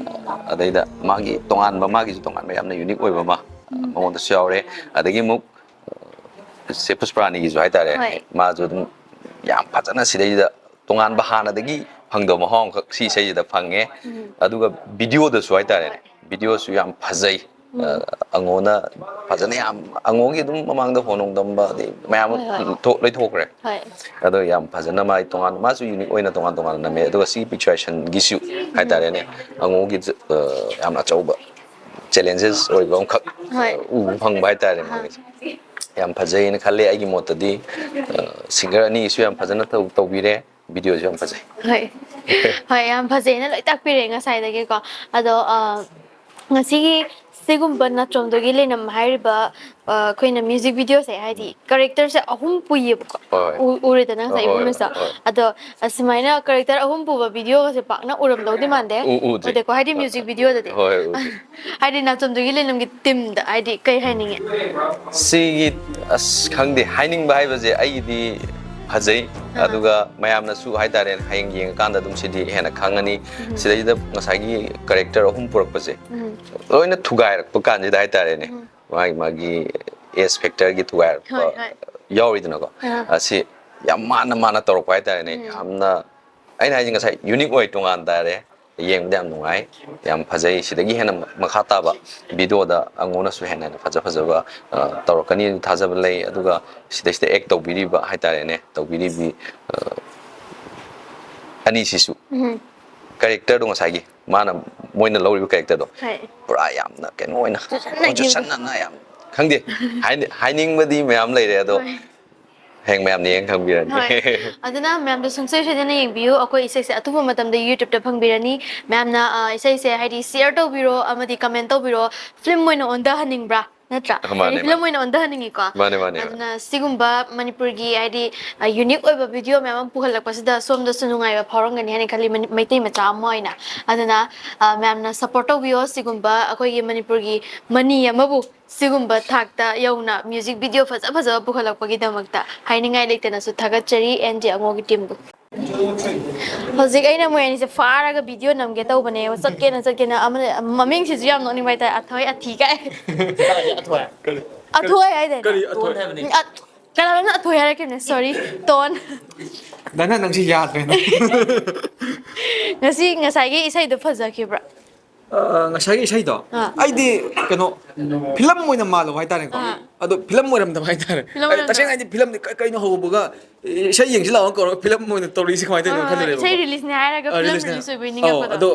ꯑꯗꯩꯗ ꯃꯥꯒꯤ ꯇꯣꯉꯥꯟꯕ, ꯃꯥꯒꯤꯁꯨ ꯇꯣꯉꯥꯟꯕ ꯌꯥꯝꯅ unique ꯑꯣꯏꯕ ꯑꯃ ꯃꯉꯣꯟꯗꯁꯨ ꯌꯥꯎꯔꯦ꯫ ꯑꯗꯒꯤ ꯑꯃꯨꯛ ꯆꯦ ꯄꯨꯁꯄꯔꯥꯅꯤꯒꯤꯁꯨ ꯍꯥꯏꯇꯥꯔꯦ, ꯍꯣꯏ꯫ ꯃꯥꯁꯨ ꯑꯗꯨꯝ ꯌꯥꯝ ꯐꯖꯅ ꯁꯤꯗꯩꯁꯤꯗ ꯇꯣꯉꯥꯟꯕ ꯍꯥꯟꯅꯗꯒꯤ ꯐꯪꯗꯕ ꯃꯍꯥꯎ ꯑꯃꯈꯛ ꯁꯤ ꯏꯁꯩꯁꯤꯗ ꯐꯪꯉꯦ꯫ ꯑꯗꯨꯒ videoꯗꯁꯨ ꯍꯥꯏꯇꯥꯔꯦꯅꯦ, videoꯁꯨ ꯌꯥꯝ ꯐꯖꯩ꯫ ꯑ, ꯑꯉꯣꯅ ꯐꯖꯅ ꯌꯥꯝ, ꯑꯉꯣꯒꯤ ꯑꯗꯨꯝ ꯃꯃꯥꯡꯗ ꯍꯣꯟ ꯅꯨꯡ ꯇꯝꯕ ꯑꯗꯩ ꯃꯌꯥꯝ ꯑꯃ ꯍꯣꯏ, ꯍꯣꯏ꯫ ꯊꯣꯛ-, ꯂꯣꯏꯊꯣꯛꯈ꯭ꯔꯦ꯫ ꯍꯣꯏ꯫ ꯑꯗꯣ ꯌꯥꯝ ꯐꯖꯅ ꯃꯥꯒꯤ ꯇꯣꯉꯥꯟ, ꯃꯥꯁꯨ unique ꯑꯣꯏꯅ ꯇꯣꯉꯥꯟ ꯇꯣꯉꯥꯟꯅ ꯅꯝꯃꯦ꯫ ꯑꯗꯨꯒ ꯁꯤ pictureꯁꯟꯒꯤꯁꯨ ꯍꯥꯏꯇꯥꯔꯦꯅꯦ, ꯑꯉꯣꯒꯤ ꯌꯥꯝꯅ ꯑꯆꯧꯕ challenges ꯑꯣꯏꯕ ꯑꯃꯈꯛ ꯍꯣꯏ꯫ ꯎꯕ ꯐꯪꯕ ꯍꯥꯏꯇꯥꯔꯦ ꯃꯥꯒꯤꯁꯦ꯫ ꯌꯥꯝ ꯐꯖꯩꯅ ꯈꯜꯂꯦ ꯑꯩꯒꯤ ꯃꯣꯠꯇꯗꯤ꯫ ꯑ, singer ꯑꯅꯤꯒꯤꯁꯨ ꯌꯥꯝ ꯐꯖꯅ ꯇꯧ-, ꯇꯧꯕꯤꯔꯦ꯫ Videoꯁꯨ ꯌꯥꯝ ꯐꯖꯩ꯫ ꯍꯣꯏ꯫ ꯍꯣꯏ, ꯌꯥꯝ ꯐꯖꯩꯅ ꯂꯣꯏ ꯇꯥꯛꯄꯤꯔꯦ ꯉꯁꯥꯏꯗꯒꯤꯀꯣ꯫ ꯑꯗꯣ, ꯑ, ꯉꯁꯤꯒꯤ ꯁꯤꯒꯨꯝꯕ ꯅꯥꯆꯣꯝꯗꯨꯒꯤ ꯂꯩꯅꯝ ꯍꯥꯏꯔꯤꯕ, ꯑ, ꯑꯩꯈꯣꯏꯅ music videoꯁꯦ, ꯍꯥꯏꯗꯤ characterꯁꯦ ꯑꯍꯨꯝ ꯄꯨꯏꯌꯦꯕꯀꯣ꯫ ꯍꯣꯏ꯫ ꯎ-, ꯎꯔꯦꯗꯅ ꯉꯁꯥꯏ ꯍꯣꯏ, ꯏꯕꯨꯡꯅꯁꯨ꯫ ꯍꯣꯏ꯫ ꯑꯗꯣ, ꯑꯁꯨꯃꯥꯏꯅ character ꯑꯍꯨꯝ ꯄꯨꯕ videoꯒꯁꯦ ꯄꯥꯛꯅ ꯎꯔꯝꯗꯧꯗꯤ ꯃꯥꯟꯗꯦ꯫ ꯎ-, ꯎꯗ꯭ꯔꯤ꯫ ꯎꯗꯦꯀꯣ, ꯍꯥꯏꯗꯤ music videoꯗꯗꯤ꯫ ꯍꯣꯏ, ꯎꯗ꯭ꯔꯤ꯫ ꯍꯥꯏꯗꯤ ꯅꯥꯆꯣꯝꯗꯨꯒꯤ ꯂꯩꯅꯝꯒꯤ teamꯗ ꯍꯥꯏꯗꯤ ꯀꯩ ꯍꯥꯏꯅꯤꯡꯉꯤ? ꯁꯤꯒꯤ, ꯑꯁ, ꯈꯪꯗꯦ, ꯍꯥꯏꯅꯤꯡꯕ ꯍꯥꯏꯕꯁꯦ ꯑꯩꯒꯤꯗꯤ ꯐꯖꯩ꯫ ꯑꯗꯨꯒ ꯃꯌꯥꯝꯅꯁꯨ ꯍꯥꯏꯇꯥꯔꯦ, ꯍꯌꯦꯡ ꯌꯦꯡꯉꯀꯥꯟꯗ ꯑꯗꯨꯝ ꯁꯤꯗꯤ ꯍꯦꯟꯅ ꯈꯪꯉꯅꯤ꯫ ꯁꯤꯗꯩꯁꯤꯗ ꯉꯁꯥꯏꯒꯤ character ꯑꯍꯨꯝ ꯄꯨꯔꯛꯄꯁꯦ ꯂꯣꯏꯅ ꯊꯨꯒꯥꯏꯔꯛꯄ ꯀꯥꯟꯁꯤꯗ ꯍꯥꯏꯇꯥꯔꯦꯅꯦ, ꯃꯥꯒꯤ, ꯃꯥꯒꯤ ꯑꯦꯁ ꯐꯦꯛꯇꯔꯒꯤ ꯊꯨꯒꯥꯏꯔꯛꯄ ꯍꯣꯏ, ꯍꯣꯏ꯫ ꯌꯥꯎꯔꯤꯗꯅꯀꯣ꯫ ꯑꯥ꯫ ꯑꯁꯤ ꯌꯥꯝ ꯃꯥꯟꯅ ꯃꯥꯟꯅ ꯇꯧꯔꯛꯄ ꯍꯥꯏꯇꯥꯔꯦꯅꯦ꯫ ꯎꯝ꯫ ꯌꯥꯝꯅ, ꯑꯩꯅ ꯍꯥꯏꯁꯦ, ꯉꯁꯥꯏ ꯌꯨꯅꯤꯛ ꯑꯣꯏ, ꯇꯣꯉꯥꯟ ꯇꯥꯔꯦ꯫ ꯌꯦꯡꯕꯗ ꯌꯥꯝ ꯅꯨꯡꯉꯥꯏ, ꯌꯥꯝ ꯐꯖꯩ꯫ ꯁꯤꯗꯒꯤ ꯍꯦꯟꯅ ꯃꯈꯥ ꯇꯥꯕ ꯚꯤꯗꯤꯑꯣꯗ ꯑꯉꯣꯟꯅꯁꯨ ꯍꯦꯟꯅ ꯍꯦꯟꯅ ꯐꯖ ꯐꯖꯕ, ꯑ, ꯇꯧꯔꯛꯀꯅꯤ ꯊꯥꯖꯕ ꯂꯩ꯫ ꯑꯗꯨꯒ ꯁꯤꯗꯩꯁꯤꯗ ꯑꯦꯛ ꯇꯧꯕꯤꯔꯤꯕ ꯍꯥꯏꯇꯥꯔꯦꯅꯦ, ꯇꯧꯕꯤꯔꯤꯕꯤ, ꯑ, ꯑꯅꯤꯁꯤꯁꯨ, ꯎꯝ꯫ ꯀꯦꯔꯦꯛꯇꯔꯗꯣ, ꯉꯁꯥꯏꯒꯤ ꯃꯥꯅ, ꯃꯣꯏꯅ ꯂꯧꯔꯤꯕ ꯀꯦꯔꯦꯛꯇꯔꯗꯣ ꯍꯣꯏ꯫ ꯄꯨꯔꯥ ꯌꯥꯝꯅ ꯀꯩꯅꯣ ꯑꯣꯏꯅ, ꯆꯨꯁꯟꯅꯈꯤꯕꯗꯣ꯫ ꯆꯨꯁꯟꯅꯅ ꯌꯥꯝ, ꯈꯪꯗꯦ, ꯍꯥꯏꯅ-, ꯍꯥꯏꯅꯤꯡꯕꯗꯤ ꯃꯌꯥꯝ ꯂꯩꯔꯦ, ꯑꯗꯣ ꯍꯣꯏ꯫ ꯍꯌꯦꯡ ꯃꯌꯥꯝꯅ ꯌꯦꯡ ꯈꯪꯕꯤꯔꯅꯤ꯫ ꯍꯣꯏ꯫ ꯑꯗꯨꯅ ꯃꯌꯥꯝꯗꯣ ꯁꯨꯡꯁꯣꯏ ꯁꯣꯏꯗꯅ ꯌꯦꯡꯕꯤꯌꯨ꯫ ꯑꯩꯈꯣꯏ ꯏꯁꯩꯁꯦ ꯑꯊꯨꯕ ꯃꯇꯝꯗ YouTube-ꯇ ꯐꯪꯕꯤꯔꯅꯤ꯫ ꯃꯌꯥꯝꯅ, ꯑ, ꯏꯁꯩꯁꯦ ꯍꯥꯏꯗꯤ share ꯇꯧꯕꯤꯔꯣ ꯑꯃꯗꯤ comment ꯇꯧꯕꯤꯔꯣ꯫ Film ꯑꯣꯏꯅ ꯑꯣꯟꯊꯍꯟꯅꯤꯡꯕ꯭ꯔꯥ? ꯅꯠꯇ꯭ꯔꯥ? ꯑ, ꯃꯥꯅꯦ, ꯍꯥꯏꯗꯤ film ꯃꯥꯅꯦ꯫ ꯑꯣꯏꯅ ꯑꯣꯟꯊꯍꯟꯅꯤꯡꯉꯤꯀꯣ꯫ ꯃꯥꯅꯦ, ꯃꯥꯅꯦ, ꯃꯥꯅꯦ꯫ ꯑꯗꯨꯅ ꯁꯤꯒꯨꯝꯕ ꯃꯅꯤꯄꯨꯔꯒꯤ ꯍꯥꯏꯗꯤ, ꯑ, unique ꯑꯣꯏꯕ video ꯃꯌꯥꯝ ꯑꯃ ꯄꯨꯍꯜꯂꯛꯄꯁꯤꯗ ꯁꯣꯝꯗꯁꯨ ꯅꯨꯡꯉꯥꯏꯕ ꯐꯥꯎꯔꯝꯒꯅꯤ ꯍꯥꯏꯅ ꯈꯜꯂꯤ, ꯃꯅꯤ-, ꯃꯩꯇꯩ ꯃꯆꯥ ꯑꯃ ꯑꯣꯏꯅ꯫ ꯑꯗꯨꯅ, ꯑ, ꯃꯌꯥꯝꯅ support ꯇꯧꯕꯤꯌꯣ꯫ ꯁꯤꯒꯨꯝꯕ ꯑꯩꯈꯣꯏꯒꯤ ꯃꯅꯤꯄꯨꯔꯒꯤ ꯃꯅꯤ ꯑꯃꯕꯨ ꯁꯤꯒꯨꯝꯕ ꯊꯥꯛꯇ ꯌꯧꯅ music video ꯐꯖ ꯐꯖꯕ ꯄꯨꯈꯠꯂꯛꯄꯒꯤꯗꯃꯛꯇ ꯍꯥꯏꯅꯤꯡꯉꯥꯏ ꯂꯩꯇꯅꯁꯨ ꯊꯥꯒꯠꯆꯔꯤ ꯑꯦꯟ ꯖꯦ ꯑꯉꯣꯒꯤ team-ꯕꯨ꯫ ꯍꯧꯖꯤꯛ ꯑꯩꯅ ꯃꯣꯏ ꯑꯅꯤꯁꯦ ꯐꯥꯔꯒ video ꯅꯝꯒꯦ ꯇꯧꯕꯅꯦ, ꯆꯠꯀꯦꯅ ꯆꯠꯀꯦꯅ꯫ ꯑꯃꯅ, ꯃꯃꯤꯡꯁꯤꯁꯨ ꯌꯥꯝ ꯅꯣꯛꯅꯤꯡꯕ ꯍꯥꯏꯇꯥꯔꯦ, ꯑꯊꯣꯏ ꯑꯊꯤ ꯀꯥꯏ꯫ ꯑꯊꯣꯏ꯫ ꯑꯊꯣꯏ ꯍꯥꯏꯗꯥꯏꯅꯦ? ꯀꯔꯤ ꯑꯊꯣꯏ ꯍꯥꯏꯕꯅꯤ? ꯑ-, ꯀꯅꯥꯅꯣꯝꯅ ꯑꯊꯣꯏ ꯍꯥꯏꯔꯛꯈꯤꯕꯅꯦ, sorry, ꯇꯣꯟ꯫ ꯗꯥ ꯅꯪ, ꯅꯪꯁꯤ ꯌꯥꯗ꯭ꯔꯦꯅꯦ꯫ ꯉꯁꯤ, ꯉꯁꯥꯏꯒꯤ ꯏꯁꯩꯗꯣ ꯐꯖꯈꯤꯕ꯭ꯔꯥ? ꯑ, ꯉꯁꯥꯏꯒꯤ ꯏꯁꯩꯗꯣ ꯑꯥ꯫ ꯑꯩꯗꯤ ꯀꯩꯅꯣ, ꯐꯤꯂꯝ ꯑꯣꯏꯅ ꯃꯥꯜꯂꯨꯕ ꯍꯥꯏꯇꯥꯔꯦꯀꯣ꯫ ꯑꯥ꯫ ꯑꯗꯣ ꯐꯤꯂꯝ ꯑꯣꯏꯔꯝꯗꯕ ꯍꯥꯏꯇꯥꯔꯦ꯫ ꯐꯤꯂꯝ ꯑꯩ ꯑꯣꯏꯔꯝꯗꯕ꯫ ꯇꯁꯦꯡꯅ ꯍꯥꯏꯗꯤ ꯐꯤꯂꯝꯗꯤ ꯀ-, ꯀꯩꯅꯣ ꯍꯧꯕꯒ ꯏꯁꯩ ꯌꯦꯡꯁꯤ ꯂꯥꯛꯑꯣ ꯀꯧꯔꯒ ꯐꯤꯂꯝ ꯑꯣꯏꯅ ꯇꯧꯔꯛꯏꯁꯦ ꯀꯃꯥꯏꯅ ꯇꯧꯔꯤꯅꯣ ꯑꯥ, ꯈꯜꯂꯨꯔꯦꯕ꯫ ꯏꯁꯩ release-ꯅꯦ ꯍꯥꯏꯔꯒ ꯑꯥ, ꯐꯤꯂꯝ release-ꯅꯦ꯫ release ꯑꯣꯏꯕꯣꯏ ꯑꯧ, ꯅꯤꯡꯉꯛꯄꯗꯣ꯫ ꯑꯗꯣ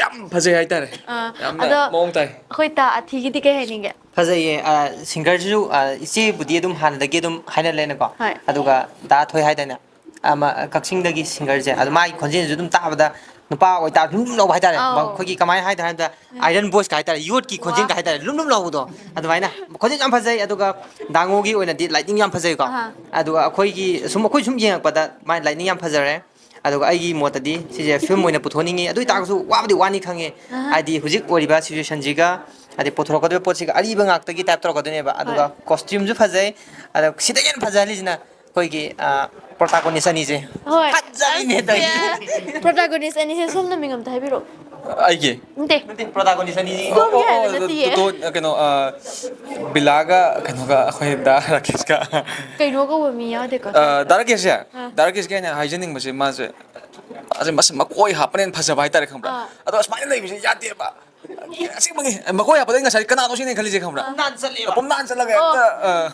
ꯌꯥꯝ ꯐꯖꯩ ꯍꯥꯏꯇꯥꯔꯦ꯫ ꯑꯥ, ꯌꯥꯝꯅ ꯑꯗꯣ ꯃꯑꯣꯡ ꯇꯥꯏ꯫ ꯑꯩꯈꯣꯏ ꯇꯥ ꯑꯊꯤꯒꯤꯗꯤ ꯀꯩ ꯍꯥꯏꯅꯤꯡꯒꯦ? ꯐꯖꯩꯌꯦ꯫ ꯑ, singer-ꯁꯨ, ꯑ, ꯏꯆꯦꯕꯨꯗꯤ ꯑꯗꯨꯝ ꯍꯥꯟꯅꯗꯒꯤ ꯑꯗꯨꯝ ꯍꯥꯏꯅ ꯂꯩꯅꯀꯣ꯫ ꯍꯣꯏ꯫ ꯑꯗꯨꯒ ꯗꯥ ꯊꯣꯏ ꯍꯥꯏꯗꯅ ꯑꯃ, ꯑ, ꯀꯛꯆꯤꯡꯗꯒꯤ singer-ꯁꯦ, ꯑꯗꯣ ꯃꯥꯒꯤ ꯈꯣꯟꯖꯦꯜꯁꯨ ꯑꯗꯨꯝ ꯇꯥꯕꯗ ꯅꯨꯄꯥ ꯑꯣꯏꯇꯥꯔꯁꯨ ꯂꯨꯝ ꯂꯥꯎꯕ ꯍꯥꯏꯇꯥꯔꯦ꯫ ꯑꯧ꯫ ꯃ-, ꯑꯩꯈꯣꯏꯒꯤ ꯀꯃꯥꯏꯅ ꯍꯥꯏꯗ ꯍꯥꯏꯕꯗ iron voice ꯀ ꯍꯥꯏꯇꯥꯔꯦ, ꯌꯣꯠꯀꯤ ꯈꯣꯟꯖꯦꯜ ꯀ ꯍꯥꯏꯇꯥꯔꯦ, ꯂꯨꯝ ꯂꯨꯝ ꯂꯥꯎꯕꯗꯣ ꯑꯗꯨꯃꯥꯏꯅ꯫ ꯈꯣꯟꯖꯦꯜ ꯌꯥꯝ ꯐꯖꯩ꯫ ꯑꯗꯨꯒ ꯗꯥꯉꯣꯒꯤ ꯑꯣꯏꯅꯗꯤ lighting ꯌꯥꯝ ꯐꯖꯩꯀꯣ꯫ ꯑꯍꯥ꯫ ꯑꯗꯨꯒ ꯑꯩꯈꯣꯏꯒꯤ ꯁꯨꯝ, ꯑꯩꯈꯣꯏ ꯁꯨꯝ ꯌꯦꯡꯉꯛꯄꯗ ꯃꯥꯏ lighting ꯌꯥꯝ ꯐꯖꯔꯦ꯫ ꯑꯗꯨꯒ ꯑꯩꯒꯤ ꯃꯣꯠꯇꯗꯤ ꯁꯤꯁꯦ film ꯑꯣꯏꯅ ꯄꯨꯊꯣꯛꯅꯤꯡꯉꯤ꯫ ꯑꯗꯨ ꯑꯣꯏ ꯇꯥꯔꯒꯁꯨ ꯋꯥꯕꯨꯗꯤ ꯋꯥꯅꯤ ꯈꯪꯉꯦ꯫ ꯑꯍꯥ꯫ ꯍꯥꯏꯗꯤ ꯍꯧꯖꯤꯛ ꯑꯣꯏꯔꯤꯕ situation-ꯁꯤꯒ, ꯍꯥꯏꯗꯤ ꯄꯨꯊꯣꯔꯛꯀꯗꯧꯔꯤꯕ ꯄꯣꯠꯁꯤꯒ ꯑꯔꯤꯕ ꯉꯥꯛꯇꯒꯤ type ꯇꯧꯔꯛꯀꯗꯣꯏꯅꯦꯕ꯫ ꯑꯗꯨꯒ ꯍꯣꯏ꯫ Costume-ꯁꯨ ꯐꯖꯩ꯫ ꯑꯗꯣ ꯁꯤꯗꯒꯤ ꯍꯦꯟꯅ ꯐꯖꯍꯜꯂꯤꯁꯤꯅ ꯑꯩꯈꯣꯏꯒꯤ, ꯑ, protagonist ꯑꯅꯤꯁꯦ꯫ ꯍꯣꯏ꯫ ꯐꯖꯕꯤꯅꯦ ꯇꯧꯔꯤꯁꯦ꯫ ꯑꯁ, protagonist ꯑꯅꯤꯁꯦ ꯁꯣꯝꯅ ꯃꯤꯡ ꯑꯝꯇ ꯍꯥꯏꯕꯤꯔꯛꯑꯣ꯫ ꯑꯩꯒꯤ? ꯅꯠꯇꯦ꯫ ꯅꯠꯇꯦ, ꯄ꯭ꯔꯣꯇꯥꯒꯣꯅꯤꯁ ꯑꯅꯤ꯫ ꯁꯣꯝꯒꯤ ꯍꯥꯏꯕ ꯅꯠꯇꯤꯌꯦ꯫ ꯇꯣ- ꯀꯩꯅꯣ ꯑ, ꯕꯤꯂꯥꯒ ꯀꯩꯅꯣꯒ ꯑꯩꯈꯣꯏ ꯗꯥ ꯔꯥꯀꯦꯁꯀ꯫ ꯀꯩꯅꯣ ꯀꯧꯕ ꯃꯤ ꯌꯥꯎꯗꯦꯀꯣ? ꯑ, ꯗꯥ ꯔꯥꯀꯦꯁꯁꯦ, ꯑꯥ꯫ ꯗꯥ ꯔꯥꯀꯦꯁꯀꯤ ꯑꯩꯅ ꯍꯥꯏꯖꯅꯤꯡꯕꯁꯦ, ꯃꯥꯁꯦ, ꯃꯥꯁꯦ ꯃꯁ-, ꯃꯀꯣꯏ ꯍꯥꯞꯄꯅ ꯍꯦꯟꯅ ꯐꯖꯕ ꯍꯥꯏꯇꯥꯔꯦ, ꯈꯪꯕ꯭ꯔꯥ? ꯑꯥ꯫ ꯑꯗꯣ ꯑꯁꯨꯃꯥꯏꯅ ꯂꯩꯕꯁꯦ ꯌꯥꯗꯦꯕ꯫ ꯑꯁꯦꯡꯕꯅꯤ, ꯃꯀꯣꯏ ꯍꯥꯞꯄꯗ ꯑꯩ ꯉꯁꯥꯏ ꯀꯅꯥꯅꯣ ꯁꯤꯅꯦ ꯈꯜꯂꯤꯁꯦ, ꯈꯪꯕ꯭ꯔꯥ? ꯅꯥꯟ ꯆꯠꯂꯦꯕ꯫ ꯄꯨꯝꯅꯥꯟ ꯆꯠꯂꯒ ꯑꯣ꯫ ꯍꯦꯛꯇ, ꯑ,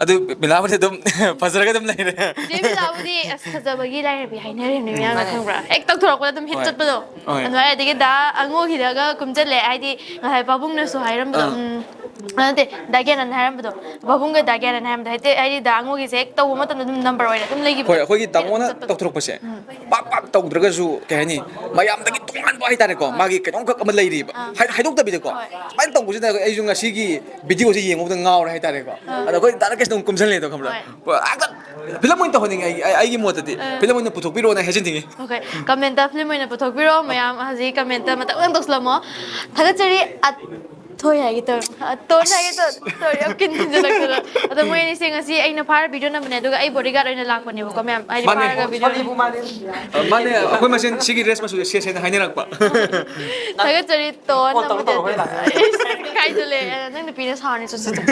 ꯑꯗꯨ ꯕꯤꯂꯥꯕꯨꯗꯤ ꯑꯗꯨꯝ ꯐꯖꯔꯒ ꯑꯗꯨꯝ ꯂꯩꯔꯦ꯫ ꯆꯦ ꯕꯤꯂꯥꯕꯨꯗꯤ ꯑꯁ ꯐꯖꯕꯒꯤ ꯂꯥꯏꯔꯕꯤ ꯍꯥꯏꯅꯔꯤꯕꯅꯤ ꯃꯌꯥꯝꯅ, ꯃꯥꯅꯦ꯫ ꯈꯪꯕ꯭ꯔꯥ? ꯍꯦꯛ ꯇꯧꯊꯣꯔꯛꯄꯗ ꯑꯗꯨꯝ ꯍꯤꯠ ꯍꯣꯏ꯫ ꯆꯠꯄꯗꯣ꯫ ꯍꯣꯏ꯫ ꯑꯗꯨꯃꯥꯏꯅ ꯑꯗꯒꯤ ꯗꯥ ꯑꯉꯣꯒꯤꯗꯒ ꯀꯨꯝꯁꯤꯜꯂꯦ, ꯍꯥꯏꯗꯤ ꯉꯁꯥꯏ ꯄꯥꯕꯨꯡꯅꯁꯨ ꯍꯥꯏꯔꯝꯕꯗꯣ, ꯑꯥ꯫ ꯎꯝ, ꯑ, ꯅꯠꯇꯦ, ꯗꯥ ꯒ꯭ꯌꯥꯅꯟ ꯍꯥꯏꯔꯝꯕꯗꯣ, ꯄꯥꯕꯨꯡꯒ ꯗꯥ ꯒ꯭ꯌꯥꯅꯟ ꯍꯥꯏꯔꯝꯕꯗꯣ, ꯍꯥꯏꯗꯤ, ꯍꯥꯏꯗꯤ ꯗꯥ ꯑꯉꯣꯒꯤꯁꯦ ꯍꯦꯛ ꯇꯧꯕ ꯃꯇꯝꯗ ꯑꯗꯨꯝ ꯅꯝꯕꯔ ꯑꯣꯏꯅ ꯑꯗꯨꯝ ꯂꯩꯈꯤꯕꯗꯣ꯫ ꯍꯣꯏ, ꯑꯩꯈꯣꯏꯒꯤ ꯇꯥꯃꯣꯅ ꯆꯠꯄꯗꯣ꯫ ꯇꯧꯊꯣꯔꯛꯄꯁꯦ ꯄꯥꯛ ꯄꯥꯛ ꯇꯧꯗ꯭ꯔꯒꯁꯨ, ꯀꯩ ꯍꯥꯏꯅꯤ, ꯃꯌꯥꯝꯗꯒꯤ ꯇꯣꯉꯥꯟꯕ ꯍꯥꯏꯇꯥꯔꯦꯀꯣ, ꯃꯥꯒꯤ ꯀꯩꯅꯣꯝꯈꯛ ꯑꯃ ꯂꯩꯔꯤꯕ꯫ ꯑꯥ꯫ ꯍꯥꯏ-, ꯍꯥꯏꯗꯣꯛꯇꯕꯤꯗꯀꯣ꯫ ꯍꯣꯏ꯫ ꯁꯨꯃꯥꯏꯅ ꯇꯧꯕꯁꯤꯅ ꯑꯩꯁꯨ ꯉꯁꯤꯒꯤ ꯚꯤꯗꯤꯑꯣꯁꯦ ꯌꯦꯡꯉꯨꯕꯗ ꯉꯥꯎꯔꯦ ꯍꯥꯏꯇꯥꯔꯦꯀꯣ꯫ ꯑꯥ꯫ ꯑꯗꯣ ꯑꯩꯈꯣꯏ ꯗꯥ ꯔꯥꯀꯦꯁꯅ ꯑꯃꯨꯛ ꯀꯨꯝꯁꯤꯜꯂꯦꯗꯣ, ꯈꯪꯕ꯭ꯔꯥ? ꯍꯣꯏ꯫ ꯄꯨꯔꯥ ꯍꯦꯛꯇ ꯐꯤꯂꯝ ꯑꯣꯏꯅ ꯇꯧꯍꯟꯅꯤꯡꯉꯦ, ꯑꯩ, ꯑꯩꯒꯤ ꯃꯣꯠꯇꯗꯤ꯫ ꯑꯥ꯫ ꯐꯤꯂꯝ ꯑꯣꯏꯅ ꯄꯨꯊꯣꯛꯄꯤꯔꯛꯑꯣꯅ ꯍꯥꯏꯖꯅꯤꯡꯉꯤ꯫ ꯑꯣꯀꯦ, ꯀꯃꯦꯟꯇ ꯐꯤꯂꯝ ꯑꯣꯏꯅ ꯄꯨꯊꯣꯛꯄꯤꯔꯣ ꯃꯌꯥꯝ꯫ ꯍꯧꯖꯤꯛ ꯀꯃꯦꯟꯇ ꯃꯇꯧ ꯌꯥꯝ ꯇꯧꯁꯤꯜꯂꯝꯃꯣ꯫ ꯊꯥꯒꯠꯆꯔꯤ꯫ ꯑꯊꯣꯏ ꯍꯥꯏꯒꯦ ꯇꯧꯔꯦ꯫ ꯑꯇꯣꯟ ꯍꯥꯏꯒꯦ ꯇꯧꯔꯦ꯫ ꯇꯧꯔꯦ, ꯌꯥꯝ ꯀꯤꯟ ꯊꯤꯟꯖꯜꯂꯛꯇꯅ꯫ ꯑꯗꯣ ꯃꯣꯏ ꯑꯅꯤꯁꯦ ꯉꯁꯤ ꯑꯩꯅ ꯐꯥꯔ ꯚꯤꯗꯤꯑꯣ ꯅꯝꯕꯅꯦ, ꯑꯗꯨꯒ ꯑꯩ ꯕꯣꯗꯤꯒꯥꯔꯗ ꯑꯣꯏꯅ ꯂꯥꯛꯄꯅꯦꯕꯀꯣ ꯃꯌꯥꯝ꯫ ꯍꯥꯏꯗꯤ ꯃꯥꯅꯦ꯫ ꯐꯥꯔꯒ ꯚꯤꯗꯤꯑꯣ ꯁꯣꯔꯤꯕꯨ ꯃꯥꯅꯦ꯫ ꯑ, ꯃꯥꯅꯦ, ꯑꯩꯈꯣꯏ ꯃꯁꯦꯟ ꯁꯤꯒꯤ ꯔꯦꯁ ꯃꯆꯨꯁꯦ ꯁꯦꯠꯁꯦꯅ ꯍꯥꯏꯅꯔꯛꯄ꯫ ꯊꯥꯒꯠꯆꯔꯤ꯫ ꯇꯣꯟ ꯀꯣꯜ ꯇꯧꯔꯣ, ꯅꯝꯕꯗꯤ ꯇꯧꯔꯣ, ꯍꯣꯏ, ꯑꯗꯨ꯫ ꯂꯥꯛꯑꯦ꯫ ꯑꯩꯁ, ꯏꯀꯥꯏꯖꯜꯂꯦ꯫ ꯅꯪ ꯅꯨꯄꯤꯅ ꯁꯥꯎꯔꯅꯤ꯫ ꯆꯠ, ꯆꯠ, ꯆꯠ꯫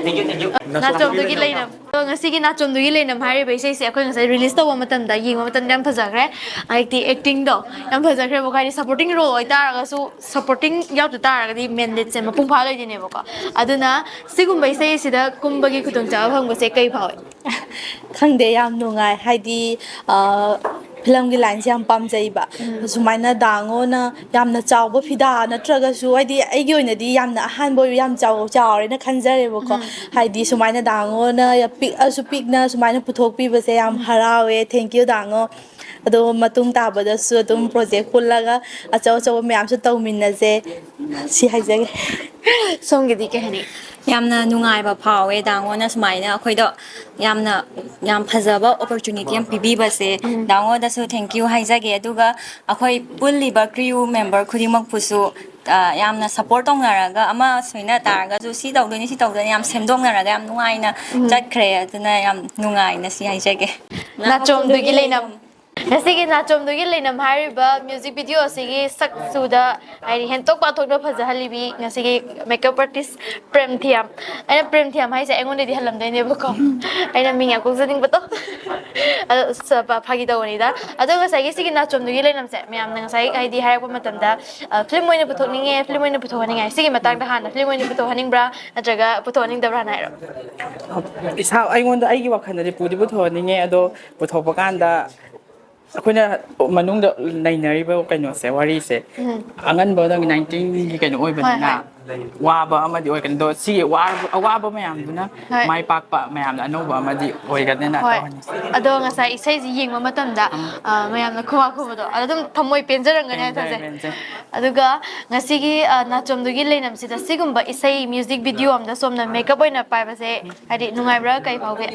Thank you, thank you꯫ ꯅꯥꯆꯣꯝꯗꯨꯒꯤ ꯂꯩꯅꯝ꯫ ꯑꯗꯣ ꯉꯁꯤꯒꯤ ꯅꯥꯆꯣꯝꯗꯨꯒꯤ ꯂꯩꯅꯝ ꯍꯥꯏꯔꯤꯕ ꯏꯁꯩꯁꯦ ꯑꯩꯈꯣꯏ ꯉꯁꯥꯏ ꯔꯤꯂꯤꯁ ꯇꯧꯕ ꯃꯇꯝꯗ, ꯌꯦꯡꯕ ꯃꯇꯝꯗ ꯌꯥꯝ ꯐꯖꯈ꯭ꯔꯦ꯫ ꯍꯧꯖꯤꯛꯇꯤ ꯑꯦꯛꯇꯤꯡꯗꯣ ꯌꯥꯝ ꯐꯖꯈ꯭ꯔꯦꯕꯀꯣ꯫ ꯍꯥꯏꯗꯤ ꯁꯄꯣꯔꯇꯤꯡ ꯔꯣꯜ ꯑꯣꯏꯇꯥꯔꯒꯁꯨ, ꯁꯄꯣꯔꯇꯤꯡ ꯌꯥꯎꯗ ꯇꯥꯔꯒꯗꯤ ꯃꯦꯟ ꯂꯤꯗꯁꯦ ꯃꯄꯨꯡ ꯐꯥꯔꯣꯏꯗꯣꯏꯅꯦꯕꯀꯣ꯫ ꯑꯗꯨꯅ ꯁꯤꯒꯨꯝꯕ ꯏꯁꯩ ꯑꯁꯤꯗ ꯀꯨꯝꯕꯒꯤ ꯈꯨꯗꯣꯡꯆꯥꯕ ꯐꯪꯕꯁꯦ ꯀꯩ ꯐꯥꯎꯏ? ꯈꯪꯗꯦ, ꯌꯥꯝ ꯅꯨꯡꯉꯥꯏ꯫ ꯍꯥꯏꯗꯤ, ꯑ, ꯐꯤꯂꯝꯒꯤ ꯂꯥꯏꯟꯁꯦ ꯌꯥꯝ ꯄꯥꯝꯖꯩꯕ꯫ ꯁꯨꯃꯥꯏꯅ ꯗꯥꯉꯣꯅ ꯌꯥꯝꯅ ꯆꯥꯎꯕ ꯐꯤꯗꯥ ꯅꯠꯇ꯭ꯔꯒꯁꯨ, ꯍꯥꯏꯗꯤ, ꯑꯩꯒꯤ ꯑꯣꯏꯅꯗꯤ ꯌꯥꯝꯅ ꯑꯍꯥꯟꯕ ꯑꯣꯏꯕ, ꯌꯥꯝ ꯆꯥꯎ-, ꯆꯥꯎꯔꯦꯅ ꯈꯟꯖꯔꯦꯕꯀꯣ꯫ ꯍꯥꯏꯗꯤ, ꯁꯨꯃꯥꯏꯅ ꯗꯥꯉꯣꯅ ꯄꯤꯛꯑꯁꯨ ꯄꯤꯛꯅ ꯁꯨꯃꯥꯏꯅ ꯄꯨꯊꯣꯛꯄꯤꯕꯁꯦ ꯌꯥꯝ ꯍꯔꯥꯎꯋꯦ꯫ Thank you, ꯗꯥꯉꯣ꯫ ꯑꯗꯣ ꯃꯇꯨꯡ ꯇꯥꯕꯗꯁꯨ ꯑꯗꯨꯝ ꯄ꯭ꯔꯣꯖꯦꯛ ꯄꯨꯜꯂꯒ ꯑꯆꯧ ꯑꯆꯧꯕ ꯃꯌꯥꯝꯁꯨ ꯇꯧꯃꯤꯟꯅꯁꯦ꯫ ꯁꯤ ꯍꯥꯏꯖꯒꯦ꯫ ꯁꯣꯝꯒꯤꯗꯤ ꯀꯩ ꯍꯥꯏꯅꯤ? ꯌꯥꯝꯅ ꯅꯨꯡꯉꯥꯏꯕ ꯐꯥꯎꯋꯦ, ꯗꯥꯉꯣꯅ ꯁꯨꯃꯥꯏꯅ ꯑꯩꯈꯣꯏꯗ ꯌꯥꯝꯅ, ꯌꯥꯝ ꯐꯖꯕ ꯑꯣꯄꯣꯔꯆꯨꯅꯤꯇꯤ ꯑꯃ ꯄꯤꯕꯤꯕꯁꯦ꯫ ꯗꯥꯉꯣꯗꯁꯨ thank you ꯍꯥꯏꯖꯒꯦ꯫ ꯑꯗꯨꯒ ꯑꯩꯈꯣꯏ ꯄꯨꯜꯂꯤꯕ ꯀ꯭ꯔꯤꯌꯨ ꯃꯦꯝꯕꯔ ꯈꯨꯗꯤꯡꯃꯛꯄꯨꯁꯨ, ꯑ, ꯌꯥꯝꯅ ꯁꯄꯣꯔꯠ ꯇꯧꯅꯔꯒ, ꯑꯃ ꯁꯣꯏꯅ ꯇꯥꯔꯒꯁꯨ ꯁꯤ ꯇꯧꯗꯣꯏꯅꯤ, ꯁꯤ ꯇꯧꯗꯣꯏꯅꯤ, ꯌꯥꯝ ꯁꯦꯝꯗꯣꯛꯅꯔꯒ ꯌꯥꯝ ꯅꯨꯡꯉꯥꯏꯅ ꯆꯠꯈ꯭ꯔꯦ꯫ ꯑꯗꯨꯅ ꯌꯥꯝ ꯅꯨꯡꯉꯥꯏꯅ ꯁꯤ ꯍꯥꯏꯖꯒꯦ꯫ ꯅꯥꯆꯣꯝꯗꯨꯒꯤ ꯂꯩꯅꯝ꯫ ꯉꯁꯤꯒꯤ ꯅꯥꯆꯣꯝꯗꯨꯒꯤ ꯂꯩꯅꯝ ꯍꯥꯏꯔꯤꯕ ꯃ꯭ꯌꯨꯖꯤꯛ ꯚꯤꯗꯤꯑꯣ ꯑꯁꯤꯒꯤ ꯁꯛꯆꯨꯗ ꯍꯥꯏꯗꯤ ꯍꯦꯟꯇꯣꯛ ꯄꯥꯊꯣꯛꯅ ꯐꯖꯍꯜꯂꯤꯕꯤ ꯉꯁꯤꯒꯤ ꯃꯦꯀꯞ ꯑꯥꯔꯇꯤꯁ ꯄ꯭ꯔꯦꯝꯊꯤꯌꯥꯝ꯫ ꯑꯩꯅ ꯄ꯭ꯔꯦꯝꯊꯤꯌꯥꯝ ꯍꯥꯏꯁꯦ ꯑꯩꯉꯣꯟꯗꯗꯤ ꯍꯜꯂꯝꯗꯣꯏꯅꯦꯕꯀꯣ꯫ ꯑꯩꯅ ꯃꯤꯡ ꯌꯥꯝ ꯀꯣꯛꯖꯅꯤꯡꯕꯗꯣ꯫ ꯑꯗꯣ ꯁ-, ꯄ-, ꯐꯥꯒꯤ ꯇꯧꯕꯅꯤꯗ꯫ ꯑꯗꯣ ꯉꯁꯥꯏꯒꯤ ꯁꯤꯒꯤ ꯅꯥꯆꯣꯝꯗꯨꯒꯤ ꯂꯩꯅꯝꯁꯦ ꯃꯌꯥꯝꯅ ꯉꯁꯥꯏ ꯍꯥꯏꯗꯤ ꯍꯥꯏꯔꯛꯄ ꯃꯇꯝꯗ, ꯑ, ꯐꯤꯂꯝ ꯑꯣꯏꯅ ꯄꯨꯊꯣꯛꯅꯤꯡꯉꯦ, ꯐꯤꯂꯝ ꯑꯣꯏꯅ ꯄꯨꯊꯣꯛꯍꯟꯅꯤꯡꯉꯦ ꯍꯥꯏ꯫ ꯁꯤꯒꯤ ꯃꯇꯥꯡꯗ ꯍꯥꯟꯅ ꯐꯤꯂꯝ ꯑꯣꯏꯅ ꯄꯨꯊꯣꯛꯍꯟꯅꯤꯡꯕ꯭ꯔꯥ ꯅꯠꯇ꯭ꯔꯒ ꯄꯨꯊꯣꯛꯍꯟꯅꯤꯡꯗꯕ꯭ꯔꯥꯅ ꯍꯥꯏꯔꯣ? ꯏꯁꯥ, ꯑꯩꯉꯣꯟꯗ, ꯑꯩꯒꯤ ꯋꯥꯈꯜꯗꯗꯤ ꯄꯨꯗꯤ ꯄꯨꯊꯣꯛꯍꯟꯅꯤꯡꯉꯦ, ꯑꯗꯣ ꯄꯨꯊꯣꯛꯄ ꯀꯥꯟꯗ ꯑꯩꯈꯣꯏꯅ ꯃꯅꯨꯡꯗ ꯅꯩꯅꯔꯤꯕ ꯀꯩꯅꯣꯁꯦ, ꯋꯥꯔꯤꯁꯦ, ꯎꯝ꯫ ꯑꯉꯟꯕ ꯅꯪꯒꯤ ꯅꯥꯏꯟꯇꯤꯟꯒꯤ ꯀꯩꯅꯣ ꯑꯣꯏꯕꯅꯤꯅ, ꯍꯣꯏ, ꯍꯣꯏ꯫ ꯋꯥꯕ ꯑꯃꯗꯤ ꯑꯣꯏꯒꯅꯤ, ꯑꯗꯣ ꯁꯤꯒꯤ ꯋꯥ-, ꯑꯋꯥꯕ ꯃꯌꯥꯝꯗꯨꯅ ꯍꯣꯏ꯫ ꯃꯥꯏ ꯄꯥꯛꯄ ꯃꯌꯥꯝꯗ ꯑꯅꯧꯕ ꯑꯃꯗꯤ ꯑꯣꯏꯒꯅꯤꯅ ꯍꯣꯏ꯫ ꯇꯧꯍꯟꯅꯤꯡꯉꯤ꯫ ꯑꯗꯣ ꯉꯁꯥꯏ ꯏꯁꯩꯁꯤ ꯌꯦꯡꯕ ꯃꯇꯝꯗ, ꯎꯝ꯫ ꯑ, ꯃꯌꯥꯝꯅ ꯈꯨꯋꯥ ꯈꯨꯕꯗꯣ, ꯑꯗꯣ ꯑꯗꯨꯝ ꯊꯃꯣꯏ ꯄꯦꯟꯖꯔꯝꯒꯅꯤ ꯄꯦꯟꯖꯔꯦ, ꯍꯥꯏꯇꯥꯔꯦ꯫ ꯄꯦꯟꯖꯔꯦ꯫ ꯑꯗꯨꯒ ꯉꯁꯤꯒꯤ, ꯑ, ꯅꯥꯆꯣꯝꯗꯨꯒꯤ ꯂꯩꯅꯝꯁꯤꯗ ꯁꯤꯒꯨꯝꯕ ꯏꯁꯩ ꯃ꯭ꯌꯨꯖꯤꯛ ꯚꯤꯗꯤꯑꯣ ꯑꯃꯗ ꯁꯣꯝꯅ ꯃꯦꯀꯞ ꯑꯣꯏꯅ ꯄꯥꯏꯕꯁꯦ ꯍꯥꯏꯗꯤ ꯅꯨꯡꯉꯥꯏꯕ꯭ꯔꯥ? ꯀꯩ ꯐꯥꯎꯒꯦ?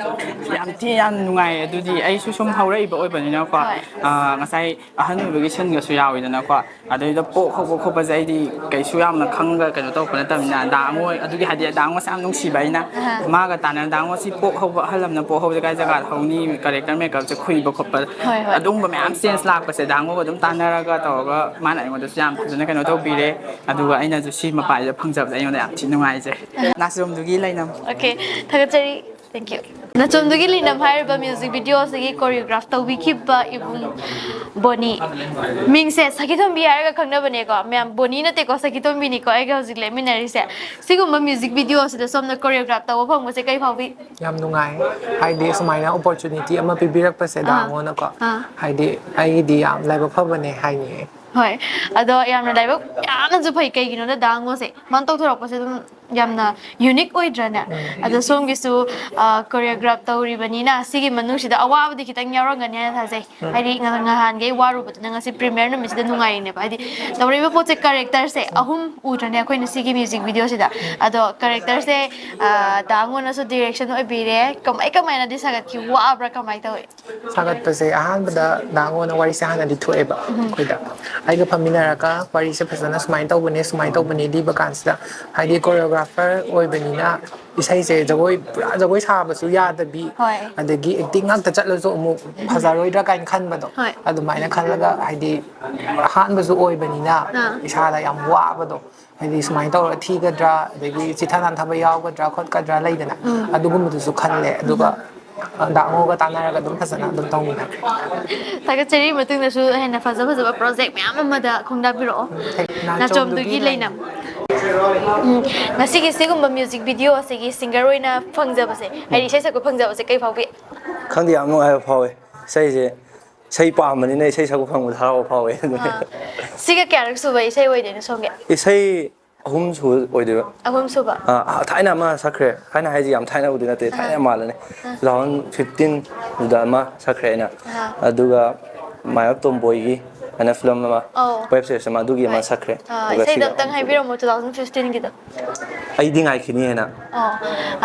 ꯌꯥꯝ ꯊꯤ ꯌꯥꯝ ꯅꯨꯡꯉꯥꯏꯌꯦ꯫ ꯑꯗꯨꯗꯤ ꯑꯩꯁꯨ ꯁꯨꯝ ꯍꯧꯔꯛꯏꯕ ꯑꯣꯏꯕꯅꯤꯅꯀꯣ, ꯍꯣꯏ꯫ ꯑ, ꯉꯁꯥꯏ ꯑꯍꯟ ꯑꯣꯏꯕꯒꯤ ꯁꯤꯟꯒꯁꯨ ꯌꯥꯎꯋꯤꯗꯅꯀꯣ, ꯑꯗꯩꯗ ꯄꯣꯛ ꯍꯧꯕ ꯈꯣꯠꯄꯁꯦ ꯑꯩꯗꯤ ꯀꯩꯁꯨ ꯌꯥꯝꯅ ꯈꯪꯒ ꯀꯩꯅꯣ ꯇꯧꯔꯛꯄ ꯅꯠꯇꯕꯅꯤꯅ, ꯗꯥ ꯑꯉꯣ ꯑꯗꯨꯒꯤ ꯍꯥꯏꯗꯤ ꯗꯥ ꯑꯉꯣꯁꯦ ꯌꯥꯝ ꯅꯨꯡꯁꯤꯕ ꯑꯩꯅ꯫ ꯑꯍꯥ꯫ ꯃꯥꯒ ꯇꯥꯟꯅꯔ ꯗꯥ ꯑꯉꯣ ꯁꯤ ꯄꯣꯛ ꯍꯧꯕ, ꯑꯍꯜ ꯑꯃꯅ ꯄꯣꯛ ꯍꯧꯕꯁꯦ ꯀꯥꯏ ꯖꯒꯥꯗ ꯍꯧꯅꯤ, ꯀꯦꯔꯦꯛꯇꯔ ꯃꯦꯀꯞꯁꯦ ꯈꯨꯏꯕ ꯈꯣꯠꯄ, ꯍꯣꯏ, ꯍꯣꯏ꯫ ꯑꯗꯨꯒꯨꯝꯕ ꯃꯌꯥꯝ ꯆꯦꯟꯖ ꯂꯥꯛꯄꯁꯦ ꯗꯥ ꯑꯉꯣꯒ ꯑꯗꯨꯝ ꯇꯥꯟꯅꯔꯒ ꯇꯧꯔꯒ ꯃꯥꯅ ꯑꯩꯉꯣꯟꯗꯁꯨ ꯌꯥꯝ ꯐꯖꯅ ꯀꯩꯅꯣ ꯇꯧꯕꯤꯔꯦ꯫ ꯑꯗꯨꯒ ꯑꯩꯅꯁꯨ ꯁꯤ ꯃꯄꯥꯁꯤꯗ ꯐꯪꯖꯕꯁꯦ ꯑꯩꯉꯣꯟꯗ ꯌꯥꯝ ꯊꯤ ꯅꯨꯡꯉꯥꯏꯖꯩ꯫ ꯅꯥꯆꯣꯝꯗꯨꯒꯤ ꯂꯩꯅꯝ꯫ ꯑꯣꯀꯦ, ꯊꯥꯒꯠꯆꯔꯤ꯫ Thank you꯫ ꯅꯥꯆꯣꯝꯗꯨꯒꯤ ꯂꯩꯅꯝ ꯍꯥꯏꯔꯤꯕ ꯃ꯭ꯌꯨꯖꯤꯛ ꯚꯤꯗꯤꯑꯣ ꯑꯁꯤꯒꯤ ꯀꯣꯔꯤꯌꯣꯒ꯭ꯔꯥꯐ ꯇꯧꯕꯤꯈꯤꯕ ꯏꯕꯨꯡ ꯕꯣꯅꯤ꯫ ꯃꯤꯡꯁꯦ ꯁꯈꯤꯇꯣꯝꯕꯤ ꯍꯥꯏꯔꯒ ꯈꯪꯅꯕꯅꯦꯀꯣ ꯃꯌꯥꯝ, ꯕꯣꯅꯤ ꯅꯠꯇꯦꯀꯣ, ꯁꯈꯤꯇꯣꯝꯕꯤꯅꯤꯀꯣ ꯑꯩꯒ ꯍꯧꯖꯤꯛ ꯂꯦꯞꯃꯤꯟꯅꯔꯤꯁꯦ꯫ ꯁꯤꯒꯨꯝꯕ ꯃ꯭ꯌꯨꯖꯤꯛ ꯚꯤꯗꯤꯑꯣ ꯑꯁꯤꯗ ꯁꯣꯝꯅ ꯀꯣꯔꯤꯌꯣꯒ꯭ꯔꯥꯐ ꯇꯧꯕ ꯐꯪꯕꯁꯦ ꯀꯩ ꯐꯥꯎꯕꯤ? ꯌꯥꯝ ꯅꯨꯡꯉꯥꯏ꯫ ꯍꯥꯏꯗꯤ ꯁꯨꯃꯥꯏꯅ ꯑꯣꯄꯣꯔꯆꯨꯅꯤꯇꯤ ꯑꯃ ꯄꯤꯕꯤꯔꯛꯄꯁꯦ ꯑꯥ, ꯗꯥꯉꯣꯅꯀꯣ꯫ ꯑꯥ꯫ ꯍꯥꯏꯗꯤ ꯑꯩꯒꯤꯗꯤ ꯌꯥꯝ ꯂꯥꯏꯕꯛ ꯐꯕꯅꯦ ꯍꯥꯏꯅꯤꯡꯉꯦ꯫ ꯍꯣꯏ, ꯑꯗꯣ ꯌꯥꯝꯅ ꯂꯥꯏꯕꯛ ꯌꯥꯝꯅꯁꯨ ꯐꯩ꯫ ꯀꯩꯒꯤꯅꯣꯗ ꯗꯥꯉꯣꯁꯦ ꯃꯥꯅ ꯇꯧꯊꯣꯔꯛꯄꯁꯦ ꯑꯗꯨꯝ ꯌꯥꯝꯅ ꯌꯨꯅꯤꯛ ꯑꯣꯏꯗ꯭ꯔꯅꯦ? ꯎꯝ꯫ ꯑꯗꯣ ꯁꯣꯝꯒꯤꯁꯨ, ꯑ, ꯀꯣꯔꯤꯌꯣꯒ꯭ꯔꯥꯐ ꯇꯧꯔꯤꯕꯅꯤꯅ ꯁꯤꯒꯤ ꯃꯅꯨꯡꯁꯤꯗ ꯑꯋꯥꯕꯗꯤ ꯈꯤꯇꯪ ꯌꯥꯎꯔꯝꯒꯅꯤ ꯍꯥꯏꯅ ꯊꯥꯖꯩ꯫ ꯎꯝ꯫ ꯍꯥꯏꯗꯤ ꯉ-, ꯉꯍꯥꯟꯈꯩ ꯋꯥꯔꯨꯕꯗꯨꯅ ꯉꯁꯤ ꯄ꯭ꯔꯤꯃꯤꯌꯔ ꯅꯨꯃꯤꯠꯁꯤꯗ ꯅꯨꯡꯉꯥꯏꯔꯤꯅꯦꯕ꯫ ꯍꯥꯏꯗꯤ ꯇꯧꯔꯛꯏꯕ ꯄꯣꯠꯁꯦ ꯀꯦꯔꯦꯛꯇꯔꯁꯦ ꯑꯍꯨꯝ ꯎꯗ꯭ꯔꯅꯦ ꯑꯩꯈꯣꯏꯅ ꯁꯤꯒꯤ ꯃ꯭ꯌꯨꯖꯤꯛ ꯚꯤꯗꯤꯑꯣꯁꯤꯗ? ꯑꯗꯣ ꯀꯦꯔꯦꯛꯇꯔꯁꯦ, ꯑ, ꯗꯥ ꯑꯉꯣꯅꯁꯨ ꯗꯤꯔꯦꯛꯁꯟ ꯑꯣꯏꯕꯤꯔꯦ꯫ ꯀꯃꯥꯏ ꯀꯃꯥꯏꯅꯗꯤ ꯁꯥꯒꯠꯈꯤ? ꯋꯥꯕ꯭ꯔꯥ? ꯀꯃꯥꯏꯅ ꯇꯧꯏ? ꯁꯥꯒꯠꯄꯁꯦ ꯑꯍꯥꯟꯕꯗ ꯗꯥ ꯑꯉꯣꯅ ꯋꯥꯔꯤꯁꯦ ꯍꯥꯟꯅꯗꯤ ꯊꯣꯛꯑꯦꯕ꯫ ꯎꯝ꯫ ꯑꯩꯈꯣꯏꯗ ꯑꯩꯒ ꯐꯝꯃꯤꯟꯅꯔꯒ ꯋꯥꯔꯤꯁꯦ ꯐꯖꯅ ꯁꯨꯃꯥꯏꯅ ꯇꯧꯕꯅꯦ, ꯁꯨꯃꯥꯏꯅ ꯇꯧꯕꯅꯦ ꯂꯤꯕ ꯀꯥꯟꯁꯤꯗ ꯍꯥꯏꯗꯤ ꯀꯣꯔꯤꯌꯣꯒ꯭ꯔꯥꯐ ꯁꯐꯔ ꯑꯣꯏꯕꯅꯤꯅ ꯏꯁꯩꯁꯦ ꯖꯒꯣꯏ, ꯄꯨꯔꯥ ꯖꯒꯣꯏ ꯁꯥꯕꯁꯨ ꯌꯥꯗꯕꯤ, ꯍꯣꯏ꯫ ꯑꯗꯒꯤ ꯑꯦꯛꯇꯤꯡ ꯉꯥꯛꯇ ꯆꯠꯂꯁꯨ ꯑꯃꯨꯛ ꯐꯖꯔꯣꯏꯗ꯭ꯔꯥ ꯀꯥꯏꯅ ꯈꯟꯕꯗꯣ, ꯍꯣꯏ꯫ ꯑꯗꯨꯃꯥꯏꯅ ꯈꯜꯂꯒ, ꯍꯥꯏꯗꯤ ꯑꯍꯥꯟꯕꯁꯨ ꯑꯣꯏꯕꯅꯤꯅ ꯑꯥ꯫ ꯏꯁꯥꯗ ꯌꯥꯝ ꯋꯥꯕꯗꯣ, ꯍꯥꯏꯗꯤ ꯁꯨꯃꯥꯏꯅ ꯇꯧꯔꯒ ꯊꯤꯒꯗ꯭ꯔꯥ, ꯑꯗꯒꯤ ꯆꯤꯠꯊ ꯅꯥꯟꯊꯕ ꯌꯥꯎꯒꯗ꯭ꯔꯥ ꯈꯣꯠꯀꯗ꯭ꯔꯥ ꯂꯩꯗꯅ, ꯑꯗꯨꯒꯨꯝꯕꯗꯨꯁꯨ ꯈꯜꯂꯦ꯫ ꯑꯗꯨꯒ ꯗꯥ ꯑꯉꯣꯒ ꯇꯥꯟꯅꯔꯒ ꯑꯗꯨꯝ ꯐꯖꯅ ꯑꯗꯨꯝ ꯇꯧꯃꯤꯟꯅꯔꯦ꯫ ꯊꯥꯒꯠꯆꯔꯤ꯫ ꯃꯇꯨꯡꯗꯁꯨ ꯍꯦꯟꯅ ꯐꯖ ꯐꯖꯕ ꯄ꯭ꯔꯣꯖꯦꯛ ꯃꯌꯥꯝ ꯑꯃꯗ ꯈꯣꯡꯗꯥꯕꯤꯔꯛꯑꯣ꯫ ꯅꯥꯆꯣꯝꯗꯨꯒꯤ ꯅꯥꯆꯣꯝꯗꯨꯒꯤ ꯂꯩꯅꯝ꯫ ꯎꯝ, ꯉꯁꯤꯒꯤ ꯁꯤꯒꯨꯝꯕ ꯃ꯭ꯌꯨꯖꯤꯛ ꯚꯤꯗꯤꯑꯣ ꯑꯁꯤꯒꯤ ꯁꯤꯡꯒꯔ ꯑꯣꯏꯅ ꯐꯪꯖꯕꯁꯦ, ꯍꯥꯏꯗꯤ ꯏꯁꯩ ꯁꯛꯄ ꯐꯪꯖꯕꯁꯦ ꯀꯩ ꯐꯥꯎꯕꯤ? ꯈꯪꯗꯦ, ꯌꯥꯝ ꯅꯨꯡꯉꯥꯏꯕ ꯐꯥꯎꯋꯦ꯫ ꯏꯁꯩꯁꯦ, ꯏꯁꯩ ꯄꯥꯝꯕꯅꯤꯅ ꯏꯁꯩ ꯁꯛꯄ ꯐꯪꯕꯗ ꯍꯔꯥꯎꯕ ꯐꯥꯎꯋꯦ꯫ ꯑꯥ, ꯁꯤꯒ ꯀꯌꯥꯔꯛ ꯁꯨꯕ ꯏꯁꯩ ꯑꯣꯏꯗꯣꯏꯅꯣ ꯁꯣꯝꯒꯤ? ꯏꯁꯩ ꯑꯍꯨꯝ ꯁꯨꯕ ꯑꯣꯏꯗꯣꯏꯕ꯫ ꯑꯍꯨꯝ ꯁꯨꯕ꯫ ꯑꯥ, ꯊꯥꯏꯅ ꯑꯃ ꯁꯛꯈ꯭ꯔꯦ꯫ ꯊꯥꯏꯅ ꯍꯥꯏꯁꯦ ꯌꯥꯝ ꯊꯥꯏꯅꯕꯨꯗꯤ ꯅꯠꯇꯦ, ꯊꯥꯏꯅ ꯌꯥꯝ ꯃꯥꯜꯂꯅꯤ꯫ ꯇꯨ ꯊꯥꯎꯖꯟ ꯐꯤꯐꯇꯤꯟꯗꯨꯗ ꯑꯃ ꯁꯛꯈ꯭ꯔꯦ ꯑꯩꯅ꯫ ꯑꯥ꯫ ꯑꯗꯨꯒ ꯃꯥꯏ ꯑꯣꯐ ꯇꯣꯝꯕꯣꯏꯒꯤ ꯍꯥꯏꯅ ꯐꯤꯂꯝ ꯑꯃ, ꯑꯧ꯫ ꯋꯦꯕ ꯁꯤꯔꯤꯁ ꯑꯃ, ꯑꯗꯨꯒꯤ ꯑꯃ ꯍꯣꯏ꯫ ꯁꯛꯈ꯭ꯔꯦ꯫ ꯑꯥ, ꯑꯗꯨꯒ ꯏꯁꯩꯗꯣ ꯁꯤꯒ ꯑꯝꯇꯪ ꯍꯥꯏꯕꯤꯔꯝꯃꯣ, ꯇꯨ ꯊꯥꯎꯖꯟ ꯐꯤꯐꯇꯤꯟꯒꯤꯗꯣ꯫ ꯑꯩꯗꯤ ꯉꯥꯏꯈꯤꯅꯤ ꯍꯥꯏꯅ꯫ ꯑꯣ,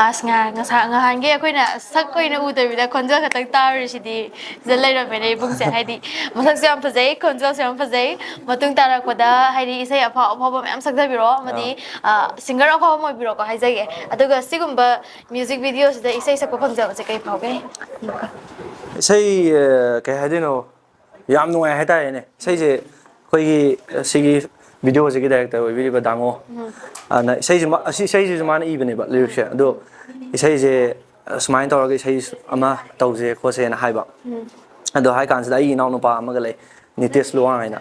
ꯑꯁ, ꯉꯍꯥꯟ, ꯉꯁꯥ-, ꯉꯍꯥꯟꯒꯤ ꯑꯩꯈꯣꯏꯅ ꯁꯛ ꯑꯣꯏꯅ ꯎꯗꯕꯤꯗ ꯈꯣꯟꯖꯦꯜ ꯈꯛꯇꯪ ꯇꯥꯔꯨꯔꯤꯁꯤꯗꯤ ꯁꯤꯗ ꯂꯩꯔꯝꯃꯦꯅꯦ ꯏꯕꯨꯡꯁꯦ꯫ ꯍꯥꯏꯗꯤ ꯃꯁꯛꯁꯨ ꯌꯥꯝ ꯐꯖꯩ, ꯈꯣꯟꯖꯦꯜꯁꯨ ꯌꯥꯝ ꯐꯖꯩ꯫ ꯃꯇꯨꯡ ꯇꯥꯔꯛꯄꯗ ꯍꯥꯏꯗꯤ ꯏꯁꯩ ꯑꯐꯥꯎ ꯑꯐꯥꯎꯕ ꯃꯌꯥꯝ ꯁꯛꯆꯕꯤꯔꯣ, ꯑꯃꯗꯤ, ꯑ, ꯁꯤꯡꯒꯔ ꯑꯐꯥꯎꯕ ꯑꯃ ꯑꯣꯏꯕꯤꯔꯣꯀꯣ ꯍꯥꯏꯖꯒꯦ꯫ ꯑꯗꯨꯒ ꯁꯤꯒꯨꯝꯕ ꯃ꯭ꯌꯨꯖꯤꯛ ꯚꯤꯗꯤꯑꯣꯁꯤꯗ ꯏꯁꯩ ꯁꯛꯄ ꯐꯪꯖꯕꯁꯦ ꯀꯩ ꯐꯥꯎꯒꯦ? ꯏꯁꯩ, ꯑ, ꯀꯩ ꯍꯥꯏꯗꯣꯏꯅꯣ? ꯌꯥꯝ ꯅꯨꯡꯉꯥꯏ ꯍꯥꯏꯇꯥꯔꯦꯅꯦ꯫ ꯏꯁꯩꯁꯦ ꯑꯩꯈꯣꯏꯒꯤ, ꯑ, ꯁꯤꯒꯤ ꯚꯤꯗꯤꯑꯣꯁꯤꯒꯤ ꯗꯥꯏꯔꯦꯛꯇꯔ ꯑꯣꯏꯕꯤꯔꯤꯕ ꯗꯥꯉꯣ, ꯑꯗꯨꯅ ꯏꯁꯩꯁꯦ ꯃꯥ-, ꯑꯁꯤ ꯏꯁꯩꯁꯤꯁꯨ ꯃꯥꯅ ꯏꯕꯅꯦꯕ, ꯂꯤꯔꯤꯛꯁꯦ꯫ ꯑꯗꯣ ꯏꯁꯩꯁꯦ, ꯑ, ꯁꯨꯃꯥꯏꯅ ꯇꯧꯔꯒ ꯏꯁꯩ ꯑꯃ ꯇꯧꯁꯦ ꯈꯣꯠꯁꯦꯅ ꯍꯥꯏꯕ꯫ ꯑꯗꯣ ꯍꯥꯏ ꯀꯥꯟꯁꯤꯗ ꯑꯩꯒꯤ ꯏꯅꯥꯎꯅꯨꯄꯥ ꯑꯃꯒ ꯂꯩ, ꯅꯤꯇꯦꯁ ꯂꯨꯋꯥꯡ ꯍꯥꯏꯅ꯫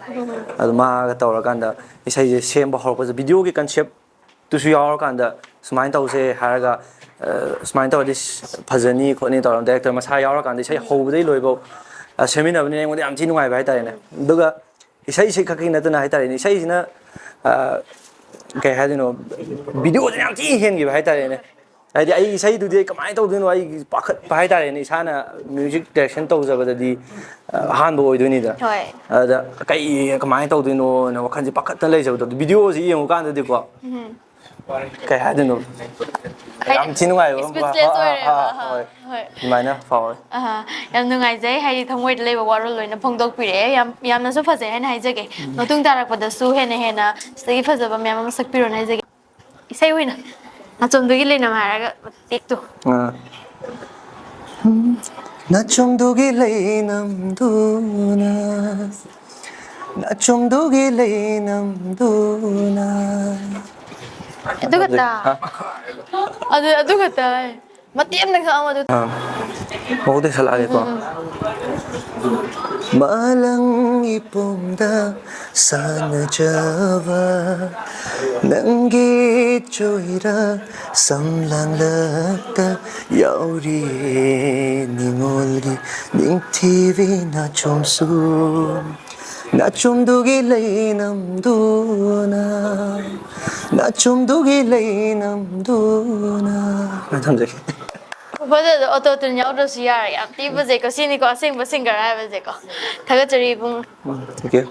ꯑꯗꯨ ꯃꯥꯒ ꯇꯧꯔꯀꯥꯟꯗ ꯏꯁꯩꯁꯦ ꯁꯦꯝꯕ ꯍꯧꯔꯛꯄꯁꯦ, ꯚꯤꯗꯤꯑꯣꯒꯤ ꯀꯟꯁꯦꯞꯇꯨꯁꯨ ꯌꯥꯎꯔꯀꯥꯟꯗ ꯁꯨꯃꯥꯏꯅ ꯇꯧꯁꯦ ꯍꯥꯏꯔꯒ, ꯑ, ꯁꯨꯃꯥꯏꯅ ꯇꯧꯔꯗꯤ ꯐꯖꯅꯤ ꯈꯣꯠꯅꯤ ꯇꯧꯔꯒ ꯗꯥꯏꯔꯦꯛꯇꯔ ꯃꯁꯥ ꯌꯥꯎꯔꯀꯥꯟꯗ ꯏꯁꯩ ꯍꯧꯕꯗꯩ ꯂꯣꯏꯐꯥꯎ, ꯑ, ꯁꯦꯝꯃꯤꯟꯅꯕꯅꯤꯅ ꯑꯩꯉꯣꯟꯗ ꯌꯥꯝ ꯊꯤ ꯅꯨꯡꯉꯥꯏꯕ ꯍꯥꯏꯇꯥꯔꯦꯅꯦ꯫ ꯑꯗꯨꯒ ꯏꯁꯩꯁꯤ ꯈꯛꯀꯤ ꯅꯠꯇꯅ ꯍꯥꯏꯇꯥꯔꯦꯅꯦ, ꯏꯁꯩꯁꯤꯅ, ꯑ, ꯀꯩ ꯍꯥꯏꯗꯣꯏꯅꯣ, ꯚꯤꯗꯤꯑꯣꯁꯤꯅ ꯌꯥꯝ ꯊꯤ ꯍꯦꯟꯈꯤꯕ ꯍꯥꯏꯇꯥꯔꯦꯅꯦ꯫ ꯍꯥꯏꯗꯤ ꯑꯩ ꯏꯁꯩꯗꯨꯗꯤ ꯑꯩ ꯀꯃꯥꯏꯅ ꯇꯧꯗꯣꯏꯅꯣ, ꯑꯩ ꯄꯥꯈꯠꯄ ꯍꯥꯏꯇꯥꯔꯦꯅꯦ꯫ ꯏꯁꯥꯅ ꯃ꯭ꯌꯨꯖꯤꯛ ꯗꯥꯏꯔꯦꯛꯁꯟ ꯇꯧꯖꯕꯗꯗꯤ, ꯑ, ꯑꯍꯥꯟꯕ ꯑꯣꯏꯗꯣꯏꯅꯤꯗꯅ꯫ ꯍꯣꯏ꯫ ꯑꯗ ꯀꯩ ꯀꯃꯥꯏꯅ ꯇꯧꯗꯣꯏꯅꯣꯅ ꯋꯥꯈꯜꯁꯦ ꯄꯥꯈꯠꯇꯅ ꯂꯩꯖꯕꯗꯣ, ꯚꯤꯗꯤꯑꯣꯁꯤ ꯌꯦꯡꯉꯨꯀꯥꯟꯗꯗꯤꯀꯣ, ꯀꯩ ꯍꯥꯏꯗꯣꯏꯅꯣ, ꯌꯥꯝ ꯊꯤ ꯅꯨꯡꯉꯥꯏꯕ ꯑꯃ, Speechless ꯍꯣꯏ, ꯑꯣꯏꯔꯦꯕ, ꯍꯣꯏ, ꯑꯍꯥ, ꯍꯣꯏ, ꯍꯣꯏ꯫ ꯑꯗꯨꯃꯥꯏꯅ ꯐꯥꯎꯋꯦ꯫ ꯑꯍꯥ, ꯌꯥꯝ ꯅꯨꯡꯉꯥꯏꯖꯩ, ꯍꯥꯏꯗꯤ ꯊꯃꯣꯏꯗ ꯂꯩꯕ ꯋꯥꯔꯣꯜ ꯂꯣꯏꯅ ꯐꯣꯡꯗꯣꯛꯄꯤꯔꯛꯑꯦ꯫ ꯌꯥꯝ, ꯌꯥꯝꯅꯁꯨ ꯐꯖꯩ ꯍꯥꯏꯅ ꯍꯥꯏꯖꯒꯦ꯫ ꯃꯇꯨꯡ ꯇꯥꯔꯛꯄꯗꯁꯨ ꯍꯦꯟꯅ ꯍꯦꯟꯅ ꯁꯤꯗꯒꯤ ꯐꯖꯕ ꯃꯌꯥꯝ ꯑꯃ ꯁꯛꯄꯤꯔꯣꯅ ꯍꯥꯏꯖꯒꯦ꯫ ꯏꯁꯩ ꯑꯣꯏꯅ ꯅꯥꯆꯣꯝꯗꯨꯒꯤ ꯂꯩꯅꯝ ꯍꯥꯏꯔꯒ ꯇꯦꯛꯇꯣ꯫ ꯑꯥ꯫ ꯅꯥꯆꯣꯝꯗꯨꯒꯤ ꯂꯩꯅꯝꯗꯨꯅ, ꯅꯥꯆꯣꯝꯗꯨꯒꯤ ꯂꯩꯅꯝꯗꯨꯅ꯫ ꯑꯗꯨ ꯈꯛꯇ꯫ ꯑꯗꯨ ꯑꯗꯨ ꯈꯛꯇ꯫ ꯃꯇꯦꯛ ꯑꯃꯗꯪ ꯁꯛꯑꯝꯃꯣ ꯑꯗꯨ꯫ ꯑꯥ, ꯃꯀꯣꯛꯇꯩ ꯁꯛꯂꯛꯑꯒꯦꯀꯣ꯫ ꯃꯥꯂꯪ ꯏꯄꯣꯝꯗ ꯁꯥꯟꯅꯖꯕ ꯅꯪꯒꯤ ꯆꯣꯏꯔ ꯁꯝꯂꯥꯡꯂꯛꯇ ꯌꯥꯎꯔꯤꯌꯦ ꯅꯤꯉꯣꯜꯒꯤ ꯅꯤꯡꯊꯤꯕꯤ ꯅꯥꯆꯣꯝꯁꯨ꯫ ꯅꯥꯆꯣꯝꯗꯨꯒꯤ ꯂꯩꯅꯝꯗꯨꯅ, ꯅꯥꯆꯣꯝꯗꯨꯒꯤ ꯂꯩꯅꯝꯗꯨꯅ꯫ ꯊꯝꯖꯒꯦ꯫ ꯈꯨꯐꯖꯗꯣ ꯑꯣꯇꯣ ꯇ꯭ꯌꯨꯟ ꯌꯥꯎꯗ꯭ꯔꯁꯨ ꯌꯥꯔꯦ꯫ ꯌꯥꯝ ꯊꯤ ꯐꯖꯩꯀꯣ꯫ ꯁꯤꯅꯤꯀꯣ ꯑꯁꯦꯡꯕ ꯁꯤꯡꯒꯔ ꯍꯥꯏꯕꯁꯦꯀꯣ꯫ ꯊꯥꯒꯠꯆꯔꯤ ꯏꯕꯨꯡ꯫ ꯎꯝ, thank you꯫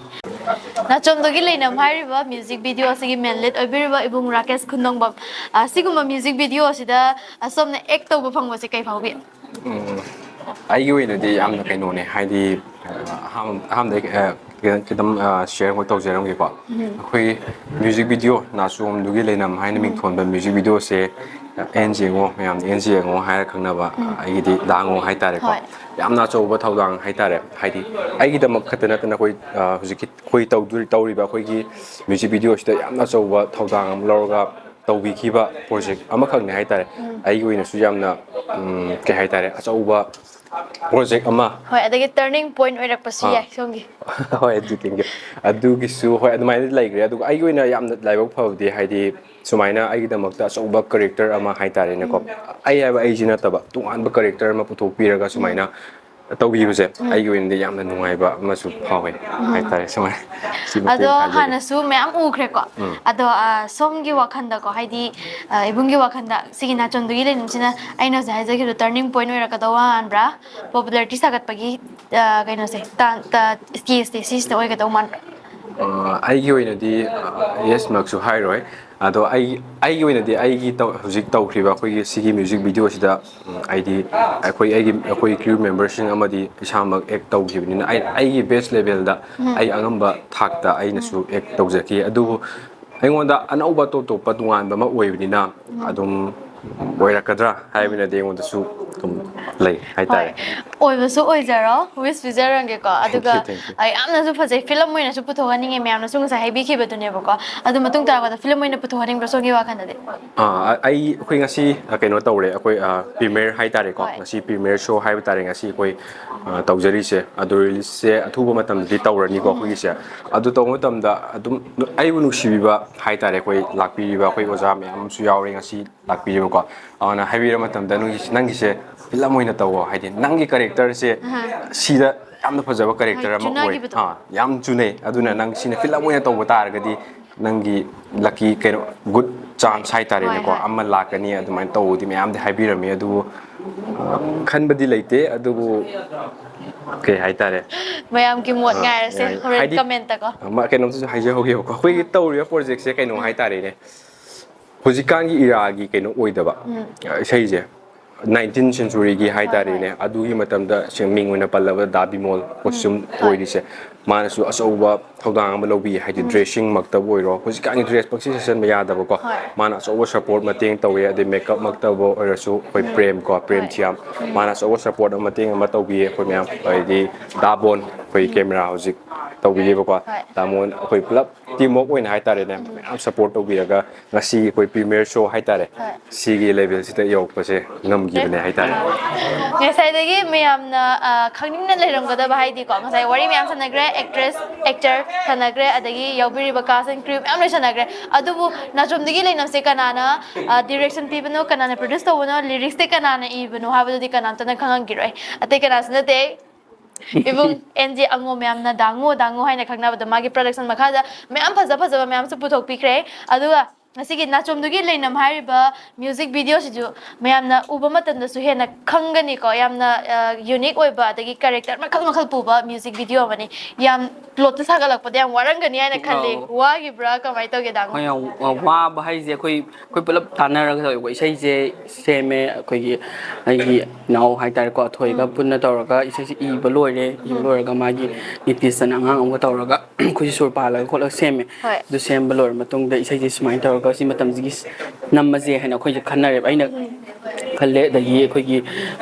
ꯅꯥꯆꯣꯝꯗꯨꯒꯤ ꯂꯩꯅꯝ ꯍꯥꯏꯔꯤꯕ ꯃ꯭ꯌꯨꯖꯤꯛ ꯚꯤꯗꯤꯑꯣ ꯑꯁꯤꯒꯤ ꯃꯦꯟ ꯂꯤꯗ ꯑꯣꯏꯕꯤꯔꯤꯕ ꯏꯕꯨꯡ ꯔꯥꯀꯦꯁ ꯈꯨꯟꯗꯣꯡꯕꯝ꯫ ꯑ, ꯁꯤꯒꯨꯝꯕ ꯃ꯭ꯌꯨꯖꯤꯛ ꯚꯤꯗꯤꯑꯣ ꯑꯁꯤꯗ, ꯑ, ꯁꯣꯝꯅ ꯑꯦꯛ ꯇꯧꯕ ꯐꯪꯕꯁꯦ ꯀꯩ ꯐꯥꯎꯕꯤ? ꯎꯝ, ꯑꯩꯒꯤ ꯑꯣꯏꯅꯗꯤ ꯌꯥꯝꯅ ꯀꯩꯅꯣꯅꯦ, ꯍꯥꯏꯗꯤ, ꯑ, ꯑꯍꯥꯟ-, ꯑꯍꯥꯟꯕꯗ, ꯑ, ꯈꯤꯇꯪ, ꯈꯤꯇꯪ, ꯑ, ꯁꯤꯌꯔ ꯑꯃ ꯇꯧꯖꯔꯝꯒꯦꯀꯣ꯫ ꯑꯩꯈꯣꯏꯒꯤ ꯃ꯭ꯌꯨꯖꯤꯛ ꯚꯤꯗꯤꯑꯣ ꯅꯥꯆꯣꯝꯗꯨꯒꯤ ꯂꯩꯅꯝ ꯍꯥꯏꯅ ꯃꯤꯡꯊꯣꯟꯕ ꯃ꯭ꯌꯨꯖꯤꯛ ꯚꯤꯗꯤꯑꯣꯁꯦ, ꯑ, ꯑꯦꯟ ꯌꯦꯡꯉꯣ, ꯃꯌꯥꯝꯅ ꯑꯦꯟ ꯌꯦꯡꯉꯣ ꯍꯥꯏꯔ ꯈꯪꯅꯕ, ꯑ, ꯑꯩꯒꯤꯗꯤ ꯗꯥꯡꯉꯣ ꯍꯥꯏꯇꯥꯔꯦꯀꯣ꯫ ꯍꯣꯏ꯫ ꯌꯥꯝꯅ ꯑꯆꯧꯕ ꯊꯧꯗꯥꯡ ꯍꯥꯏꯇꯥꯔꯦ, ꯍꯥꯏꯗꯤ ꯑꯩꯒꯤꯗꯃꯛ ꯈꯛꯇ ꯅꯠꯇꯅ ꯑꯩꯈꯣꯏ, ꯑ, ꯍꯧꯖꯤꯛꯀꯤ ꯑꯩꯈꯣꯏ ꯇꯧꯗꯣꯔꯤ-, ꯇꯧꯔꯤꯕ ꯑꯩꯈꯣꯏꯒꯤ ꯃ꯭ꯌꯨꯖꯤꯛ ꯚꯤꯗꯤꯑꯣꯁꯤꯗ ꯌꯥꯝꯅ ꯑꯆꯧꯕ ꯊꯧꯗꯥꯡ ꯑꯃ ꯂꯧꯔꯒ ꯇꯧꯕꯤꯈꯤꯕ ꯄ꯭ꯔꯣꯖꯦꯛ ꯑꯃꯈꯛꯅꯦ ꯍꯥꯏꯇꯥꯔꯦ꯫ ꯑꯩꯒꯤ ꯑꯣꯏꯅꯁꯨ ꯌꯥꯝꯅ, ꯎꯝ, ꯀꯩ ꯍꯥꯏꯇꯥꯔꯦ, ꯑꯆꯧꯕ ꯄ꯭ꯔꯣꯖꯦꯛ ꯑꯃ꯫ ꯍꯣꯏ, ꯑꯗꯒꯤ ꯇꯔꯅꯤꯡ ꯄꯣꯏꯟ ꯑꯣꯏꯔꯛꯄꯁꯨ ꯑꯥ꯫ ꯌꯥꯏ ꯁꯣꯝꯒꯤ꯫ ꯍꯣꯏ, ꯑꯗꯨ thank you꯫ ꯑꯗꯨꯒꯤꯁꯨ ꯍꯣꯏ ꯑꯗꯨꯃꯥꯏꯅ ꯂꯩꯈ꯭ꯔꯦ꯫ ꯑꯗꯨꯒ ꯑꯩꯒꯤ ꯑꯣꯏꯅ ꯌꯥꯝꯅ ꯂꯥꯏꯕꯛ ꯐꯕꯗꯤ ꯍꯥꯏꯗꯤ ꯁꯨꯃꯥꯏꯅ ꯑꯩꯒꯤꯗꯃꯛꯇ ꯑꯆꯧꯕ ꯀꯦꯔꯦꯛꯇꯔ ꯑꯃ ꯍꯥꯏꯇꯥꯔꯦꯅꯦꯀꯣ꯫ ꯑꯩ ꯍꯥꯏꯕ ꯑꯩꯁꯤ ꯅꯠꯇꯕ ꯇꯣꯉꯥꯟꯕ ꯀꯦꯔꯦꯛꯇꯔ ꯑꯃ ꯄꯨꯊꯣꯛꯄꯤꯔꯒ ꯁꯨꯃꯥꯏꯅ ꯇꯧꯕꯤꯕꯁꯦ ꯑꯩꯒꯤ ꯑꯣꯏꯅꯗꯤ ꯌꯥꯝꯅ ꯅꯨꯡꯉꯥꯏꯕ ꯑꯃꯁꯨ ꯐꯥꯎꯋꯦ ꯍꯥꯏꯇꯥꯔꯦ꯫ ꯁꯨꯃꯥꯏꯅ ꯁꯤꯃꯇꯤ ꯑꯗꯣ ꯍꯥꯏꯖꯒꯦ꯫ ꯍꯥꯟꯅꯁꯨ ꯃꯌꯥꯝ ꯎꯈ꯭ꯔꯦꯀꯣ꯫ ꯑꯗꯣ, ꯑ, ꯁꯣꯝꯒꯤ ꯋꯥꯈꯜꯗꯀꯣ, ꯍꯥꯏꯗꯤ, ꯑ, ꯏꯕꯨꯡꯒꯤ ꯋꯥꯈꯜꯗ ꯁꯤꯒꯤ ꯅꯥꯆꯣꯝꯗꯨꯒꯤ ꯂꯩꯅꯝꯁꯤꯅ ꯑꯩꯅ ꯍꯧꯖꯤꯛ ꯍꯥꯏꯖꯈꯤꯕꯗꯣ ꯇꯔꯅꯤꯡ ꯄꯣꯏꯟ ꯑꯣꯏꯔꯛꯀꯗꯧꯕ ꯃꯥꯟꯕ꯭ꯔꯥ? ꯄꯣꯄꯨꯂꯔꯤꯇꯤ ꯁꯥꯒꯠꯄꯒꯤ, ꯑ, ꯀꯩꯅꯣꯁꯦ, ꯇꯥ-, ꯇ-, ꯁ꯭ꯇꯦꯖꯁꯦ ꯁꯤꯁꯤꯗ ꯑꯣꯏꯒꯗꯧ ꯃꯥꯟꯕ꯭ꯔꯥ? ꯑ, ꯑꯩꯒꯤ ꯑꯣꯏꯅꯗꯤ, ꯑ, ꯌꯦꯁꯃꯛꯁꯨ ꯍꯥꯏꯔꯣꯏ꯫ ꯑꯗꯣ ꯑꯩ, ꯑꯩꯒꯤ ꯑꯣꯏꯅꯗꯤ ꯑꯩꯒꯤ ꯇꯧ-, ꯍꯧꯖꯤꯛ ꯇꯧꯈ꯭ꯔꯤꯕ ꯑꯩꯈꯣꯏꯒꯤ ꯁꯤꯒꯤ ꯃ꯭ꯌꯨꯖꯤꯛ ꯚꯤꯗꯤꯑꯣꯁꯤꯗ, ꯎꯝ, ꯍꯥꯏꯗꯤ ꯑꯩꯈꯣꯏ, ꯑꯩꯒꯤ, ꯑꯩꯈꯣꯏ ꯀ꯭ꯔꯤꯎ ꯃꯦꯝꯕꯔꯁꯤꯡ ꯑꯃꯗꯤ ꯏꯁꯥꯃꯛ ꯑꯦꯛ ꯇꯧꯈꯤꯕꯅꯤꯅ ꯑꯩ, ꯑꯩꯒꯤ ꯕꯦꯁ ꯂꯦꯚꯦꯜꯗ ꯑꯩ ꯑꯉꯝꯕ ꯊꯥꯛꯇ ꯑꯩꯅꯁꯨ ꯑꯦꯛ ꯇꯧꯖꯈꯤ꯫ ꯑꯗꯨꯕꯨ ꯑꯩꯉꯣꯟꯗ ꯑꯅꯧꯕ ꯑꯇꯣꯞ ꯑꯇꯣꯞꯄ ꯇꯣꯉꯥꯟꯕ ꯑꯃ ꯑꯣꯏꯕꯅꯤꯅ ꯑꯗꯨꯝ ꯑꯣꯏꯔꯛꯀꯗ꯭ꯔꯥ ꯍꯥꯏꯕꯅꯗꯤ ꯑꯩꯉꯣꯟꯗꯁꯨ ꯑꯗꯨꯝ ꯂꯩ ꯍꯥꯏꯇꯥꯔꯦ꯫ ꯑꯣꯏꯕꯁꯨ ꯑꯣꯏꯖꯔꯣ, wish ꯄꯤꯖꯔꯝꯒꯦꯀꯣ꯫ ꯑꯗꯨꯒ Thank you, thank you. ꯑ, ꯌꯥꯝꯅꯁꯨ ꯐꯖꯩ, ꯐꯤꯂꯝ ꯑꯣꯏꯅꯁꯨ ꯄꯨꯊꯣꯛꯍꯟꯅꯤꯡꯉꯦ, ꯃꯌꯥꯝꯅꯁꯨ ꯉꯁꯥꯏ ꯍꯥꯏꯕꯤꯈꯤꯕꯗꯨꯅꯦꯕꯀꯣ꯫ ꯑꯗꯨ ꯃꯇꯨꯡ ꯇꯥꯔꯛꯄꯗ ꯐꯤꯂꯝ ꯑꯣꯏꯅ ꯄꯨꯊꯣꯛꯍꯟꯅꯤꯡꯕ꯭ꯔꯣ, ꯁꯣꯝꯒꯤ ꯋꯥꯈꯜꯗꯗꯤ? ꯑꯥ, ꯑꯩ ꯑꯩꯈꯣꯏ ꯉꯁꯤ ꯑ, ꯀꯩꯅꯣ ꯇꯧꯔꯦ, ꯑꯩꯈꯣꯏ ꯄ꯭ꯔꯤꯃꯤꯌꯔ ꯍꯥꯏꯇꯥꯔꯦꯀꯣ꯫ ꯍꯣꯏ. ꯉꯁꯤ ꯄ꯭ꯔꯤꯃꯤꯌꯔ ꯁꯣ ꯍꯥꯏꯕ ꯇꯥꯔꯦ ꯉꯁꯤ ꯑꯩꯈꯣꯏ ꯑ, ꯇꯧꯖꯔꯤꯁꯦ꯫ ꯑꯗꯨ ꯔꯤꯂꯤꯁꯁꯦ ꯑꯊꯨꯕ ꯃꯇꯝꯗꯗꯤ ꯇꯧꯔꯅꯤꯀꯣ ꯑꯩꯈꯣꯏꯒꯤꯁꯦ꯫ ꯑꯗꯨ ꯇꯧꯕ ꯃꯇꯝꯗ ꯑꯗꯨꯝ ꯑꯩꯕꯨ ꯅꯨꯡꯁꯤꯕꯤꯕ ꯍꯥꯏꯇꯥꯔꯦ, ꯑꯩꯈꯣꯏ ꯂꯥꯛꯄꯤꯔꯤꯕ ꯑꯩꯈꯣꯏ ꯑꯣꯖꯥ ꯃꯌꯥꯝ ꯑꯃꯁꯨ ꯌꯥꯎꯔꯦ ꯉꯁꯤ ꯂꯥꯛꯄꯤꯔꯤꯕꯀꯣ꯫ ꯑꯗꯨꯅ ꯍꯥꯏꯕꯤꯔ ꯃꯇꯝꯗ ꯅꯪꯒꯤ, ꯅꯪꯒꯤꯁꯦ ꯐꯤꯂꯝ ꯑꯣꯏꯅ ꯇꯧꯋꯣ, ꯍꯥꯏꯗꯤ ꯅꯪꯒꯤ ꯀꯦꯔꯦꯛꯇꯔꯁꯦ ꯁꯤꯗ ꯌꯥꯝꯅ ꯐꯖꯕ ꯀꯦꯔꯦꯛꯇꯔ ꯑꯃ ꯑꯣꯏ꯫ ꯆꯨꯅꯈꯤꯕꯗꯣ꯫ ꯑꯥ, ꯌꯥꯝ ꯆꯨꯅꯩ꯫ ꯑꯗꯨꯅ ꯅꯪ ꯁꯤꯅ ꯐꯤꯂꯝ ꯑꯣꯏꯅ ꯇꯧꯕ ꯇꯥꯔꯒꯗꯤ ꯅꯪꯒꯤ ꯂꯛꯀꯤ ꯀꯩꯅꯣ ꯒꯨꯗ ꯆꯥꯟꯁ ꯍꯥꯏꯇꯥꯔꯦꯅꯦꯀꯣ, ꯍꯣꯏ, ꯍꯣꯏ꯫ ꯑꯃ ꯂꯥꯛꯀꯅꯤ ꯑꯗꯨꯃꯥꯏꯅ ꯇꯧꯕꯗꯤ ꯃꯌꯥꯝꯗꯤ ꯍꯥꯏꯕꯤꯔꯝꯃꯤ꯫ ꯑꯗꯨꯕꯨ ꯑ, ꯈꯟꯕꯗꯤ ꯂꯩꯇꯦ꯫ ꯑꯗꯨꯕꯨ ꯀꯩ ꯍꯥꯏꯇꯥꯔꯦ, ꯃꯌꯥꯝꯒꯤ ꯃꯣꯠ ꯑ, ꯉꯥꯏꯔꯁꯦ ꯌꯥꯏ꯫ ꯍꯣꯔꯦꯟ ꯍꯥꯏꯗꯤ, ꯀꯃꯦꯟꯇꯀꯣ꯫ ꯑ, ꯃ- ꯀꯩꯅꯣꯝꯇꯁꯨ ꯍꯥꯏꯖꯍꯧꯒꯦꯕꯀꯣ꯫ ꯑꯩꯈꯣꯏꯒꯤ ꯇꯧꯔꯤꯕ ꯄ꯭ꯔꯣꯖꯦꯛꯁꯦ ꯀꯩꯅꯣ ꯍꯥꯏꯇꯥꯔꯦꯅꯦ, ꯍꯧꯖꯤꯛꯀꯥꯟꯒꯤ ꯏꯔꯥꯒꯤ ꯀꯩꯅꯣ ꯑꯣꯏꯗꯕ, ꯑ, ꯏꯁꯩꯁꯦ ꯅꯥꯏꯟꯇꯤꯟ ꯁꯦꯟꯆꯨꯔꯤꯒꯤ ꯍꯥꯏꯇꯥꯔꯦꯅꯦ꯫ ꯑꯗꯨꯒꯤ ꯃꯇꯝꯗ ꯁꯦꯡ-, ꯃꯤꯡ ꯑꯣꯏꯅ ꯄꯜꯂꯕꯗ ꯗꯥ ꯕꯤꯃꯣꯜ ꯀꯣꯁ꯭ꯇ꯭ꯌꯨꯝ ꯑꯣꯏꯔꯤꯁꯦ, ꯃꯥꯅꯁꯨ ꯑꯆꯧꯕ ꯊꯧꯗꯥꯡ ꯑꯃ ꯂꯧꯕꯤ꯫ ꯍꯥꯏꯗꯤ ꯗ꯭ꯔꯦꯁꯤꯡꯃꯛꯇꯕꯨ ꯑꯣꯏꯔꯣ, ꯍꯧꯖꯤꯛꯀꯥꯟꯒꯤ ꯗ꯭ꯔꯦꯁ ꯄꯪꯁꯤ ꯁꯦꯠꯆꯟꯕ ꯌꯥꯗꯕꯀꯣ꯫ ꯍꯣꯏ꯫ ꯃꯥꯅ ꯑꯆꯧꯕ ꯁꯄꯣꯔꯠ ꯃꯇꯦꯡ ꯇꯧꯋꯦ꯫ ꯑꯗꯩ ꯃꯦꯀꯞꯃꯛꯇꯕꯨ ꯑꯣꯏꯔꯁꯨ ꯑꯩꯈꯣꯏ ꯄ꯭ꯔꯦꯝ ꯀꯣ, ꯄ꯭ꯔꯦꯝ ꯍꯣꯏ꯫ ꯊꯤꯌꯥꯝ, ꯃꯥꯅ ꯑꯆꯧꯕ ꯁꯄꯣꯔꯠ ꯑꯃ ꯃꯇꯦꯡ ꯑꯃ ꯇꯧꯕꯤꯌꯦ ꯑꯩꯈꯣꯏ ꯃꯌꯥꯝ꯫ ꯑꯗꯩꯗꯤ ꯗꯥ ꯕꯣꯟ, ꯑꯩꯈꯣꯏ ꯀꯦꯃꯦꯔꯥ ꯍꯧꯖꯤꯛ ꯇꯧꯕꯤꯔꯤꯕꯀꯣ꯫ ꯍꯣꯏ꯫ ꯗꯥ ꯕꯣꯟ, ꯑꯩꯈꯣꯏ ꯄꯨꯂꯞ ꯇꯤꯝ ꯋꯥꯔꯛ ꯑꯣꯏꯅ ꯍꯥꯏꯇꯥꯔꯦꯅꯦ, ꯃꯌꯥꯝ ꯁꯄꯣꯔꯠ ꯇꯧꯕꯤꯔꯒ ꯉꯁꯤ ꯑꯩꯈꯣꯏ ꯄ꯭ꯔꯤꯃꯤꯌꯔ ꯁꯣ ꯍꯥꯏꯇꯥꯔꯦ, ꯍꯣꯏ꯫ ꯁꯤꯒꯤ ꯂꯦꯚꯦꯜꯁꯤꯗ ꯌꯧꯔꯛꯄꯁꯦ ꯉꯝꯈꯤꯕꯅꯦ ꯍꯥꯏꯇꯥꯔꯦ꯫ ꯉꯁꯥꯏꯗꯒꯤ ꯃꯌꯥꯝꯅ, ꯑ, ꯈꯪꯅꯤꯡꯅ ꯂꯩꯔꯝꯒꯗꯕ ꯍꯥꯏꯗꯤꯀꯣ, ꯉꯁꯥꯏ ꯋꯥꯔꯤ ꯃꯌꯥꯝ ꯁꯥꯟꯅꯈ꯭ꯔꯦ, ꯑꯦꯛꯇ꯭ꯔꯦꯁ, ꯑꯦꯛꯇꯔ ꯁꯥꯟꯅꯈ꯭ꯔꯦ, ꯑꯗꯒꯤ ꯌꯥꯎꯕꯤꯔꯤꯕ ꯀꯥꯁ ꯑꯦꯟ ꯀ꯭ꯔꯤꯌꯨ ꯃꯌꯥꯝ ꯂꯣꯏ ꯁꯥꯟꯅꯈ꯭ꯔꯦ꯫ ꯑꯗꯨꯕꯨ ꯅꯥꯆꯣꯝꯗꯒꯤ ꯂꯩꯅꯝꯁꯦ ꯀꯅꯥꯅ, ꯑ, ꯗꯤꯔꯦꯛꯁꯟ ꯄꯤꯕꯅꯣ, ꯀꯅꯥꯅ ꯄ꯭ꯔꯣꯗ꯭ꯌꯨꯁ ꯇꯧꯕꯅꯣ, ꯂꯤꯔꯤꯛꯁꯇꯤ ꯀꯅꯥꯅ ꯏꯕꯅꯣ ꯍꯥꯏꯕꯗꯨꯗꯤ ꯀꯅꯥꯝꯇꯅ ꯈꯪꯉꯝꯈꯤꯔꯣꯏ꯫ ꯑꯇꯩ ꯀꯅꯥꯁꯨ ꯅꯠꯇꯦ, ꯏꯕꯨꯡ ꯑꯦꯟ ꯖꯦ ꯑꯉꯣ, ꯃꯌꯥꯝꯅ ꯗꯥꯉꯣ ꯗꯥꯉꯣ ꯍꯥꯏꯅ ꯈꯪꯅꯕꯗꯣ, ꯃꯥꯒꯤ ꯄ꯭ꯔꯗꯛꯁꯟ ꯃꯈꯥꯗ ꯃꯌꯥꯝ ꯐꯖ ꯐꯖꯕ ꯃꯌꯥꯝꯁꯨ ꯄꯨꯊꯣꯛꯄꯤꯈ꯭ꯔꯦ꯫ ꯑꯗꯨꯒ ꯉꯁꯤꯒꯤ ꯅꯥꯆꯣꯝꯗꯨꯒꯤ ꯂꯩꯅꯝ ꯍꯥꯏꯔꯤꯕ ꯃ꯭ꯌꯨꯖꯤꯛ ꯚꯤꯗꯤꯑꯣꯁꯤꯁꯨ ꯃꯌꯥꯝꯅ ꯎꯕ ꯃꯇꯝꯗꯁꯨ ꯍꯦꯟꯅ ꯈꯪꯒꯅꯤꯀꯣ, ꯌꯥꯝꯅ, ꯑ, ꯌꯨꯅꯤꯛ ꯑꯣꯏꯕ, ꯑꯗꯒꯤ ꯀꯦꯔꯦꯛꯇꯔ ꯃꯈꯜ ꯃꯈꯜ ꯄꯨꯕ ꯃ꯭ꯌꯨꯖꯤꯛ ꯚꯤꯗꯤꯑꯣ ꯑꯃꯅꯤ꯫ ꯌꯥꯝ ꯄ꯭ꯂꯣꯠꯇ ꯁꯥꯒꯠꯂꯛꯄꯗ ꯌꯥꯝ ꯋꯥꯔꯝꯒꯅꯤ ꯍꯥꯏꯅ ꯈꯜꯂꯤ꯫ ꯑꯧ꯫ ꯋꯥꯈꯤꯕ꯭ꯔꯥ, ꯀꯃꯥꯏꯅ ꯇꯧꯒꯦ, ꯗꯥꯉꯣ? ꯍꯣꯏ, ꯌꯥꯝ ꯋꯥ-, ꯋꯥꯕ ꯍꯥꯏꯁꯦ ꯑꯩꯈꯣꯏ, ꯑꯩꯈꯣꯏ ꯄꯨꯂꯞ ꯇꯥꯟꯅꯔꯒ ꯇꯧꯋꯦꯕꯀꯣ꯫ ꯏꯁꯩꯁꯦ ꯁꯦꯝꯃꯦ ꯑꯩꯈꯣꯏꯒꯤ, ꯑꯩꯒꯤ ꯏꯅꯥꯎ ꯍꯥꯏꯇꯥꯔꯦꯀꯣ, ꯑꯊꯣꯏꯒ ꯄꯨꯟꯅ ꯇꯧꯔꯒ ꯏꯁꯩꯁꯦ ꯏꯕ ꯂꯣꯏꯔꯦ꯫ ꯏꯕ ꯂꯣꯏꯔꯒ ꯃꯥꯒꯤ ꯅꯤꯇꯤꯁꯇꯅ ꯑꯉꯥꯡ ꯑꯃꯒ ꯇꯧꯔꯒ ꯑꯩꯈꯣꯏꯁꯦ ꯁꯨꯔ ꯄꯥꯜꯂꯒ ꯈꯣꯠꯂꯒ ꯁꯦꯝꯃꯦ꯫ ꯍꯣꯏ꯫ ꯑꯗꯨ ꯁꯦꯝꯕ ꯂꯣꯏꯔ ꯃꯇꯨꯡꯗ ꯏꯁꯩꯁꯦ ꯁꯨꯃꯥꯏꯅ ꯇꯧꯔꯒ ꯁꯤ ꯃꯇꯝꯁꯤꯒꯤ ꯅꯝꯃꯁꯦ ꯍꯥꯏꯅ ꯑꯩꯈꯣꯏꯁꯦ ꯈꯟꯅꯔꯦꯕ꯫ ꯑꯩꯅ ꯈꯜꯂꯦ, ꯑꯗꯒꯤ ꯑꯩꯈꯣꯏꯒꯤ,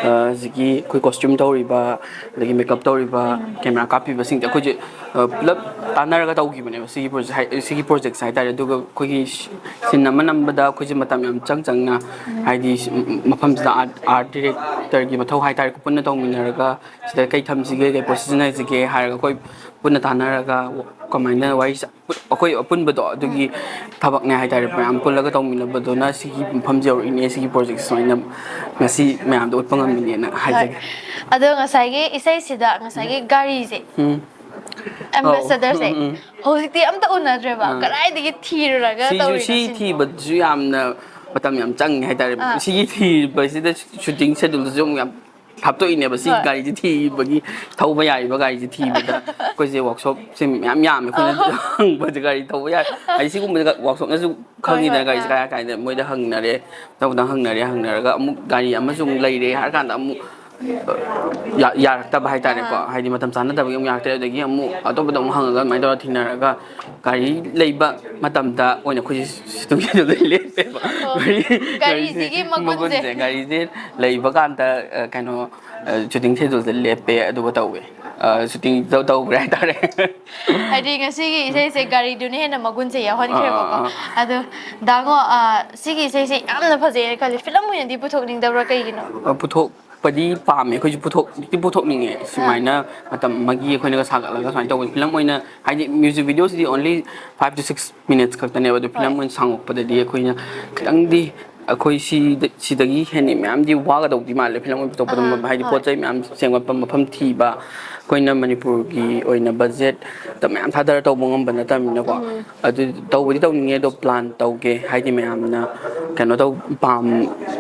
ꯑ, ꯍꯧꯖꯤꯛꯀꯤ ꯑꯩꯈꯣꯏ ꯀꯣꯁꯇ꯭ꯌꯨꯝ ꯇꯧꯔꯤꯕ, ꯑꯗꯒꯤ ꯃꯦꯀꯞ ꯇꯧꯔꯤꯕ, ꯀꯦꯃꯦꯔꯥ ꯀꯥꯞꯄꯤꯕꯁꯤꯡꯁꯦ ꯑꯩꯈꯣꯏꯁꯦ, ꯑ, ꯄꯨꯂꯞ ꯇꯥꯟꯅꯔꯒ ꯇꯧꯈꯤꯕꯅꯦꯕ ꯁꯤꯒꯤ ꯄ꯭ꯔꯣꯖꯦꯛ ꯍꯥꯏ-, ꯁꯤꯒꯤ ꯄ꯭ꯔꯣꯖꯦꯛꯁꯦ ꯍꯥꯏꯇꯥꯔꯦ꯫ ꯑꯗꯨꯒ ꯑꯩꯈꯣꯏꯒꯤ ꯁꯤꯟ ꯑꯃ ꯅꯝꯕꯗ ꯑꯩꯈꯣꯏꯁꯦ ꯃꯇꯝ ꯌꯥꯝ ꯆꯪ ꯆꯪꯅ, ꯍꯥꯏꯗꯤ ꯁꯤ-, ꯃꯐꯝꯁꯤꯗ ꯑꯥꯔꯠ, ꯑꯥꯔꯠ ꯗꯤꯔꯦꯛꯇꯔꯒꯤ ꯃꯊꯧ ꯍꯥꯏꯇꯥꯔꯦ, ꯄꯨꯟꯅ ꯇꯧꯃꯤꯟꯅꯔꯒ ꯁꯤꯗ ꯀꯩ ꯊꯝꯁꯤꯒꯦ, ꯀꯩ ꯄꯣꯠ ꯁꯤꯖꯤꯟꯅꯁꯤꯒꯦ ꯍꯥꯏꯔꯒ ꯑꯩꯈꯣꯏ ꯄꯨꯟꯅ ꯇꯥꯟꯅꯔꯒ ꯀꯃꯥꯏꯅ ꯋꯥꯔꯤ ꯁꯥ-, ꯑꯩꯈꯣꯏ ꯑꯄꯨꯟꯕꯗꯣ ꯑꯗꯨꯒꯤ ꯊꯕꯛꯅꯦ ꯍꯥꯏꯇꯥꯔꯦ꯫ ꯃꯌꯥꯝ ꯄꯨꯜꯂꯒ ꯇꯧꯃꯤꯟꯅꯕꯗꯨꯅ ꯁꯤꯒꯤ ꯃꯐꯝꯁꯦ ꯌꯧꯔꯛꯏꯅꯦ, ꯁꯤꯒꯤ ꯄ꯭ꯔꯣꯖꯦꯛꯁꯦ ꯁꯨꯃꯥꯏꯅ ꯉꯁꯤ ꯃꯌꯥꯝꯗ ꯎꯠꯄ ꯉꯝꯃꯤꯅꯦꯅ ꯍꯥꯏꯖꯒꯦ꯫ ꯑꯗꯣ ꯉꯁꯥꯏꯒꯤ ꯏꯁꯩꯁꯤꯗ ꯉꯁꯥꯏꯒꯤ ꯒꯥꯔꯤꯁꯦ, ꯎꯝ꯫ ꯑꯦꯝꯕꯦꯁꯦꯗꯔꯁꯦ, ꯎꯝ, ꯎꯝ꯫ ꯍꯧꯖꯤꯛꯇꯤ ꯑꯝꯇ ꯎꯅꯗ꯭ꯔꯦꯕ꯫ ꯑꯥ꯫ ꯀꯗꯥꯏꯗꯒꯤ ꯊꯤꯔꯨꯔꯒ ꯁꯤꯁꯨ, ꯇꯧꯔꯤꯅꯣ ꯁꯤ ꯁꯤꯅꯤ? ꯊꯤꯕꯗꯨꯁꯨ ꯌꯥꯝꯅ ꯃꯇꯝ ꯌꯥꯝ ꯆꯪꯉꯦ ꯍꯥꯏꯇꯥꯔꯦ꯫ ꯑꯥ꯫ ꯁꯤꯒꯤ ꯊꯤꯕꯁꯤꯗ ꯁꯨꯇꯤꯡ ꯁꯦꯗꯨꯜꯗꯨꯁꯨ ꯑꯃꯨꯛ ꯌꯥꯝ ꯍꯥꯞꯇꯣꯛꯏꯅꯦꯕ꯫ ꯁꯤꯒꯤ ꯍꯣꯏ꯫ ꯒꯥꯔꯤꯁꯦ ꯊꯤꯕꯒꯤ, ꯊꯧꯕ ꯌꯥꯔꯤꯕ ꯒꯥꯔꯤꯁꯦ ꯊꯤꯕꯗ ꯑꯩꯈꯣꯏꯁꯦ ꯋꯥꯛꯁꯣꯞꯁꯦ ꯃꯌꯥꯝ ꯌꯥꯝꯃꯦ꯫ ꯑꯩꯈꯣꯏꯅ ꯍꯪꯕꯁꯦ ꯒꯥꯔꯤ ꯊꯧꯕ ꯌꯥꯏ ꯍꯥꯏꯗꯤ ꯁꯤꯒꯨꯝꯕꯁꯦ ꯋꯥꯛꯁꯣꯞꯅꯁꯨ ꯈꯪꯉꯤꯗꯅ ꯍꯣꯏ, ꯒꯥꯔꯤꯁꯦ ꯑꯥ꯫ ꯀꯥꯏ ꯀꯥꯏꯗ ꯃꯣꯏꯗ ꯍꯪꯅꯔꯦ꯫ ꯇꯧꯗꯅ ꯍꯪꯅꯔꯦ, ꯍꯪꯅꯔꯒ ꯑꯃꯨꯛ ꯒꯥꯔꯤ ꯑꯃꯁꯨ ꯑꯃꯨꯛ ꯂꯩꯔꯦ ꯍꯥꯏꯔ ꯀꯥꯟꯗ ꯑꯃꯨꯛ ꯌꯥ-, ꯌꯥꯔꯛꯇꯕ ꯍꯥꯏꯇꯥꯔꯦꯀꯣ꯫ ꯑꯥ꯫ ꯍꯥꯏꯗꯤ ꯃꯇꯝ ꯆꯥꯅꯗꯕꯒꯤ ꯑꯃꯨꯛ ꯌꯥꯔꯛꯇ꯭ꯔꯦ꯫ ꯑꯗꯒꯤ ꯑꯃꯨꯛ ꯑꯇꯣꯞꯄꯗ ꯑꯃꯨꯛ ꯍꯪꯉꯒ ꯑꯗꯨꯃꯥꯏꯅ ꯇꯧꯔꯒ ꯊꯦꯡꯅꯔꯒ ꯒꯥꯔꯤ ꯂꯩꯕ ꯃꯇꯝꯗ ꯑꯣꯏꯅ ꯑꯩꯈꯣꯏꯁꯦ ꯁꯤꯇꯨꯡꯁꯤꯗ ꯂꯦꯞꯄꯦꯕ꯫ ꯑꯣ, ꯒꯥꯔꯤ-, ꯒꯥꯔꯤꯁꯤꯒꯤ ꯃꯒꯨꯟꯁꯦ꯫ ꯃꯒꯨꯟꯁꯦ, ꯒꯥꯔꯤꯁꯦ ꯂꯩꯕ ꯀꯥꯟꯗ, ꯑ, ꯀꯩꯅꯣ, ꯑ, ꯁꯨꯇꯤꯡ ꯁꯦꯗꯨꯜꯁꯦ ꯂꯦꯞꯄꯦ, ꯑꯗꯨꯒ ꯇꯧꯋꯦ꯫ ꯑ, ꯁꯨꯇꯤꯡ ꯇꯧ-, ꯇꯧꯈ꯭ꯔꯦ ꯍꯥꯏꯇꯥꯔꯦ꯫ ꯍꯥꯏꯗꯤ ꯉꯁꯤꯒꯤ ꯏꯁꯩꯁꯦ ꯒꯥꯔꯤꯗꯨꯅ ꯍꯦꯟꯅ ꯃꯒꯨꯟꯁꯦ ꯌꯥꯎꯍꯟꯈ꯭ꯔꯦꯕꯀꯣ꯫ ꯑꯥ, ꯑꯥ, ꯑꯥ꯫ ꯑꯗꯣ ꯗꯥꯉꯣ, ꯑ, ꯁꯤꯒꯤ ꯏꯁꯩꯁꯦ ꯌꯥꯝꯅ ꯐꯖꯩꯅ ꯈꯜꯂꯤ꯫ ꯐꯤꯂꯝ ꯑꯣꯏꯅꯗꯤ ꯄꯨꯊꯣꯛꯅꯤꯡꯗꯕ꯭ꯔꯥ, ꯀꯩꯒꯤꯅꯣ? ꯑ, ꯄꯨꯊꯣꯛꯄꯗꯤ ꯄꯥꯝꯃꯦ, ꯑꯩꯈꯣꯏꯁꯨ ꯄꯨꯊꯣꯛ-, ꯄꯨꯊꯣꯛꯅꯤꯡꯉꯦ꯫ ꯁꯨꯃꯥꯏꯅ ꯃꯇꯝ ꯑꯃꯒꯤ ꯑꯩꯈꯣꯏꯅꯒ ꯁꯥꯒꯠꯂꯒ ꯁꯨꯃꯥꯏꯅ ꯇꯧꯕ ꯐꯤꯂꯝ ꯑꯣꯏꯅ, ꯍꯥꯏꯗꯤ music ꯚꯤꯗꯤꯑꯣꯁꯤꯗꯤ only five to six minutes ꯈꯛꯇꯅꯦꯕ꯫ ꯑꯗꯣ ꯐꯤꯂꯝ ꯍꯣꯏ꯫ ꯑꯣꯏꯅ ꯁꯥꯡꯉꯛꯄꯗꯗꯤ ꯑꯩꯈꯣꯏꯅ ꯈꯤꯇꯪꯗꯤ, ꯑꯩꯈꯣꯏ ꯁꯤꯗ, ꯁꯤꯗꯒꯤ ꯍꯦꯟꯅ ꯃꯌꯥꯝꯗꯤ ꯋꯥꯒꯗꯧꯗꯤ ꯃꯥꯜꯂꯦ ꯐꯤꯂꯝ ꯑꯣꯏꯅ ꯄꯨꯊꯣꯛꯄꯗ꯫ ꯑꯍꯥ, ꯍꯥꯏꯗꯤ ꯍꯣꯏ꯫ ꯄꯣꯠ ꯆꯩ ꯃꯌꯥꯝ ꯁꯦꯝꯒꯠꯄ, ꯃꯐꯝ ꯊꯤꯕ, ꯑꯩꯈꯣꯏꯅ ꯃꯅꯤꯄꯨꯔꯒꯤ ꯑꯣꯏꯅ ꯕꯖꯦꯠꯇ ꯃꯌꯥꯝ ꯊꯥꯗꯔ ꯇꯧꯕ ꯉꯝꯕ ꯅꯠꯇꯕꯅꯤꯅꯀꯣ꯫ ꯎꯝ꯫ ꯑꯗꯨ ꯇꯧꯕꯗꯤ ꯇꯧꯅꯤꯡꯉꯦ, ꯑꯗꯣ ꯄ꯭ꯂꯥꯟ ꯇꯧꯒꯦ꯫ ꯍꯥꯏꯗꯤ ꯃꯌꯥꯝꯅ ꯀꯩꯅꯣ ꯇꯧ ꯄꯥꯝ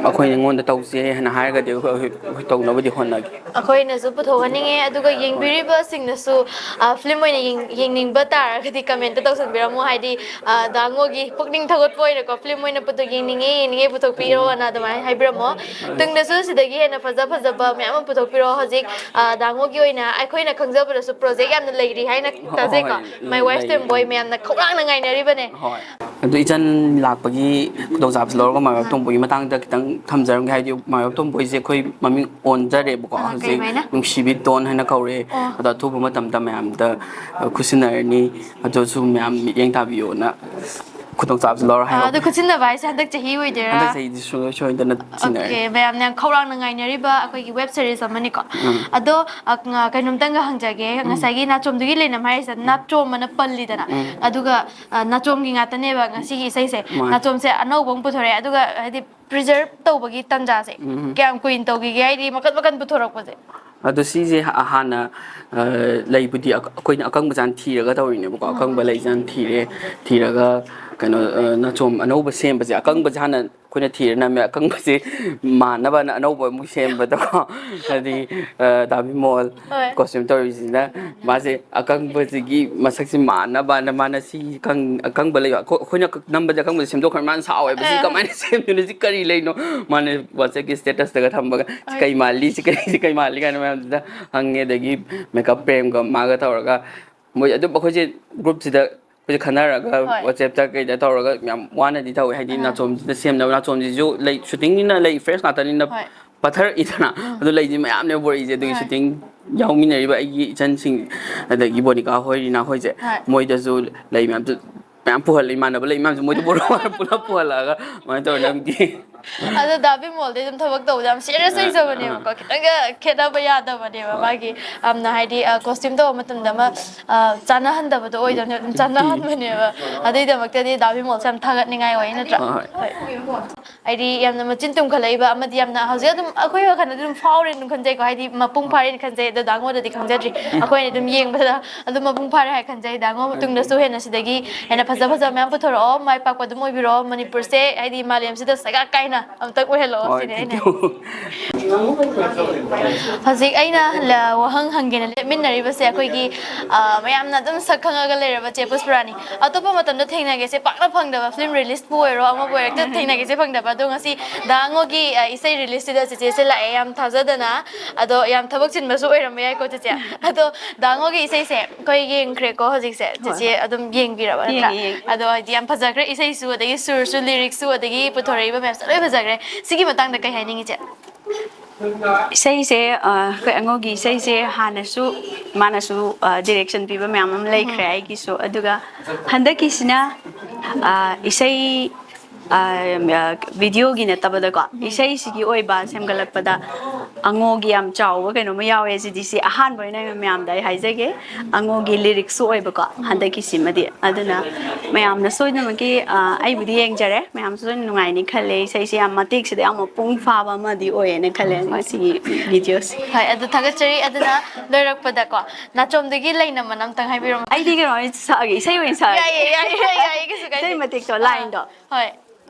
ꯑꯩꯈꯣꯏ ꯑꯩꯉꯣꯟꯗ ꯇꯧꯁꯦ ꯍꯥꯏꯅ ꯍꯥꯏꯔꯒꯗꯤ ꯑꯩꯈꯣꯏ ꯑꯩꯈꯣꯏ ꯇꯧꯅꯕꯗꯤ ꯍꯣꯠꯅꯒꯦ꯫ ꯑꯩꯈꯣꯏꯅꯁꯨ ꯄꯨꯊꯣꯛꯍꯟꯅꯤꯡꯉꯦ, ꯑꯗꯨꯒ ꯌꯦꯡꯕꯤꯔꯤꯕꯁꯤꯡꯅꯁꯨ ꯐꯤꯂꯝ ꯑꯣꯏꯅ ꯌꯦꯡ- ꯌꯦꯡꯅꯤꯡꯕ ꯇꯥꯔꯒꯗꯤ ꯀꯃꯦꯟꯇ ꯇꯧꯁꯟꯕꯤꯔꯝꯃꯣ꯫ ꯍꯥꯏꯗꯤ ꯗꯥꯉꯣꯒꯤ ꯄꯨꯛꯅꯤꯡ ꯊꯧꯒꯠꯄ ꯑꯣꯏꯅꯀꯣ, ꯐꯤꯂꯝ ꯑꯣꯏꯅ ꯄꯨꯊꯣꯛ ꯌꯦꯡꯅꯤꯡꯉꯦ, ꯌꯦꯡꯅꯤꯡꯉꯦ, ꯄꯨꯊꯣꯛꯄꯤꯔꯛꯑꯣꯅ ꯑꯗꯨꯃꯥꯏꯅ ꯍꯥꯏꯕꯤꯔꯝꯃꯣ꯫ ꯇꯨꯡꯗꯁꯨ ꯁꯤꯗꯒꯤ ꯍꯦꯟꯅ ꯐꯖ ꯐꯖꯕ ꯃꯌꯥꯝ ꯑꯃ ꯄꯨꯊꯣꯛꯄꯤꯔꯛꯑꯣ꯫ ꯍꯧꯖꯤꯛ ꯗꯥꯉꯣꯒꯤ ꯑꯣꯏꯅ ꯑꯩꯈꯣꯏꯅ ꯈꯪꯖꯕꯗꯁꯨ ꯄ꯭ꯔꯣꯖꯦꯛ ꯌꯥꯝꯅ ꯂꯩꯔꯤ ꯍꯥꯏꯅ ꯇꯥꯖꯩꯀꯣ꯫ ꯍꯣꯏ, My Wife ꯂꯩ꯫ Tomboy ꯃꯌꯥꯝꯅ ꯈꯧꯔꯥꯡꯅ ꯉꯥꯏꯅꯔꯤꯕꯅꯦ꯫ ꯍꯣꯏ꯫ ꯑꯗꯨ ꯏꯆꯟ ꯂꯥꯛꯄꯒꯤ ꯈꯨꯗꯣꯡꯆꯥꯕꯁꯤ ꯂꯧꯔꯒ My Wife Tomboyꯒꯤ ꯃꯇꯥꯡꯗ ꯈꯤꯇꯪ ꯊꯝꯖꯔꯝꯒꯦ꯫ ꯍꯥꯏꯗꯤ My Wife Tomboyꯁꯦ ꯑꯩꯈꯣꯏ ꯃꯃꯤꯡ ꯑꯣꯟꯖꯔꯦꯕꯀꯣ꯫ ꯑꯥ, ꯍꯧꯖꯤꯛ ꯀꯩꯃꯥꯏꯅ? ꯅꯨꯡꯁꯤꯕꯤ ꯇꯣꯟ ꯍꯥꯏꯅ ꯀꯧꯔꯦ꯫ ꯑꯣ꯫ ꯑꯗꯣ ꯑꯊꯨꯕ ꯃꯇꯝꯗ ꯃꯌꯥꯝꯗ ꯈꯨꯠꯁꯤꯟꯅꯔꯅꯤ꯫ ꯑꯗꯨꯁꯨ ꯃꯌꯥꯝ ꯃꯤꯠꯌꯦꯡ ꯇꯥꯕꯤꯌꯣꯅ ꯈꯨꯗꯣꯡꯆꯥꯕꯁꯤ ꯂꯧꯔ ꯑꯥ, ꯍꯥꯏꯔꯛꯑꯣ꯫ ꯑꯗꯣ ꯈꯨꯠꯁꯤꯟꯅꯕ ꯍꯥꯏꯁꯦ ꯍꯟꯗꯛ ꯆꯍꯤ ꯑꯣꯏꯗꯣꯏꯔꯥ? ꯍꯟꯗꯛ ꯆꯍꯤꯗꯤ ꯁꯨꯡꯁꯣꯏ ꯁꯣꯏꯗꯅ ꯁꯤꯟꯅꯔꯦ꯫ ꯑꯣꯀꯦ, ꯃꯌꯥꯝꯅ ꯌꯥꯝ ꯈꯧꯔꯥꯡꯅ ꯉꯥꯏꯅꯔꯤꯕ ꯑꯩꯈꯣꯏꯒꯤ ꯋꯦꯕ ꯁꯤꯔꯤꯁ ꯑꯃꯅꯤꯀꯣ꯫ ꯎꯝ꯫ ꯑꯗꯣ ꯑ, ꯉ- ꯀꯩꯅꯣꯝꯇꯪꯒ ꯍꯪꯖꯒꯦ꯫ ꯉꯁꯥꯏꯒꯤ ꯅꯥꯆꯣꯝꯗꯨꯒꯤ ꯂꯩꯅꯝ ꯍꯥꯏꯔꯤꯁꯦ ꯅꯥꯆꯣꯝ ꯑꯅ ꯄꯜꯂꯤꯗꯅ꯫ ꯎꯝ꯫ ꯑꯗꯨꯒ ꯑ, ꯅꯥꯆꯣꯝꯒꯤ ꯉꯥꯛꯇꯅꯦꯕ ꯉꯁꯤꯒꯤ ꯏꯁꯩꯁꯦ꯫ ꯃꯥꯅꯦ꯫ ꯅꯥꯆꯣꯝꯁꯦ ꯑꯅꯧꯕ ꯑꯃ ꯄꯨꯊꯣꯔꯛꯑꯦ꯫ ꯑꯗꯨꯒ ꯍꯥꯏꯗꯤ ꯄ꯭ꯔꯤꯖꯔꯞ ꯇꯧꯕꯒꯤ ꯇꯥꯟꯖꯥꯁꯦ ꯎꯝ꯫ ꯀꯌꯥꯝ ꯀꯨꯏꯅ ꯇꯧꯈꯤꯒꯦ? ꯍꯥꯏꯗꯤ ꯃꯈꯟ ꯃꯈꯟ ꯄꯨꯊꯣꯔꯛꯄꯁꯦ꯫ ꯑꯗꯣ ꯁꯤꯁꯦ ꯍ- ꯍꯥꯟꯅ ꯑ, ꯂꯩꯕꯨꯗꯤ ꯑꯩꯈꯣꯏꯅ ꯑꯀꯪꯕ ꯆꯥꯅ ꯊꯤꯔꯒ ꯇꯧꯔꯤꯅꯦꯕꯀꯣ꯫ ꯑꯀꯪꯕ ꯂꯩ ꯆꯥꯅ ꯊꯤꯔꯦ꯫ ꯊꯤꯔꯒ ꯀꯩꯅꯣ ꯑ, ꯅꯥꯆꯣꯝ ꯑꯅꯧꯕ ꯁꯦꯝꯕꯁꯦ, ꯑꯀꯪꯕꯁꯦ ꯍꯥꯟꯅ ꯑꯩꯈꯣꯏꯅ ꯊꯤꯔ ꯅꯝꯃꯦ꯫ ꯑꯀꯪꯕꯁꯦ ꯃꯥꯟꯅꯕꯅ ꯑꯅꯧꯕ ꯑꯃꯨꯛ ꯁꯦꯝꯕꯗꯀꯣ꯫ ꯍꯥꯏꯗꯤ ꯑ, ꯗꯥ ꯕꯤꯃꯣꯜ ꯍꯣꯏ꯫ ꯀꯣꯁꯇ꯭ꯌꯨꯝ ꯇꯧꯔꯤꯁꯤꯅ ꯃꯥꯁꯦ ꯑꯀꯪꯕꯁꯤꯒꯤ ꯃꯁꯛꯁꯦ ꯃꯥꯟꯅꯕꯅ ꯃꯥꯅ ꯁꯤ ꯀꯪ- ꯑꯀꯪꯕ ꯂꯩꯕ ꯑꯩꯈꯣꯏ- ꯑꯩꯈꯣꯏꯅ ꯅꯝꯕꯁꯦ ꯑꯀꯪꯕꯁꯦ ꯁꯦꯝꯗꯣꯛꯈ꯭ꯔ ꯃꯥꯅ ꯁꯥꯎꯋꯦꯕ꯫ "ꯁꯤ ꯀꯃꯥꯏꯅ ꯁꯦꯝꯗꯣꯏꯅꯣ? ꯁꯤ ꯀꯔꯤ ꯂꯩꯅꯣ?" ꯃꯥꯅ WhatsAppꯀꯤ statusꯇꯒ ꯊꯝꯕꯒ "ꯁꯤ ꯀꯩ ꯃꯥꯜꯂꯤ? ꯁꯤ ꯀꯔꯤ ꯁꯤ ꯀꯩ ꯃꯥꯜꯂꯤ?" ꯀꯥꯏꯅ ꯃꯌꯥꯝꯗꯨꯗ ꯍꯪꯉꯦ꯫ ꯑꯗꯒꯤ ꯃꯦꯀꯞ ꯄ꯭ꯔꯦꯝꯒ ꯃꯥꯒ ꯇꯧꯔꯒ ꯃꯣꯏ ꯑꯗꯨꯝ ꯑꯩꯈꯣꯏꯁꯦ groupꯁꯤꯗ ꯑꯩꯈꯣꯏꯁꯦ ꯈꯟꯅꯔꯒ ꯍꯣꯏ꯫ WhatsAppꯇ ꯀꯩꯗ ꯇꯧꯔꯒ ꯌꯥꯝ ꯋꯥꯅꯗꯤ ꯇꯧꯋꯦ꯫ ꯍꯥꯏꯗꯤ ꯑꯥ꯫ ꯅꯥꯆꯣꯝꯁꯤꯗ ꯁꯦꯝꯅꯕ, ꯅꯥꯆꯣꯝꯁꯤꯁꯨ ꯂꯩ shootingꯅꯤꯅ ꯂꯩ fresh ꯉꯥꯛꯇꯅꯤꯅ ꯍꯣꯏ꯫ ꯄꯠꯊꯔꯛꯏꯗꯅ꯫ ꯑꯗꯨ ꯂꯩꯁꯦ ꯃꯌꯥꯝꯅꯦ ꯄꯨꯔꯛꯏꯁꯦ꯫ ꯑꯗꯨꯒꯤ ꯍꯣꯏ꯫ shooting ꯌꯥꯎꯃꯤꯟꯅꯔꯤꯕ ꯑꯩꯒꯤ ꯏꯆꯟꯁꯤꯡ, ꯑꯗꯒꯤ ꯕꯣꯅꯤꯀꯥ ꯍꯣꯏ, ꯔꯤꯅꯥ ꯍꯣꯏꯁꯦ, ꯍꯣꯏ꯫ ꯃꯣꯏꯗꯁꯨ ꯂꯩ ꯃꯌꯥꯝꯁꯨ ꯃꯌꯥꯝ ꯄꯨꯍꯜꯂꯦ꯫ ꯏꯃꯥꯟꯅꯕ ꯂꯩ ꯃꯌꯥꯝꯁꯦ ꯃꯣꯏꯗ ꯄꯨꯔꯛꯑꯣ ꯄꯨꯂꯞ ꯄꯨꯍꯜꯂꯛꯑꯒ ꯑꯗꯨꯃꯥꯏꯅ ꯇꯧꯔ ꯅꯝꯈꯤ꯫ ꯑꯗꯣ ꯗꯥ ꯕꯤꯃꯣꯜꯗꯤ ꯑꯗꯨꯝ ꯊꯕꯛ ꯇꯧꯕꯗ ꯌꯥꯝ ꯁꯤꯔꯤꯌꯁ ꯑꯣꯏꯖꯕꯅꯦꯕꯀꯣ, ꯈꯤꯇꯪꯒ ꯈꯦꯠꯅꯕ ꯌꯥꯗꯕꯅꯦꯕ꯫ ꯃꯥꯒꯤ ꯌꯥꯝꯅ ꯍꯥꯏꯗꯤ ꯀꯣꯁꯇ꯭ꯌꯨꯝ ꯇꯧꯕ ꯃꯇꯝꯗ ꯑꯃ ꯑ, ꯆꯥꯟꯅꯍꯟꯗꯕꯗꯣ ꯑꯣꯏꯗꯕꯅꯦ, ꯑꯗꯨꯝ ꯆꯥꯟꯅꯍꯟꯕꯅꯦꯕ꯫ ꯑꯗꯨꯏꯗꯃꯛꯇꯗꯤ ꯗꯥ ꯕꯤꯃꯣꯜꯁꯦ ꯌꯥꯝ ꯊꯥꯒꯠꯅꯤꯡꯉꯥꯏ ꯑꯣꯏ, ꯅꯠꯇ꯭ꯔꯥ? ꯍꯣꯏ, ꯍꯣꯏ꯫ ꯍꯣꯏ꯫ ꯍꯥꯏꯗꯤ ꯌꯥꯝꯅ ꯃꯆꯤꯟ ꯇꯨꯝꯈꯠꯂꯛꯏꯕ ꯑꯃꯗꯤ ꯌꯥꯝꯅ ꯍꯧꯖꯤꯛ ꯑꯗꯨꯝ ꯑꯩꯈꯣꯏ ꯋꯥꯈꯜꯗ ꯑꯗꯨꯝ ꯐꯥꯎꯔꯦꯅ ꯈꯟꯖꯩꯀꯣ, ꯍꯥꯏꯗꯤ ꯃꯄꯨꯡ ꯐꯥꯔꯦꯅ ꯈꯟꯖꯩ꯫ ꯑꯗꯣ ꯗꯥ ꯉꯣꯗꯗꯤ ꯈꯪꯖꯗ꯭ꯔꯤ, ꯑꯩꯈꯣꯏꯅ ꯑꯗꯨꯝ ꯌꯦꯡꯕꯗ ꯑꯗꯨꯝ ꯃꯄꯨꯡ ꯐꯥꯔꯦ ꯍꯥꯏ ꯈꯟꯖꯩ꯫ ꯗꯥ ꯉꯣ ꯃꯇꯨꯡꯗꯁꯨ ꯍꯦꯟꯅ ꯁꯤꯗꯒꯤ ꯍꯦꯟꯅ ꯐꯖ ꯐꯖꯕ ꯃꯌꯥꯝ ꯄꯨꯊꯣꯔꯛꯑꯣ, ꯃꯥꯏ ꯄꯥꯛꯄ ꯑꯗꯨꯝ ꯑꯣꯏꯕꯤꯔꯣ, ꯃꯅꯤꯄꯨꯔꯁꯦ ꯍꯥꯏꯗꯤ ꯃꯥꯂꯦꯝꯁꯤꯗ ꯁꯒꯥꯛ ꯀꯥꯏꯅ ꯑꯝꯇꯪ ꯑꯣꯏꯍꯜꯂꯛꯑꯣ, ꯍꯣꯏ, ꯁꯤꯅꯦ ꯑꯩꯅ꯫ Thank you꯫ ꯍꯧꯖꯤꯛ ꯑꯩꯅ ꯂ-, ꯋꯥꯍꯪ ꯍꯪꯒꯦꯅ ꯂꯦꯞꯃꯤꯟꯅꯔꯤꯕꯁꯦ ꯑꯩꯈꯣꯏꯒꯤ, ꯑ, ꯃꯌꯥꯝꯅ ꯑꯗꯨꯝ ꯁꯛ ꯈꯪꯉꯒ ꯂꯩꯔꯕ ꯆꯦ ꯄꯨꯁꯄꯔꯥꯅꯤ꯫ ꯑꯇꯣꯞꯄ ꯃꯇꯝꯗ ꯊꯦꯡꯅꯒꯦꯁꯦ ꯄꯥꯛꯅ ꯐꯪꯗꯕ, ꯐꯤꯂꯝ ꯔꯤꯂꯤꯁꯄꯨ ꯑꯣꯏꯔꯣ ꯑꯃꯕꯨ ꯑꯣꯏꯔꯣ, ꯍꯦꯛꯇ ꯊꯦꯡꯅꯒꯦꯁꯦ ꯐꯪꯗꯕ꯫ ꯑꯗꯣ ꯉꯁꯤ ꯗꯥ ꯉꯣꯒꯤ, ꯑ, ꯏꯁꯩ ꯔꯤꯂꯤꯁꯁꯤꯗ ꯆꯦꯆꯦꯁꯦ ꯂꯥꯛꯑꯦ, ꯌꯥꯝ ꯊꯥꯖꯗꯅ꯫ ꯑꯗꯣ ꯌꯥꯝ ꯊꯕꯛ ꯆꯤꯟꯕꯁꯨ ꯑꯣꯏꯔꯝꯕ ꯌꯥꯏꯀꯣ, ꯆꯦꯆꯦ꯫ ꯑꯗꯣ ꯗꯥ ꯉꯣꯒꯤ ꯏꯁꯩꯁꯦ ꯑꯩꯈꯣꯏ ꯌꯦꯡꯈ꯭ꯔꯦꯀꯣ ꯍꯧꯖꯤꯛꯁꯦ꯫ ꯍꯣꯏ, ꯆꯦꯆꯦ ꯍꯣꯏ꯫ ꯑꯗꯨꯝ ꯌꯦꯡꯕꯤꯔꯕ ꯅꯠꯇ꯭ꯔꯥ? ꯌꯦꯡꯉꯦ, ꯌꯦꯡꯉꯦ꯫ ꯑꯗꯣ ꯍꯥꯏꯗꯤ ꯌꯥꯝ ꯐꯖꯈ꯭ꯔꯦ, ꯏꯁꯩꯁꯨ, ꯑꯗꯒꯤ ꯁꯨꯔꯁꯨ, ꯂꯤꯔꯤꯛꯁꯨ, ꯑꯗꯒꯤ ꯄꯨꯊꯣꯔꯛꯏꯕ ꯃꯌꯥꯝꯁꯦ ꯂꯣꯏ ꯐꯖꯈ꯭ꯔꯦ꯫ ꯁꯤꯒꯤ ꯃꯇꯥꯡꯗ ꯀꯩ ꯍꯥꯏꯅꯤꯡꯉꯤ, ꯆꯦ? ꯏꯁꯩꯁꯦ, ꯑ, ꯑꯩꯈꯣꯏ ꯑꯉꯧꯒꯤ ꯏꯁꯩꯁꯦ ꯍꯥꯟꯅꯁꯨ ꯃꯥꯅꯁꯨ, ꯑ, ꯗꯤꯔꯦꯛꯁꯟ ꯄꯤꯕ ꯃꯌꯥꯝ ꯑꯃ ꯂꯩꯈ꯭ꯔꯦ ꯎꯝ꯫ ꯑꯩꯒꯤꯁꯨ꯫ ꯑꯗꯨꯒ ꯍꯟꯗꯛꯀꯤꯁꯤꯅ, ꯑ, ꯏꯁꯩ, ꯑ, ꯑ, ꯚꯤꯗꯤꯑꯣꯒꯤ ꯅꯠꯇꯕꯗꯀꯣ, ꯎꯝ꯫ ꯏꯁꯩꯁꯤꯒꯤ ꯑꯣꯏꯕ ꯁꯦꯝꯒꯠꯂꯛꯄꯗ ꯑꯉꯧꯒꯤ ꯌꯥꯝ ꯆꯥꯎꯕ ꯀꯩꯅꯣꯝꯃ ꯌꯥꯎꯋꯦ꯫ ꯁꯤꯗꯤ ꯁꯤ ꯑꯍꯥꯟꯕ ꯑꯣꯏꯅ ꯃꯌꯥꯝꯗ ꯑꯩ ꯍꯥꯏꯖꯒꯦ, ꯑꯉꯧꯒꯤ ꯂꯤꯔꯤꯛꯁꯨ ꯑꯣꯏꯕꯀꯣ, ꯎꯝ꯫ ꯍꯟꯗꯛꯀꯤꯁꯤꯃꯗꯤ꯫ ꯑꯗꯨꯅ ꯃꯌꯥꯝꯅ ꯁꯣꯏꯗꯅꯃꯛꯀꯤ, ꯑ, ꯑꯩꯕꯨꯗꯤ ꯌꯦꯡꯖꯔꯦ, ꯃꯌꯥꯝꯁꯨ ꯂꯣꯏꯅ ꯅꯨꯡꯉꯥꯏꯅꯤ ꯈꯜꯂꯦ꯫ ꯏꯁꯩꯁꯦ ꯌꯥꯝ ꯃꯇꯦꯛꯁꯤꯗ ꯌꯥꯝ ꯃꯄꯨꯡ ꯐꯥꯕ ꯑꯃꯗꯤ ꯑꯣꯏꯌꯦꯅ ꯈꯜꯂꯦ ꯉꯁꯤꯒꯤ ꯚꯤꯗꯤꯑꯣꯁꯦ꯫ ꯍꯣꯏ, ꯑꯗꯨ ꯊꯥꯒꯠꯆꯔꯤ꯫ ꯑꯗꯨꯅ ꯂꯣꯏꯔꯛꯄꯗ ꯀꯣ, ꯅꯥꯆꯣꯝꯗꯒꯤ ꯂꯩ ꯅꯝꯕ ꯑꯝꯇꯪ ꯍꯥꯏꯕꯤꯔꯝꯃꯨ꯫ ꯑꯩꯗꯤ ꯀꯩꯅꯣ ꯑꯣꯏꯅ ꯁꯛꯑꯒꯦ, ꯏꯁꯩ ꯑꯣꯏꯅ ꯁꯛꯑꯒꯦ꯫ ꯌꯥꯏꯌꯦ, ꯌꯥꯏꯌꯦ, ꯌꯥꯏꯌꯦ, ꯀꯩꯁꯨ ꯀꯥꯏꯗꯦ꯫ ꯏꯁꯩ ꯃꯇꯦꯛꯇꯣ, ꯑꯥ, ꯂꯥꯏꯟꯗꯣ꯫ ꯍꯣꯏ꯫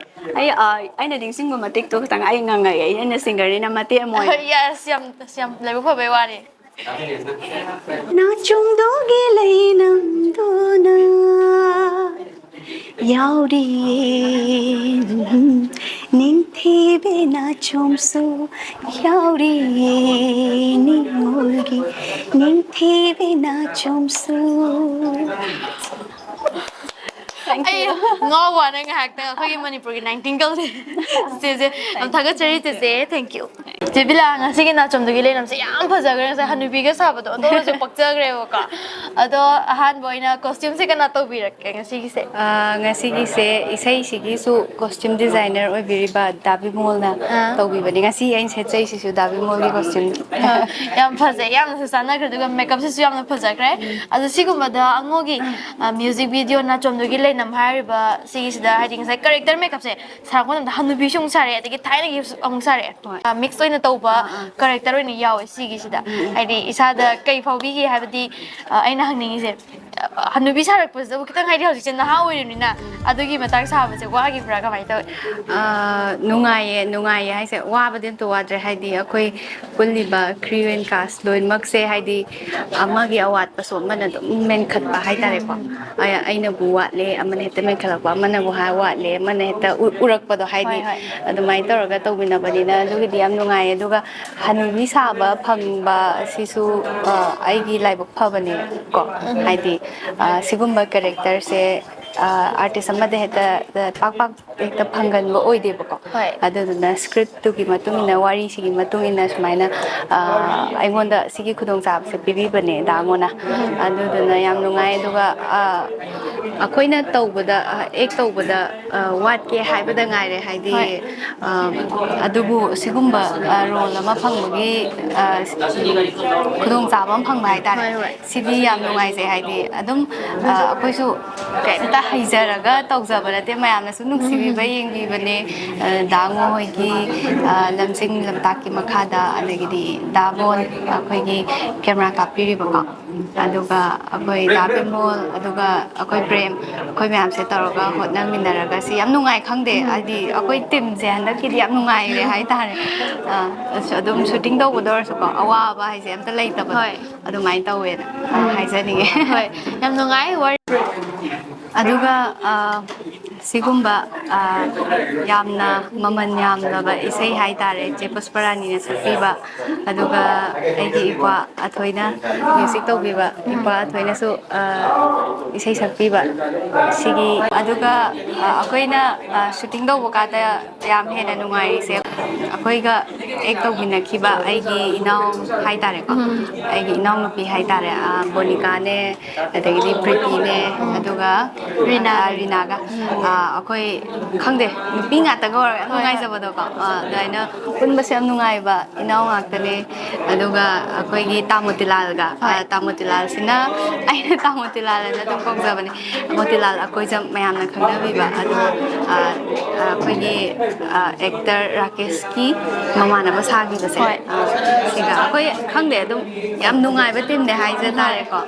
ꯑꯩ, ꯑ, ꯑꯩꯅ ꯅꯤꯡꯁꯤꯡꯕ ꯃꯇꯦꯛꯇꯣ ꯈꯇꯪ ꯑꯩ ꯉꯪꯉꯒꯦ, ꯑꯩꯅ ꯁꯤꯡꯒꯔꯅꯤꯅ ꯃꯇꯦꯛ ꯑꯃ ꯑꯣꯏꯅ꯫ ꯍꯣꯏ, ꯌꯦꯁ, ꯌꯥꯝ, ꯌꯥꯝ ꯂꯥꯏꯕꯛ ꯐꯕꯩ ꯋꯥꯅꯤ꯫ ꯅꯥꯆꯣꯝꯗꯣꯒꯤ ꯂꯩꯅꯝꯗꯣꯅ ꯌꯥꯎꯔꯤꯌꯦ, ꯅꯤꯡꯊꯤꯕꯤ ꯅꯥꯆꯣꯝꯁꯨ ꯌꯥꯎꯔꯤꯌꯦ, ꯅꯤꯉꯣꯜꯒꯤ ꯅꯤꯡꯊꯤꯕꯤ ꯅꯥꯆꯣꯝꯁꯨ꯫ ꯑꯩ ꯉꯥꯎꯕ ꯋꯥꯅꯦ ꯉꯥꯏꯍꯥꯛꯇꯪ, ꯑꯩꯈꯣꯏꯒꯤ ꯃꯅꯤꯄꯨꯔꯒꯤ ꯅꯥꯏꯟꯇꯤꯡꯒꯜꯁꯦ꯫ ꯆꯦꯆꯦꯁꯦ ꯌꯥꯝ ꯊꯥꯒꯠꯆꯔꯤ, ꯆꯦꯆꯦ꯫ Thank you꯫ ꯆꯦ ꯕꯤꯂꯥ, ꯉꯁꯤꯒꯤ ꯅꯥꯆꯣꯝꯗꯨꯒꯤ ꯂꯩꯅꯝꯁꯦ ꯌꯥꯝ ꯐꯖꯈ꯭ꯔꯦ꯫ ꯉꯁꯥꯏ ꯍꯅꯨꯕꯤꯒ ꯁꯥꯕꯗꯣ ꯑꯗꯨꯒꯁꯨ ꯄꯛꯆꯈ꯭ꯔꯦꯕꯀꯣ꯫ ꯑꯗꯣ ꯑꯍꯥꯟꯕ ꯑꯣꯏꯅ costume ꯁꯦ ꯀꯅꯥ ꯇꯧꯕꯤꯔꯛꯀꯦ ꯉꯁꯤꯒꯤꯁꯦ? ꯑꯥ, ꯉꯁꯤꯒꯤꯁꯦ ꯏꯁꯩꯁꯤꯒꯤꯁꯨ costume designer ꯑꯣꯏꯕꯤꯔꯤꯕ ꯗꯥ ꯕꯤꯃꯣꯜꯅ ꯑꯥ꯫ ꯇꯧꯕꯤꯕꯅꯦ꯫ ꯉꯁꯤ ꯑꯩꯅ ꯁꯦꯠꯆꯩꯁꯤꯁꯨ ꯗꯥ ꯕꯤꯃꯣꯜꯒꯤ costume꯫ ꯑꯥ, ꯌꯥꯝ ꯐꯖꯩ, ꯌꯥꯝꯅꯁꯨ ꯆꯥꯟꯅꯈ꯭ꯔꯦ, ꯑꯗꯨꯒ makeup ꯁꯤꯁꯨ ꯌꯥꯝꯅ ꯐꯖꯈ꯭ꯔꯦ꯫ ꯎꯝ꯫ ꯑꯗꯣ ꯁꯤꯒꯨꯝꯕꯗ ꯑꯉꯣꯒꯤ, ꯑ, music video ꯅꯥꯆꯣꯝꯗꯨꯒꯤ ꯂꯩꯅꯝ ꯍꯥꯏꯔꯤꯕ ꯁꯤꯒꯤꯁꯤꯗ, ꯍꯥꯏꯗꯤ ꯉꯁꯥꯏ character makeup ꯁꯦ ꯁꯥꯔꯛꯄ ꯃꯇꯝꯗ ꯍꯅꯨꯕꯤꯁꯨ ꯑꯃꯨꯛ ꯁꯥꯔꯛꯑꯦ, ꯑꯗꯒꯤ ꯊꯥꯏꯅꯒꯤꯁꯨ ꯑꯃꯨꯛ ꯁꯥꯔꯛꯑꯦ꯫ ꯍꯣꯏ꯫ ꯑ, mix ꯑꯣꯏꯅ ꯇꯧꯕ ꯑꯥ, ꯑꯥ꯫ character ꯑꯣꯏꯅ ꯌꯥꯎꯋꯦ ꯁꯤꯒꯤꯁꯤꯗ꯫ ꯎꯝ, ꯎꯝ꯫ ꯍꯥꯏꯗꯤ ꯏꯁꯥꯗ ꯀꯩ ꯐꯥꯎꯕꯤꯒꯦ ꯍꯥꯏꯕꯗꯤ, ꯑ, ꯑꯩꯅ ꯍꯪꯅꯤꯡꯉꯤꯁꯦ, ꯑ, ꯍꯅꯨꯕꯤ ꯁꯥꯔꯛꯄꯁꯤꯗꯕꯨ ꯈꯤꯇꯪ, ꯍꯥꯏꯗꯤ ꯍꯧꯖꯤꯛꯁꯦ ꯅꯍꯥ ꯑꯣꯏꯔꯤꯕꯅꯤꯅ, ꯎꯝ꯫ ꯑꯗꯨꯒꯤ ꯃꯇꯥꯡ ꯁꯥꯕꯁꯦ ꯋꯥꯈꯤꯕ꯭ꯔꯥ, ꯀꯃꯥꯏꯅ ꯇꯧꯋꯤ? ꯑ, ꯅꯨꯡꯉꯥꯏꯌꯦ, ꯅꯨꯡꯉꯥꯏꯌꯦ ꯍꯥꯏꯁꯦ ꯋꯥꯕꯗꯤ ꯑꯝꯇ ꯋꯥꯗ꯭ꯔꯦ, ꯍꯥꯏꯗꯤ ꯑꯩꯈꯣꯏ ꯄꯨꯜꯂꯤꯕ crew and cast ꯂꯣꯏꯅꯃꯛꯁꯦ, ꯍꯥꯏꯗꯤ ꯑꯃꯒꯤ ꯑꯋꯥꯠꯄꯁꯨ ꯑꯃꯅ ꯑꯗꯨꯝ ꯃꯦꯟꯈꯠꯄ ꯍꯥꯏꯇꯥꯔꯦꯀꯣ꯫ ꯑꯩ-, ꯑꯩꯅꯕꯨ ꯋꯥꯠꯂꯦ, ꯑꯃꯅ ꯍꯦꯛꯇ ꯃꯦꯟꯈꯠꯂꯛꯄ, ꯑꯃꯅꯕꯨ ꯍꯥꯏ ꯋꯥꯠꯂꯦ, ꯑꯃꯅ ꯍꯦꯛꯇ ꯎ-, ꯎꯔꯛꯄꯗꯣ, ꯍꯥꯏꯗꯤ ꯍꯣꯏ, ꯍꯣꯏ꯫ ꯑꯗꯨꯃꯥꯏꯅ ꯇꯧꯔꯒ ꯇꯧꯃꯤꯟꯅꯕꯅꯤꯅ ꯑꯗꯨꯒꯤꯗꯤ ꯌꯥꯝ ꯅꯨꯡꯉꯥꯏꯌꯦ꯫ ꯑꯗꯨꯒ ꯍꯅꯨꯕꯤ ꯁꯥꯕ ꯐꯪꯕ ꯑꯁꯤꯁꯨ, ꯑ, ꯑꯩꯒꯤ ꯂꯥꯏꯕꯛ ꯐꯕꯅꯦ ꯀꯣ꯫ ꯎꯝ꯫ ꯍꯥꯏꯗꯤ, ꯑ, ꯁꯤꯒꯨꯝꯕ character ꯁꯦ, ꯑ, artist ꯑꯃꯗ ꯍꯦꯛꯇ, ꯑ, ꯄꯥꯛ ꯄꯥꯛ ꯍꯦꯛꯇ ꯐꯪꯒꯟꯕ ꯑꯣꯏꯗꯦꯕꯀꯣ꯫ ꯍꯣꯏ꯫ ꯑꯗꯨꯗꯨꯅ script ꯇꯨꯒꯤ ꯃꯇꯨꯡ ꯏꯟꯅ, ꯋꯥꯔꯤꯁꯤꯒꯤ ꯃꯇꯨꯡ ꯏꯟꯅ ꯁꯨꯃꯥꯏꯅ, ꯑ, ꯑꯩꯉꯣꯟꯗ ꯁꯤꯒꯤ ꯈꯨꯗꯣꯡꯆꯥꯕꯁꯦ ꯄꯤꯕꯤꯕꯅꯦ ꯗꯥ ꯑꯉꯣꯅ꯫ ꯎꯝ꯫ ꯑꯗꯨꯗꯨꯅ ꯌꯥꯝ ꯅꯨꯡꯉꯥꯏ꯫ ꯑꯗꯨꯒ, ꯑ, ꯑꯩꯈꯣꯏꯅ ꯇꯧꯕꯗ, ꯑ, act ꯇꯧꯕꯗ, ꯑ, ꯋꯥꯠꯀꯦ ꯍꯥꯏꯕꯗ ꯉꯥꯏꯔꯦ, ꯍꯥꯏꯗꯤ, ꯍꯣꯏ꯫ ꯑ, ꯑꯗꯨꯕꯨ ꯁꯤꯒꯨꯝꯕ, ꯑ, role ꯑꯃ ꯐꯪꯕꯒꯤ, ꯑ, ꯈꯨꯗꯣꯡꯆꯥꯕ ꯑꯃ ꯐꯪꯕ ꯍꯥꯏꯇꯥꯔꯦ꯫ ꯍꯣꯏ, ꯍꯣꯏ꯫ ꯁꯤꯗꯤ ꯌꯥꯝ ꯅꯨꯡꯉꯥꯏꯖꯩ꯫ ꯍꯥꯏꯗꯤ ꯑꯗꯨꯝ, ꯑ, ꯑꯩꯈꯣꯏꯁꯨ ꯀꯩꯝꯇ ꯍꯩꯖꯔꯒ ꯇꯧꯖꯕ ꯅꯠꯇꯦ, ꯃꯌꯥꯝꯅꯁꯨ ꯅꯨꯡꯁꯤꯕꯤꯕ, ꯎꯝ꯫ ꯌꯦꯡꯕꯤꯕꯅꯦ꯫ ꯑ, ꯗꯥ ꯑꯉꯣ ꯍꯣꯏꯒꯤ, ꯑ, ꯂꯝꯖꯤꯡ ꯂꯝꯇꯥꯛꯀꯤ ꯃꯈꯥꯗ, ꯑꯗꯒꯤꯗꯤ ꯗꯥ ꯕꯣꯟ ꯑꯩꯈꯣꯏꯒꯤ camera ꯀꯥꯞꯄꯤꯔꯤꯕꯀꯣ, ꯑꯗꯨꯒ ꯑꯩꯈꯣꯏ ꯗꯥ ꯕꯤꯃꯣꯜ, ꯑꯗꯨꯒ ꯑꯩꯈꯣꯏ ꯄ꯭ꯔꯦꯝ, ꯑꯩꯈꯣꯏ ꯃꯌꯥꯝꯁꯦ ꯇꯧꯔꯒ ꯍꯣꯠꯅꯃꯤꯟꯅꯔꯒ ꯁꯤ ꯌꯥꯝ ꯅꯨꯡꯉꯥꯏ꯫ ꯈꯪꯗꯦ, ꯎꯝ꯫ ꯍꯥꯏꯗꯤ ꯑꯩꯈꯣꯏ team ꯁꯦ ꯍꯟꯗꯛꯀꯤꯗꯤ ꯌꯥꯝ ꯅꯨꯡꯉꯥꯏꯔꯦ ꯍꯥꯏꯇꯥꯔꯦ꯫ ꯑ, ꯑꯗꯨꯝ shooting ꯇꯧꯕꯗ ꯑꯣꯏꯔꯁꯨꯀꯣ, ꯑꯋꯥꯕ ꯍꯥꯏꯁꯦ ꯑꯝꯇ ꯂꯩꯇꯕꯗꯣ꯫ ꯍꯣꯏ꯫ ꯑꯗꯨꯃꯥꯏꯅ ꯇꯧꯋꯦꯅ, ꯑ, ꯎꯝ꯫ ꯍꯥꯏꯖꯅꯤꯡꯉꯦ꯫ ꯍꯣꯏ, ꯌꯥꯝ ꯅꯨꯡꯉꯥꯏ ꯋꯥꯔꯤ꯫ ꯑꯗꯨꯒ, ꯑ, ꯁꯤꯒꯨꯝꯕ ꯌꯥꯝꯅ ꯃꯃꯜ ꯌꯥꯝꯂꯕ ꯏꯁꯩ ꯍꯥꯏꯇꯥꯔꯦ, ꯆꯦ ꯄꯨꯁꯄꯔꯥꯅꯤꯅ ꯁꯛꯄꯤꯕ, ꯑꯗꯨꯒ ꯑꯩꯒꯤ ꯏꯄ꯭ꯋꯥ ꯑꯊꯣꯏꯅ ꯃ꯭ꯌꯨꯖꯤꯛ ꯇꯧꯕꯤꯕ, ꯏꯄ꯭ꯋꯥ ꯑꯊꯣꯏꯅꯁꯨ ꯏꯁꯩ ꯁꯛꯄꯤꯕ꯫ ꯁꯤꯒꯤ ꯑꯗꯨꯒ ꯑꯩꯈꯣꯏꯅ ꯁꯨꯇꯤꯡ ꯇꯧꯕ ꯀꯥꯟꯗ ꯌꯥꯝ ꯍꯦꯟꯅ ꯅꯨꯡꯉꯥꯏꯔꯤꯁꯦ, ꯑꯩꯈꯣꯏꯒ ꯑꯦꯛ ꯇꯧꯃꯤꯟꯅꯈꯤꯕ ꯑꯩꯒꯤ ꯏꯅꯥꯎ ꯍꯥꯏꯇꯥꯔꯦꯀꯣ, ꯑꯩꯒꯤ ꯏꯅꯥꯎꯅꯨꯄꯤ ꯍꯥꯏꯇꯥꯔꯦ, ꯕꯣꯅꯤꯀꯥꯅꯦ, ꯑꯗꯒꯤꯗꯤ ꯄ꯭ꯔꯤꯇꯤꯅꯦ, ꯑꯗꯨꯒ ꯔꯤꯅꯥ꯫ ꯔꯤꯅꯥꯒ ꯑꯩꯈꯣꯏ, ꯈꯪꯗꯦ, ꯅꯨꯄꯤ ꯉꯥꯛꯇꯒ ꯑꯣꯏꯔꯒ ꯌꯥꯝ ꯅꯨꯡꯉꯥꯏꯖꯕꯗꯣꯀꯣ꯫ ꯑꯗꯨꯃꯥꯏꯅ ꯄꯨꯟꯕꯁꯦ ꯌꯥꯝ ꯅꯨꯡꯉꯥꯏꯕ ꯏꯅꯥꯎ ꯉꯥꯛꯇꯅꯦ꯫ ꯑꯗꯨꯒ ꯑꯩꯈꯣꯏꯒꯤ ꯇꯥ ꯃꯣꯇꯤꯂꯥꯜꯒ, ꯇꯥ ꯃꯣꯇꯤꯂꯥꯜꯁꯤꯅ, ꯑꯩꯅ ꯇꯥ ꯃꯣꯇꯤꯂꯥꯜ ꯑꯅ ꯑꯗꯨꯝ ꯀꯧꯖꯕꯅꯦ, ꯃꯣꯇꯤꯂꯥꯜ ꯑꯀꯣꯏꯖꯝ ꯃꯌꯥꯝꯅ ꯈꯪꯅꯕꯤꯕ꯫ ꯑꯗꯣ ꯑꯩꯈꯣꯏꯒꯤ ꯑꯦꯛꯇꯔ ꯔꯥꯀꯦꯁꯀꯤ ꯃꯃꯥꯟꯅꯕ ꯁꯥꯈꯤꯕꯁꯦ꯫ ꯁꯤꯒ ꯑꯩꯈꯣꯏ, ꯈꯪꯗꯦ, ꯑꯗꯨꯝ ꯌꯥꯝ ꯅꯨꯡꯉꯥꯏꯕ ꯇꯤꯝꯅꯦ ꯍꯥꯏꯖ ꯇꯥꯔꯦꯀꯣ꯫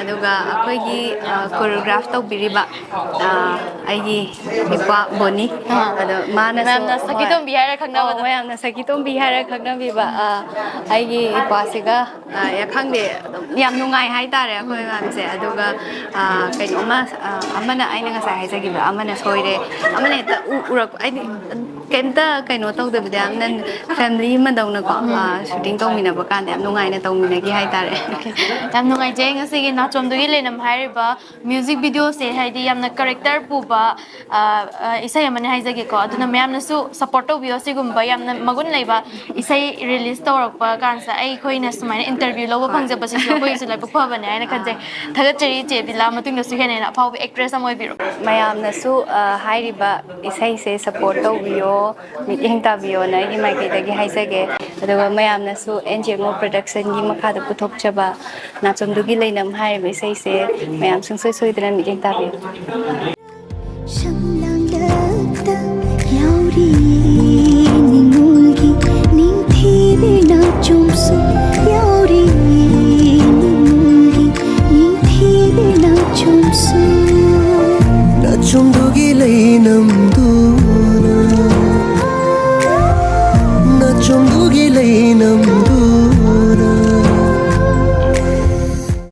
ꯑꯗꯨꯒ ꯑꯩꯈꯣꯏꯒꯤ ꯀꯣꯔꯤꯌꯣꯒ꯭ꯔꯥꯐ ꯇꯧꯕꯤꯔꯤꯕ ꯑꯩꯒꯤ ꯏꯄ꯭ꯋꯥ ꯕꯣꯅꯤ, ꯑꯗꯣ ꯃꯥꯅꯁꯨ, ꯃꯌꯥꯝꯅ ꯁꯈꯤꯇꯣꯝꯕꯤ ꯍꯥꯏꯔ ꯈꯪꯅꯕꯗꯣ꯫ ꯃꯌꯥꯝꯅ ꯁꯈꯤꯇꯣꯝꯕꯤ ꯍꯥꯏꯔ ꯈꯪꯅꯕꯤꯕ ꯑꯩꯒꯤ ꯏꯄ꯭ꯋꯥꯁꯤꯒ, ꯈꯪꯗꯦ, ꯑꯗꯨꯝ ꯌꯥꯝ ꯅꯨꯡꯉꯥꯏ ꯍꯥꯏꯇꯥꯔꯦ ꯑꯩꯈꯣꯏ ꯃꯌꯥꯝꯁꯦ꯫ ꯑꯗꯨꯒ ꯀꯩꯅꯣꯝꯃ, ꯑꯃꯅ, ꯑꯩꯅ ꯉꯁꯥꯏ ꯍꯥꯏꯖꯈꯤꯕ, ꯑꯃꯅ ꯁꯣꯏꯔꯦ, ꯑꯃꯅ ꯍꯦꯛꯇ ꯎꯔꯛꯄ ꯍꯥꯏꯗꯤ ꯀꯩꯝꯇ ꯀꯩꯅꯣ ꯇꯧꯗꯕꯤꯗ ꯌꯥꯝꯅ ꯐꯦꯃꯤꯂꯤ ꯑꯃꯗꯧꯅꯀꯣ, ꯁꯨꯇꯤꯡ ꯇꯧꯃꯤꯟꯅꯕ ꯀꯥꯟꯗ ꯌꯥꯝ ꯅꯨꯡꯉꯥꯏꯅ ꯇꯧꯃꯤꯟꯅꯈꯤ ꯍꯥꯏꯇꯥꯔꯦ꯫ ꯌꯥꯝ ꯅꯨꯡꯉꯥꯏꯖꯩ ꯉꯁꯤꯒꯤ ꯅꯥꯆꯣꯝꯗꯨꯒꯤ ꯂꯩꯅꯝ ꯍꯥꯏꯔꯤꯕ ꯃ꯭ꯌꯨꯖꯤꯛ ꯚꯤꯗꯤꯑꯣꯁꯦ, ꯍꯥꯏꯗꯤ ꯌꯥꯝꯅ ꯀꯦꯔꯦꯛꯇꯔ ꯄꯨꯕ ꯏꯁꯩ ꯑꯃꯅꯦ ꯍꯥꯏꯖꯒꯦꯀꯣ꯫ ꯑꯗꯨꯅ ꯃꯌꯥꯝꯅꯁꯨ ꯁꯞꯄꯣꯔꯠ ꯇꯧꯕꯤꯌꯣ꯫ ꯁꯤꯒꯨꯝꯕ ꯌꯥꯝꯅ ꯃꯒꯨꯟ ꯂꯩꯕ ꯏꯁꯩ ꯔꯤꯂꯤꯁ ꯇꯧꯔꯛꯄ ꯀꯥꯟꯁꯤꯗ ꯑꯩꯈꯣꯏꯅ ꯁꯨꯃꯥꯏꯅ ꯏꯟꯇꯔꯚ꯭ꯌꯨ ꯂꯧꯕ ꯐꯪꯖꯕꯁꯤꯁꯨ ꯑꯩꯈꯣꯏꯒꯤꯁꯨ ꯂꯥꯏꯕꯛ ꯐꯕꯅꯦ ꯍꯥꯏꯅ ꯈꯟꯖꯩ꯫ ꯊꯥꯒꯠꯆꯔꯤ ꯏꯆꯦ ꯕꯤꯂꯥ, ꯃꯇꯨꯡꯗꯁꯨ ꯍꯦꯟꯅ ꯍꯦꯟꯅ ꯑꯐꯥꯎꯕ ꯑꯦꯛꯇ꯭ꯔꯦꯁ ꯑꯃ ꯑꯣꯏꯕꯤꯔꯣ꯫ ꯃꯌꯥꯝꯅꯁꯨ ꯍꯥꯏꯔꯤꯕ ꯏꯁꯩꯁꯦ ꯁꯞꯄꯣꯔꯠ ꯇꯧꯕꯤꯌꯣ, ꯃꯤꯠꯌꯦꯡ ꯇꯥꯕꯤꯌꯣꯅ ꯑꯩꯒꯤ ꯃꯥꯏꯀꯩꯗꯒꯤ ꯍꯥꯏꯖꯒꯦ꯫ ꯑꯗꯨꯒ ꯃꯌꯥꯝꯅꯁꯨ ꯑꯦꯟ ꯖꯤ ꯑꯦꯝ ꯑꯣ ꯄ꯭ꯔꯗꯛꯁꯟꯒꯤ ꯃꯈꯥꯗ ꯄꯨꯊꯣꯛꯆꯕ ꯅꯥꯆꯣꯝꯗꯨꯒꯤ ꯂꯩꯅꯝ ꯍꯥꯏꯔꯤꯕ ꯏꯁꯩꯁꯦ ꯃꯌꯥꯝ ꯁꯨꯡꯁꯣꯏ ꯁꯣꯏꯗꯅ ꯃꯤꯠꯌꯦꯡ ꯇꯥꯕꯤꯌꯨ꯫ ꯁꯝꯂꯥꯡꯗꯛꯇ ꯌꯥꯎꯔꯤ ꯅꯤꯡꯉꯣꯜꯒꯤ ꯅꯤꯡꯊꯤꯕꯤ ꯅꯥꯆꯣꯝꯁꯨ꯫